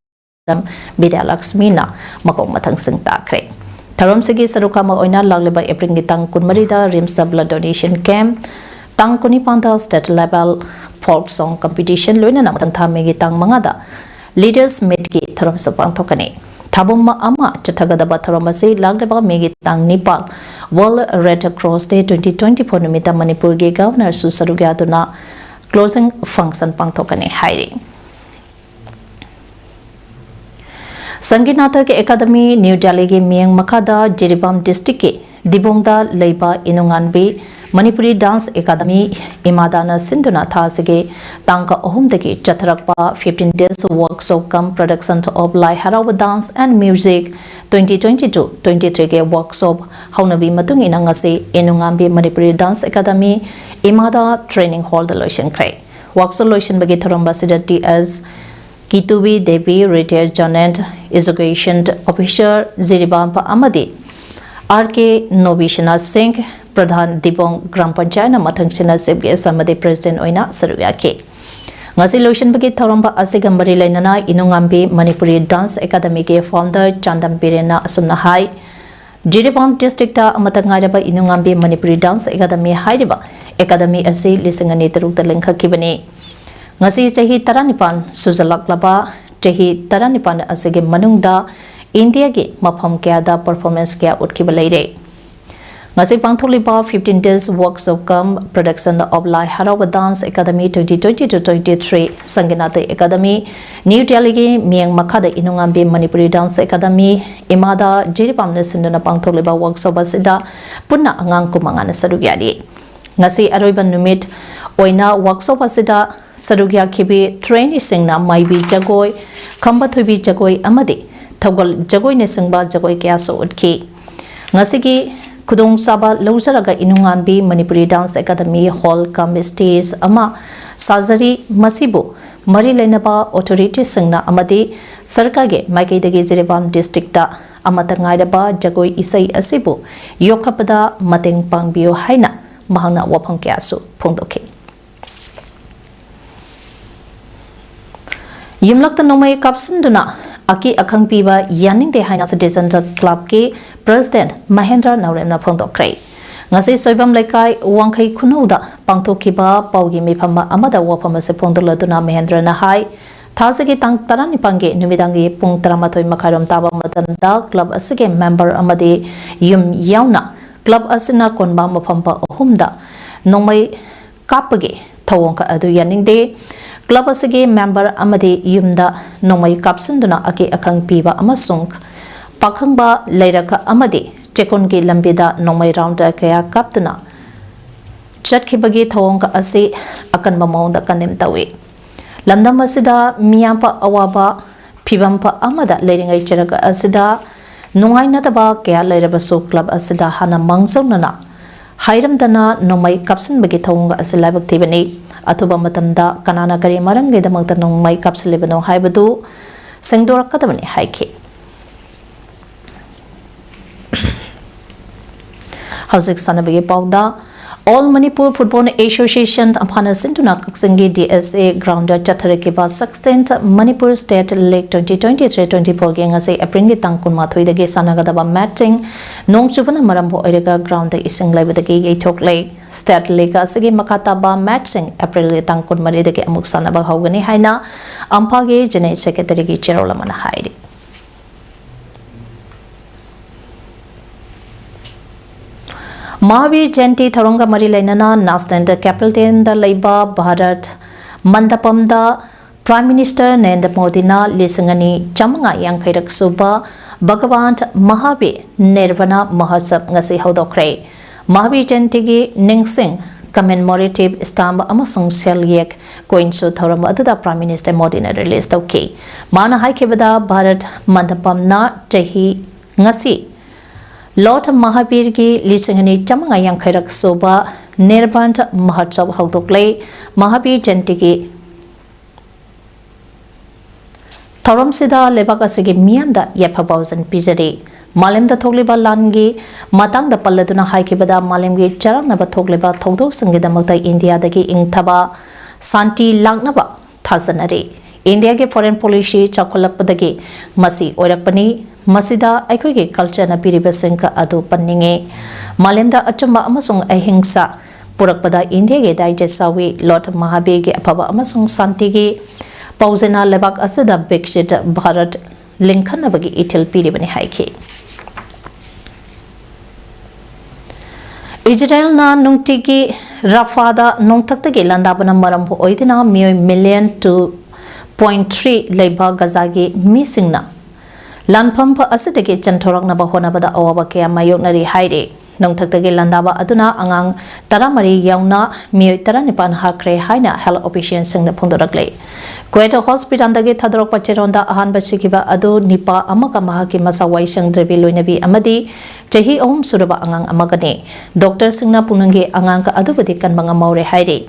ꯕꯤꯗ꯭ꯌꯥꯂꯛꯁꯃꯤꯅ ꯃꯀꯣꯛ ꯃꯊꯪꯁꯤꯡ ꯇꯥꯈ꯭ꯔꯦ꯫ ꯊꯧꯔꯝꯁꯤꯒꯤ ꯁꯔꯨꯛ ꯑꯃ ꯑꯣꯏꯅ ꯂꯥꯛꯂꯤꯕ April ꯒꯤ ꯇꯥꯡ ꯀꯨꯟꯃꯔꯤꯗ RIMS ꯇ blood donation camp, ꯇꯥꯡ ꯀꯨꯟꯅꯤꯄꯥꯟꯗ state level folk song competition, ꯂꯣꯏꯅꯅ ꯃꯊꯪ ꯊꯥ May ꯒꯤ ꯇꯥꯡ ꯃꯉꯥꯗ Leaders Meet ꯀꯤ ꯊꯧꯔꯝꯁꯨ ꯄꯥꯡꯊꯣꯛꯀꯅꯤ꯫ ꯊꯧꯔꯝ ꯑꯃ ꯆꯠꯊꯒꯗꯕ ꯊꯧꯔꯝ ꯑꯁꯤ ꯂꯥꯛꯂꯤꯕ May ꯒꯤ ꯇꯥꯡ ꯅꯤꯄꯥꯟ, World Red Cross Day twenty twenty-four ꯅꯨꯃꯤꯠꯇ ꯃꯅꯤꯄꯨꯔꯒꯤ Governor ꯁꯨ ꯁꯔꯨꯛ ꯌꯥꯗꯨꯅ closing function ꯄꯥꯡꯊꯣꯛꯀꯅꯤ ꯍꯥꯏꯔꯤ꯫ ꯁꯪꯒꯤꯠ ꯅꯥꯇꯛ ꯑꯦꯀꯥꯗꯃꯤ ꯅ꯭ꯌꯨ ꯗꯦꯜꯂꯤꯒꯤ ꯃꯤꯠꯌꯦꯡ ꯃꯈꯥꯗ ꯖꯤꯔꯤꯕꯥꯝ district ꯀꯤ ꯗꯤꯕꯣꯡꯗ ꯂꯩꯕ ꯏꯅꯨꯉꯥꯟꯕꯤ ꯃꯅꯤꯄꯨꯔꯤ dance academy ꯏꯃꯥꯗꯥꯅ ꯁꯤꯟꯗꯨꯅ ꯊꯥ ꯑꯁꯤꯒꯤ ꯇꯥꯡ ꯑꯍꯨꯝꯗꯒꯤ ꯆꯠꯊꯔꯛꯄ fifteen days workshop cum production of ꯂꯥꯏ ꯍꯔꯥꯎꯕ dance and music twenty twenty-two twenty-three ꯒꯤ workshop ꯍꯧꯅꯕꯤ ꯃꯇꯨꯡ ꯏꯟꯅ ꯉꯁꯤ ꯏꯅꯨꯉꯥꯟꯕꯤ Manipuri dance academy ꯏꯃꯥꯗꯥ training hall ꯗ ꯂꯣꯏꯁꯤꯟꯈ꯭ꯔꯦ꯫ Workshop ꯂꯣꯏꯁꯤꯟꯕꯒꯤ ꯊꯧꯔꯝ ꯑꯁꯤꯗ T S ꯀꯤꯇꯨꯕꯤ Devi, retired joint education officer Jiribam ꯑꯃꯗꯤ R K ꯅꯣꯕꯤꯁꯅꯥ ꯁꯤꯡ, ꯄ꯭ꯔꯙꯥꯟ ꯗꯤꯕꯣꯡ ꯒ꯭ꯔꯥꯝ ꯄꯟꯆꯥꯌꯠꯅ ꯃꯊꯪꯁꯤꯅ chief guest ꯑꯃꯗꯤ president ꯑꯣꯏꯅ ꯁꯔꯨꯛ ꯌꯥꯈꯤ꯫ ꯉꯁꯤ ꯂꯣꯏꯁꯤꯟꯕꯒꯤ ꯊꯧꯔꯝ ꯑꯁꯤꯒ ꯃꯔꯤ ꯂꯩꯅꯅ ꯏꯅꯨꯉꯥꯟꯕꯤ ꯃꯅꯤꯄꯨꯔꯤ dance academy ꯒꯤ founder ꯆꯥꯟꯗꯝ ꯕꯤꯔꯦꯟꯅ ꯑꯁꯨꯝꯅ ꯍꯥꯏ, ꯖꯤꯔꯤꯕꯥꯝ district ꯇ ꯑꯃꯠꯇ ꯉꯥꯏꯔꯕ ꯏꯅꯨꯉꯥꯟꯕꯤ ꯃꯅꯤꯄꯨꯔꯤ dance academy ꯍꯥꯏꯔꯤꯕ academy ꯑꯁꯤ ꯂꯤꯁꯤꯡ ꯑꯅꯤ ꯇꯔꯨꯛꯇ ꯂꯤꯡꯈꯠꯈꯤꯕꯅꯤ꯫ ꯉꯁꯤ ꯆꯍꯤ ꯇꯔꯥꯅꯤꯄꯥꯟ ꯁꯨꯖꯜꯂꯛꯂꯕ, ꯆꯍꯤ ꯇꯔꯥꯅꯤꯄꯥꯟ ꯑꯁꯤꯒꯤ ꯃꯅꯨꯡꯗ ꯏꯟꯗꯤꯌꯥꯒꯤ ꯃꯐꯝ ꯀꯌꯥꯗ performance ꯀꯌꯥ ꯎꯠꯈꯤꯕ ꯂꯩꯔꯦ꯫ ꯉꯁꯤ ꯄꯥꯡꯊꯣꯛꯂꯤꯕ fifteen days workshop cum production of Lai Harauba Dance Academy twenty twenty to twenty three Sanginate Academy, New Delhi ꯒꯤ ꯃꯤꯠꯌꯦꯡ ꯃꯈꯥꯗ ꯏꯅꯨꯉꯥꯝꯕꯤ Manipuri Dance Academy, ꯏꯃꯥꯗ ꯖꯤꯔꯤꯕꯥꯝꯅ ꯁꯤꯟꯗꯨꯅ ꯄꯥꯡꯊꯣꯛꯂꯤꯕ workshop ꯑꯁꯤꯗ ꯄꯨꯟꯅ ꯑꯉꯥꯡ ꯀꯨꯟꯃꯉꯥꯅ ꯁꯔꯨꯛ ꯌꯥꯔꯤ꯫ ꯉꯁꯤ ꯑꯔꯣꯏꯕ ꯅꯨꯃꯤꯠ ꯑꯣꯏꯅ workshop ꯑꯁꯤꯗ ꯁꯔꯨꯛ ꯌꯥꯈꯤꯕꯤ traineeꯁꯤꯡꯅ ꯃꯥꯏꯕꯤ ꯖꯒꯣꯏ, ꯈꯝꯕ ꯊꯣꯏꯕꯤ ꯖꯒꯣꯏ ꯑꯃꯗꯤ ꯊꯧꯒꯜ ꯖꯒꯣꯏꯅꯆꯤꯡꯕ ꯖꯒꯣꯏ ꯀꯌꯥꯁꯨ ꯎꯠꯈꯤ꯫ ꯉꯁꯤꯒꯤ ꯈꯨꯗꯣꯡꯆꯥꯕ ꯂꯧꯖꯔꯒ ꯏꯅꯨꯉꯥꯝꯕꯤ Manipuri Dance Academy hall cum stage ꯑꯃ ꯁꯥꯖꯔꯤ꯫ ꯃꯁꯤꯕꯨ ꯃꯔꯤ ꯂꯩꯅꯕ authorityꯁꯤꯡꯅ ꯑꯃꯗꯤ ꯁꯔꯀꯥꯔꯒꯤ ꯃꯥꯏꯀꯩꯗꯒꯤ ꯖꯤꯔꯤꯕꯥꯝ districtꯇ ꯑꯃꯠꯇ ꯉꯥꯏꯔꯕ ꯖꯒꯣꯏ ꯏꯁꯩ ꯑꯁꯤꯕꯨ ꯌꯣꯛꯈꯠꯄꯗ ꯃꯇꯦꯡ ꯄꯥꯡꯕꯤꯌꯨ ꯍꯥꯏꯅ ꯃꯍꯥꯛꯅ ꯋꯥꯐꯝ ꯀꯌꯥꯁꯨ ꯐꯣꯡꯗꯣꯛꯈꯤ꯫ ꯌꯨꯝꯂꯛꯇ ꯅꯣꯡꯃꯩ ꯀꯥꯞꯁꯤꯟꯗꯨꯅ ꯑꯀꯤ ꯑꯈꯪ ꯄꯤꯕ ꯌꯥꯅꯤꯡꯗꯦ ꯍꯥꯏꯅ Citizen Clubꯀꯤ President ꯃꯍꯦꯟꯗ꯭ꯔ ꯅꯥꯎꯔꯦꯝꯅ ꯐꯣꯡꯗꯣꯛꯈ꯭ꯔꯦ꯫ ꯉꯁꯤ ꯁꯣꯏꯕꯝ ꯂꯩꯀꯥꯏ ꯋꯥꯡꯈꯩ ꯈꯨꯅꯧꯗ ꯄꯥꯡꯊꯣꯛꯈꯤꯕ ꯄꯥꯎꯒꯤ ꯃꯤꯐꯝ ꯑꯃꯗ ꯋꯥꯐꯝ ꯑꯁꯤ ꯐꯣꯡꯗꯣꯛꯂꯗꯨꯅ ꯃꯍꯦꯟꯗ꯭ꯔꯅ ꯍꯥꯏ, ꯊꯥꯁꯤꯒꯤ ꯇꯥꯡ ꯇꯔꯥꯅꯤꯄꯥꯟꯒꯤ ꯅꯨꯃꯤꯗꯥꯡꯒꯤ ꯄꯨꯡ ꯇꯔꯥꯃꯥꯊꯣꯏ ꯃꯈꯥꯏꯔꯣꯝ ꯇꯥꯕ ꯃꯇꯝꯗ club ꯑꯁꯤꯒꯤ member ꯑꯃꯗꯤ ꯌꯨꯝ ꯌꯥꯎꯅ club ꯑꯁꯤꯅ ꯀꯣꯟꯕ ꯃꯐꯝ ꯑꯍꯨꯝꯗ ꯅꯣꯡꯃꯩ ꯀꯥꯞꯄꯒꯤ ꯊꯧꯑꯣꯡ ꯑꯗꯨ ꯌꯥꯅꯤꯡꯗꯦ꯫ Club ꯑꯁꯤꯒꯤ member ꯑꯃꯗꯤ ꯌꯨꯝꯗ ꯅꯣꯡꯃꯩ ꯀꯥꯞꯁꯤꯟꯗꯨꯅ ꯑꯀꯤ ꯑꯈꯪ ꯄꯤꯕ ꯑꯃꯁꯨꯡ ꯄꯥꯈꯪꯕ ꯂꯩꯔꯛ ꯑꯃꯗꯤ ꯆꯦꯛꯀꯣꯟꯒꯤ ꯂꯝꯕꯤꯗ ꯅꯣꯡꯃꯩ round ꯀꯌꯥ ꯀꯥꯞꯇꯨꯅ ꯆꯠꯈꯤꯕꯒꯤ ꯊꯧꯑꯣꯡ ꯑꯁꯤ ꯑꯀꯟꯕ ꯃꯑꯣꯡꯗ condemn ꯇꯧꯏ꯫ ꯂꯝꯗꯝ ꯑꯁꯤꯗ ꯃꯤꯌꯥꯝ ꯑꯋꯥꯕ ꯐꯤꯕꯝ ꯑꯃꯗ ꯂꯩꯔꯤꯉꯩ ꯆꯩꯔꯛ ꯑꯁꯤꯗ ꯅꯨꯡꯉꯥꯏꯅꯗꯕ ꯀꯌꯥ ꯂꯩꯔꯕꯁꯨ club ꯑꯁꯤꯗ ꯍꯥꯟꯅ ꯃꯥꯡꯖꯧꯅꯅ ꯍꯥꯏꯔꯝꯗꯅ ꯅꯣꯡꯃꯩ ꯀꯥꯞꯁꯤꯟꯕꯒꯤ ꯊꯧꯑꯣꯡ ꯑꯁꯤ ꯂꯥꯏꯕꯛ ꯊꯤꯕꯅꯤ꯫ ꯑꯊꯨꯕ ꯃꯇꯝꯗ ꯀꯅꯥꯅ ꯀꯔꯤ ꯃꯔꯝꯒꯤꯗꯃꯛꯇ ꯅꯣꯡꯃꯩ ꯀꯥꯞꯁꯤꯜꯂꯤꯕꯅꯣ ꯍꯥꯏꯕꯗꯨ ꯁꯦꯡꯗꯣꯔꯛꯀꯗꯕꯅꯤ ꯍꯥꯏꯈꯤ꯫ ꯍꯧꯖꯤꯛ ꯁꯥꯟꯅꯕꯒꯤ ꯄꯥꯎꯗ, All Manipur Football Association ꯑꯝꯐꯥꯅ ꯁꯤꯟꯗꯨꯅ ꯀꯛꯆꯤꯡꯒꯤ D S A ground ꯆꯠꯊꯔꯛꯈꯤꯕ sixteenth Manipur State League twenty twenty three twenty fourꯒꯤ ꯉꯁꯤ Aprilꯒꯤ ꯇꯥꯡ ꯀꯨꯟꯃꯥꯊꯣꯏꯗꯒꯤ ꯁꯥꯟꯅꯒꯗꯕ matchꯁꯤꯡ ꯅꯣꯡ ꯆꯨꯕꯅ ꯃꯔꯝ ꯑꯣꯏꯔꯒ groundꯗ ꯏꯁꯤꯡ ꯂꯩꯕꯗꯒꯤ ꯌꯩꯊꯣꯛꯂꯦ꯫ State League ꯑꯁꯤꯒꯤ ꯃꯈꯥ ꯇꯥꯕ matchꯁꯤꯡ Aprilꯒꯤ ꯇꯥꯡ ꯀꯨꯟꯃꯔꯤꯗꯒꯤ ꯑꯃꯨꯛ ꯁꯥꯟꯅꯕ ꯍꯧꯒꯅꯤ ꯍꯥꯏꯅ ꯑꯝꯐꯥꯒꯤ General Secretaryꯒꯤ ꯆꯦꯔꯣꯜ ꯑꯃꯅ ꯍꯥꯏꯔꯤ꯫ ꯃꯍꯥꯕꯤꯔ ꯖꯌꯟꯇꯤ ꯊꯧꯔꯝꯒ ꯃꯔꯤ ꯂꯩꯅꯅ ꯅꯥꯁꯅꯦꯟꯗ ꯀꯦꯄꯤꯇꯦꯜꯗ ꯂꯩꯕ ꯚꯥꯔꯠ ꯃꯟꯗꯄꯝꯗ Prime Minister ꯅꯔꯦꯟꯗ꯭ꯔ ꯃꯣꯗꯤꯅ ꯂꯤꯁꯤꯡ ꯑꯅꯤ ꯆꯥꯃꯉꯥ ꯌꯥꯡꯈꯩꯔꯛ ꯁꯨꯕ ꯚꯒꯋꯥꯟ ꯃꯍꯥꯕꯤꯔ ꯅꯤꯔꯕꯥꯅ ꯃꯍꯣꯠꯁꯕ ꯉꯁꯤ ꯍꯧꯗꯣꯛꯈ꯭ꯔꯦ꯫ ꯃꯍꯥꯕꯤꯔ ꯖꯌꯟꯇꯤꯒꯤ ꯅꯤꯡꯁꯤꯡ commemorative stamp ꯑꯃꯁꯨꯡ ꯁꯦꯜꯌꯦꯛ coinꯁꯨ ꯊꯧꯔꯝ ꯑꯗꯨꯗ Prime Minister ꯃꯣꯗꯤꯅ release ꯇꯧꯈꯤ꯫ ꯃꯥꯅ ꯍꯥꯏꯈꯤꯕꯗ, ꯚꯥꯔꯠ ꯃꯟꯗꯄꯝꯅ ꯆꯍꯤ ꯉꯁꯤ ꯂꯣꯔꯗ ꯃꯍꯥꯕꯤꯔꯒꯤ ꯂꯤꯁꯤꯡ ꯑꯅꯤ ꯆꯥꯃꯉꯥ ꯌꯥꯡꯈꯩꯔꯛ ꯁꯨꯕ ꯅꯤꯔꯕꯥꯟ ꯃꯍꯣꯠꯁꯕ ꯍꯧꯗꯣꯛꯂꯦ꯫ ꯃꯍꯥꯕꯤꯔ ꯖꯌꯟꯇꯤꯒꯤ ꯊꯧꯔꯝꯁꯤꯗ ꯂꯩꯕꯥꯛ ꯑꯁꯤꯒꯤ ꯃꯤꯌꯥꯝꯗ ꯌꯥꯏꯐ ꯄꯥꯎꯖꯦꯜ ꯄꯤꯖꯔꯤ꯫ ꯃꯥꯂꯦꯝꯗ ꯊꯣꯛꯂꯤꯕ ꯂꯥꯟꯒꯤ ꯃꯇꯥꯡꯗ ꯄꯜꯂꯗꯨꯅ ꯍꯥꯏꯈꯤꯕꯗ, ꯃꯥꯂꯦꯝꯒꯤ ꯆꯔꯥꯡꯅꯕ ꯊꯣꯛꯂꯤꯕ ꯊꯧꯗꯣꯛꯁꯤꯡꯒꯤꯗꯃꯛꯇ ꯏꯟꯗꯤꯌꯥꯗꯒꯤ ꯏꯪꯊꯕ, ꯁꯥꯟꯇꯤ ꯂꯥꯛꯅꯕ ꯊꯥꯖꯅꯔꯤ꯫ ꯏꯟꯗꯤꯌꯥꯒꯤ foreign policy ꯆꯥꯎꯈꯠꯂꯛꯄꯗꯒꯤ ꯃꯁꯤ ꯑꯣꯏꯔꯛꯄꯅꯤ꯫ ꯃꯁꯤꯗ ꯑꯩꯈꯣꯏꯒꯤ cultureꯅ ꯄꯤꯔꯤꯕ ꯁꯤꯡꯒ ꯑꯗꯨ ꯄꯟꯅꯤꯡꯉꯤ꯫ ꯃꯥꯂꯦꯝꯗ ꯑꯆꯨꯝꯕ ꯑꯃꯁꯨꯡ ꯑꯍꯤꯡꯁꯥ ꯄꯨꯔꯛꯄꯗ ꯏꯟꯗꯤꯌꯥꯒꯤ ꯗꯥꯏꯖꯦꯁ ꯌꯥꯎꯏ꯫ ꯂꯣꯔꯗ ꯃꯍꯥꯕꯤꯔꯒꯤ ꯑꯐꯕ ꯑꯃꯁꯨꯡ ꯁꯥꯟꯇꯤꯒꯤ ꯄꯥꯎꯖꯦꯜꯅ ꯂꯩꯕꯥꯛ ꯑꯁꯤꯗ ꯕꯤꯛꯁꯤꯠ ꯚꯥꯔꯠ ꯂꯤꯡꯈꯠꯅꯕꯒꯤ ꯏꯊꯤꯜ ꯄꯤꯔꯤꯕꯅꯤ ꯍꯥꯏꯈꯤ꯫ ꯏꯖꯔꯦꯜꯅ ꯅꯨꯡꯇꯤꯒꯤ ꯔꯐꯥꯗ ꯅꯣꯡꯊꯛꯇꯒꯤ ꯂꯥꯟꯗꯥꯕꯅ ꯃꯔꯝ ꯑꯣꯏꯗꯨꯅ ꯃꯤꯑꯣꯏ million two point three ꯂꯩꯕ ꯒꯖꯥꯒꯤ ꯃꯤꯁꯤꯡꯅ ꯂꯥꯟꯐꯝ ꯑꯁꯤꯗꯒꯤ ꯆꯦꯟꯊꯣꯔꯛꯅꯕ ꯍꯣꯠꯅꯕꯗ ꯑꯋꯥꯕ ꯀꯌꯥ ꯃꯥꯌꯣꯛꯅꯔꯤ ꯍꯥꯏꯔꯤ꯫ ꯅꯣꯡꯊꯛꯇꯒꯤ ꯂꯥꯟꯗꯥꯕ ꯑꯗꯨꯅ ꯑꯉꯥꯡ ꯇꯔꯥꯃꯔꯤ ꯌꯥꯎꯅ ꯃꯤꯑꯣꯏ ꯇꯔꯥꯅꯤꯄꯥꯟ ꯍꯥꯠꯈ꯭ꯔꯦ ꯍꯥꯏꯅ health officialꯁꯤꯡꯅ ꯐꯣꯡꯗꯣꯔꯛꯂꯤ꯫ ꯀ꯭ꯋꯦꯠ ꯍꯣꯁꯄꯤꯇꯥꯜꯗꯒꯤ ꯊꯥꯗꯣꯔꯛꯄ ꯆꯦꯔꯣꯜꯗ ꯑꯍꯥꯟꯕ ꯁꯤꯈꯤꯕ ꯑꯗꯨ ꯅꯤꯄꯥ ꯑꯃꯒ ꯃꯍꯥꯛꯀꯤ ꯃꯆꯥ ꯋꯥꯏꯁꯪꯗ꯭ꯔꯕꯤ ꯂꯣꯏꯅꯕꯤ ꯑꯃꯗꯤ ꯆꯍꯤ ꯑꯍꯨꯝ ꯁꯨꯔꯕ ꯑꯉꯥꯡ ꯑꯃꯒꯅꯤ꯫ ꯗꯣꯛꯇꯔꯁꯤꯡꯅ ꯄꯨꯛꯅꯨꯡꯒꯤ ꯑꯉꯥꯡ ꯑꯗꯨꯕꯨꯗꯤ ꯀꯟꯕ ꯉꯝꯍꯧꯔꯦ ꯍꯥꯏꯔꯤ꯫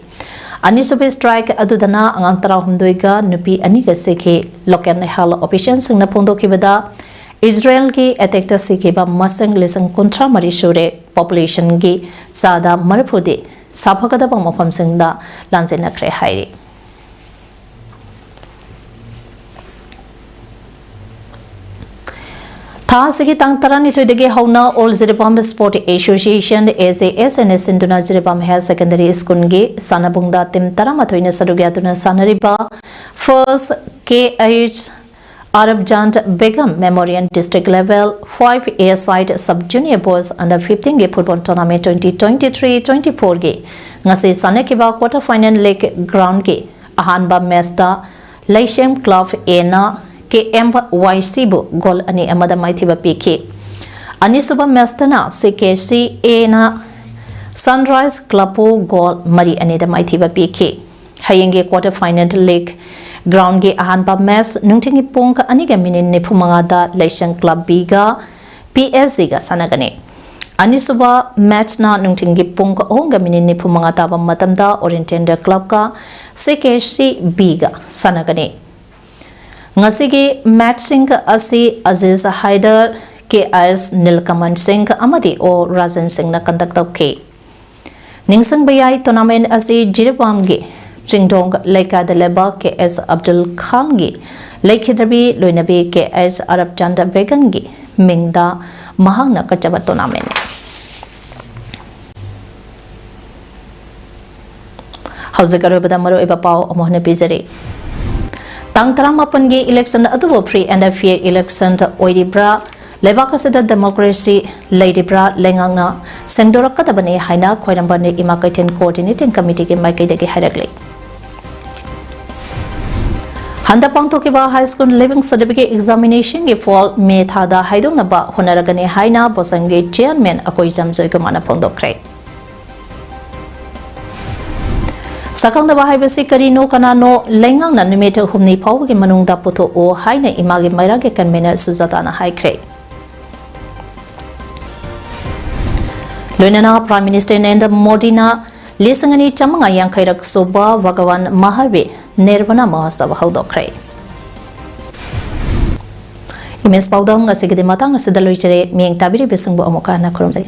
ꯑꯅꯤꯁꯨꯕ strike ꯑꯗꯨꯗꯅ ꯑꯉꯥꯡ ꯇꯔꯥꯍꯨꯝꯗꯣꯏꯒ ꯅꯨꯄꯤ ꯑꯅꯤꯒ ꯁꯤꯈꯤ꯫ Local health officialꯁꯤꯡꯅ ꯐꯣꯡꯗꯣꯛꯈꯤꯕꯗ, ꯏꯖꯔꯦꯜꯒꯤ attackꯇ ꯁꯤꯈꯤꯕ ꯃꯁꯤꯡ ꯂꯤꯁꯤꯡ ꯀꯨꯟꯊ꯭ꯔꯥ ꯃꯔꯤ ꯁꯨꯔꯦ꯫ Populationꯒꯤ ꯆꯥꯗ ꯃꯔꯤꯐꯨꯗꯤ ꯁꯥꯐꯒꯗꯕ ꯃꯐꯝꯁꯤꯡꯗ ꯂꯥꯟꯖꯦꯟꯅꯈ꯭ꯔꯦ ꯍꯥꯏꯔꯤ꯫ ꯊꯥ ꯑꯁꯤꯒꯤ ꯇꯥꯡ ꯇꯔꯥꯅꯤꯊꯣꯏꯗꯒꯤ ꯍꯧꯅ All Jiribam Sport Association, AJSAꯅ ꯁꯤꯟꯗꯨꯅ ꯖꯤꯔꯤꯕꯥꯝ Higher Secondary Schoolꯒꯤ ꯁꯥꯟꯅꯕꯨꯡꯗ team ꯇꯔꯥꯃꯥꯊꯣꯏꯅ ꯁꯔꯨꯛ ꯌꯥꯗꯨꯅ ꯁꯥꯟꯅꯔꯤꯕ First K H Arab Jand Begum Memorial District Level five A Side Sub Junior Boys Under fifteen ꯒꯤ football tournament twenty twenty-three twenty-four ꯒꯤ ꯉꯁꯤ ꯁꯥꯟꯅꯈꯤꯕ quarter final league ground ꯒꯤ ꯑꯍꯥꯟꯕ match ꯇ ꯂꯩꯁꯦꯝ club A ꯅ K M Y C ꯕꯨ goal ꯑꯅꯤ ꯑꯃꯗ ꯃꯥꯏꯊꯤꯕ ꯄꯤꯈꯤ꯫ ꯑꯅꯤꯁꯨꯕ match ꯇꯅ C K C A ꯅ Sunrise Club ꯄꯨ goal ꯃꯔꯤ ꯑꯅꯤꯗ ꯃꯥꯏꯊꯤꯕ ꯄꯤꯈꯤ꯫ ꯍꯌꯦꯡꯒꯤ quarter final league ground ꯒꯤ ꯑꯍꯥꯟꯕ match ꯅꯨꯡꯊꯤꯜꯒꯤ ꯄꯨꯡ ꯑꯅꯤꯒ minute ꯅꯤꯐꯨ ꯃꯉꯥꯗ ꯂꯩꯁꯦꯝ club B ꯒ P S G ꯒ ꯁꯥꯟꯅꯒꯅꯤ꯫ ꯑꯅꯤꯁꯨꯕ match ꯅ ꯅꯨꯡꯊꯤꯜꯒꯤ ꯄꯨꯡ ꯑꯍꯨꯝꯒ minute ꯅꯤꯐꯨ ꯃꯉꯥ ꯇꯥꯕ ꯃꯇꯝꯗ Oriental Club ꯀ C K C B ꯒ ꯁꯥꯟꯅꯒꯅꯤ꯫ ꯉꯁꯤꯒꯤ match ꯁꯤꯡ ꯑꯁꯤ ꯑꯖꯤꯖ ꯍꯥꯏꯗꯔ, K S ꯅꯤꯜꯀꯃꯟ ꯁꯤꯡ ꯑꯃꯗꯤ O ꯔꯥꯖꯦꯟ ꯁꯤꯡꯅ conduct ꯇꯧꯈꯤ꯫ ꯅꯤꯡꯁꯤꯡꯕ ꯌꯥꯏ, tournament ꯑꯁꯤ ꯖꯤꯔꯤꯕꯥꯝꯒꯤ ꯆꯤꯡꯗꯣꯡ ꯂꯩꯀꯥꯏꯗ ꯂꯩꯕ K S ꯑꯕꯗꯨꯜ ꯈꯥꯟꯒꯤ ꯂꯩꯈꯤꯗ꯭ꯔꯕꯤ ꯂꯣꯏꯅꯕꯤ K S ꯑꯔꯕꯆꯟꯗ ꯕꯦꯒꯝꯒꯤ ꯃꯤꯡꯗ ꯃꯍꯥꯛꯅ ꯀꯠꯆꯕ tournament ꯅꯤ꯫ ꯍꯧꯖꯤꯛ ꯑꯔꯣꯏꯕꯗ ꯃꯔꯨꯑꯣꯏꯕ ꯄꯥꯎ ꯑꯃꯨꯛ ꯍꯟꯅ ꯄꯤꯖꯔꯤ꯫ ꯇꯥꯡ ꯇꯔꯥꯃꯥꯄꯟꯒꯤ election ꯑꯗꯨꯕꯨ free and fair election ꯑꯣꯏꯔꯤꯕ꯭ꯔꯥ? ꯂꯩꯕꯥꯛ ꯑꯁꯤꯗ democracy ꯂꯩꯔꯤꯕ꯭ꯔꯥ? ꯂꯩꯉꯥꯛꯅ ꯁꯦꯡꯗꯣꯔꯛꯀꯗꯕꯅꯤ ꯍꯥꯏꯅ ꯈ꯭ꯋꯥꯏꯔꯝꯕꯟ ꯏꯃꯥ ꯀꯩꯊꯦꯜ coordinating committee ꯒꯤ ꯃꯥꯏꯀꯩꯗꯒꯤ ꯍꯥꯏꯔꯛꯂꯤ꯫ ꯍꯟꯗꯛ ꯄꯥꯡꯊꯣꯛꯈꯤꯕ high school leaving certificate examination ꯒꯤ ꯐꯣꯜ ꯃꯦ ꯊꯥꯗ ꯍꯥꯏꯗꯣꯛꯅꯕ ꯍꯣꯠꯅꯔꯒꯅꯤ ꯍꯥꯏꯅ ꯕꯣꯁꯟꯒꯤ chairman ꯑꯀꯣꯏꯖꯝ ꯖꯣꯏꯀꯨꯃꯥꯔꯅ ꯐꯣꯡꯗꯣꯛꯈ꯭ꯔꯦ꯫ ꯁꯛꯈꯪꯗꯕ ꯍꯥꯏꯕꯁꯤ ꯀꯔꯤꯅꯣ, ꯀꯅꯥꯅꯣ? ꯂꯩꯉꯥꯛꯅ ꯅꯨꯃꯤꯠ ꯍꯨꯝꯅꯤ ꯐꯥꯎꯕꯒꯤ ꯃꯅꯨꯡꯗ ꯄꯨꯊꯣꯛꯎ ꯍꯥꯏꯅ ꯏꯃꯥꯒꯤ ꯃꯩꯔꯥꯒꯤ convener ꯁꯨꯖꯥꯇꯥꯅ ꯍꯥꯏꯈ꯭ꯔꯦ꯫ ꯂꯣꯏꯅꯅ Prime Minister ꯅꯔꯦꯟꯗ꯭ꯔ ꯃꯣꯗꯤꯅ ꯂꯤꯁꯤꯡ ꯑꯅꯤ ꯆꯥꯃꯉꯥ ꯌꯥꯡꯈꯩꯔꯛ ꯁꯨꯕ ꯚꯒꯋꯥꯟ ꯃꯍꯥꯕꯤꯔ ꯅꯤꯔꯕꯥꯅ ꯃꯍꯣꯠꯁꯕ ꯍꯧꯗꯣꯛꯈ꯭ꯔꯦ꯫ ꯏꯃꯦꯖ ꯄꯥꯎꯗꯝ ꯉꯁꯤꯒꯤꯗꯤ ꯃꯇꯥꯡ ꯑꯁꯤꯗ ꯂꯣꯏꯖꯔꯦ꯫ ꯃꯤꯠꯌꯦꯡ ꯇꯥꯕꯤꯔꯤꯕꯁꯤꯡꯕꯨ ꯑꯃꯨꯛꯀ ꯍꯟꯅ ꯈꯨꯔꯨꯝꯖꯩ꯫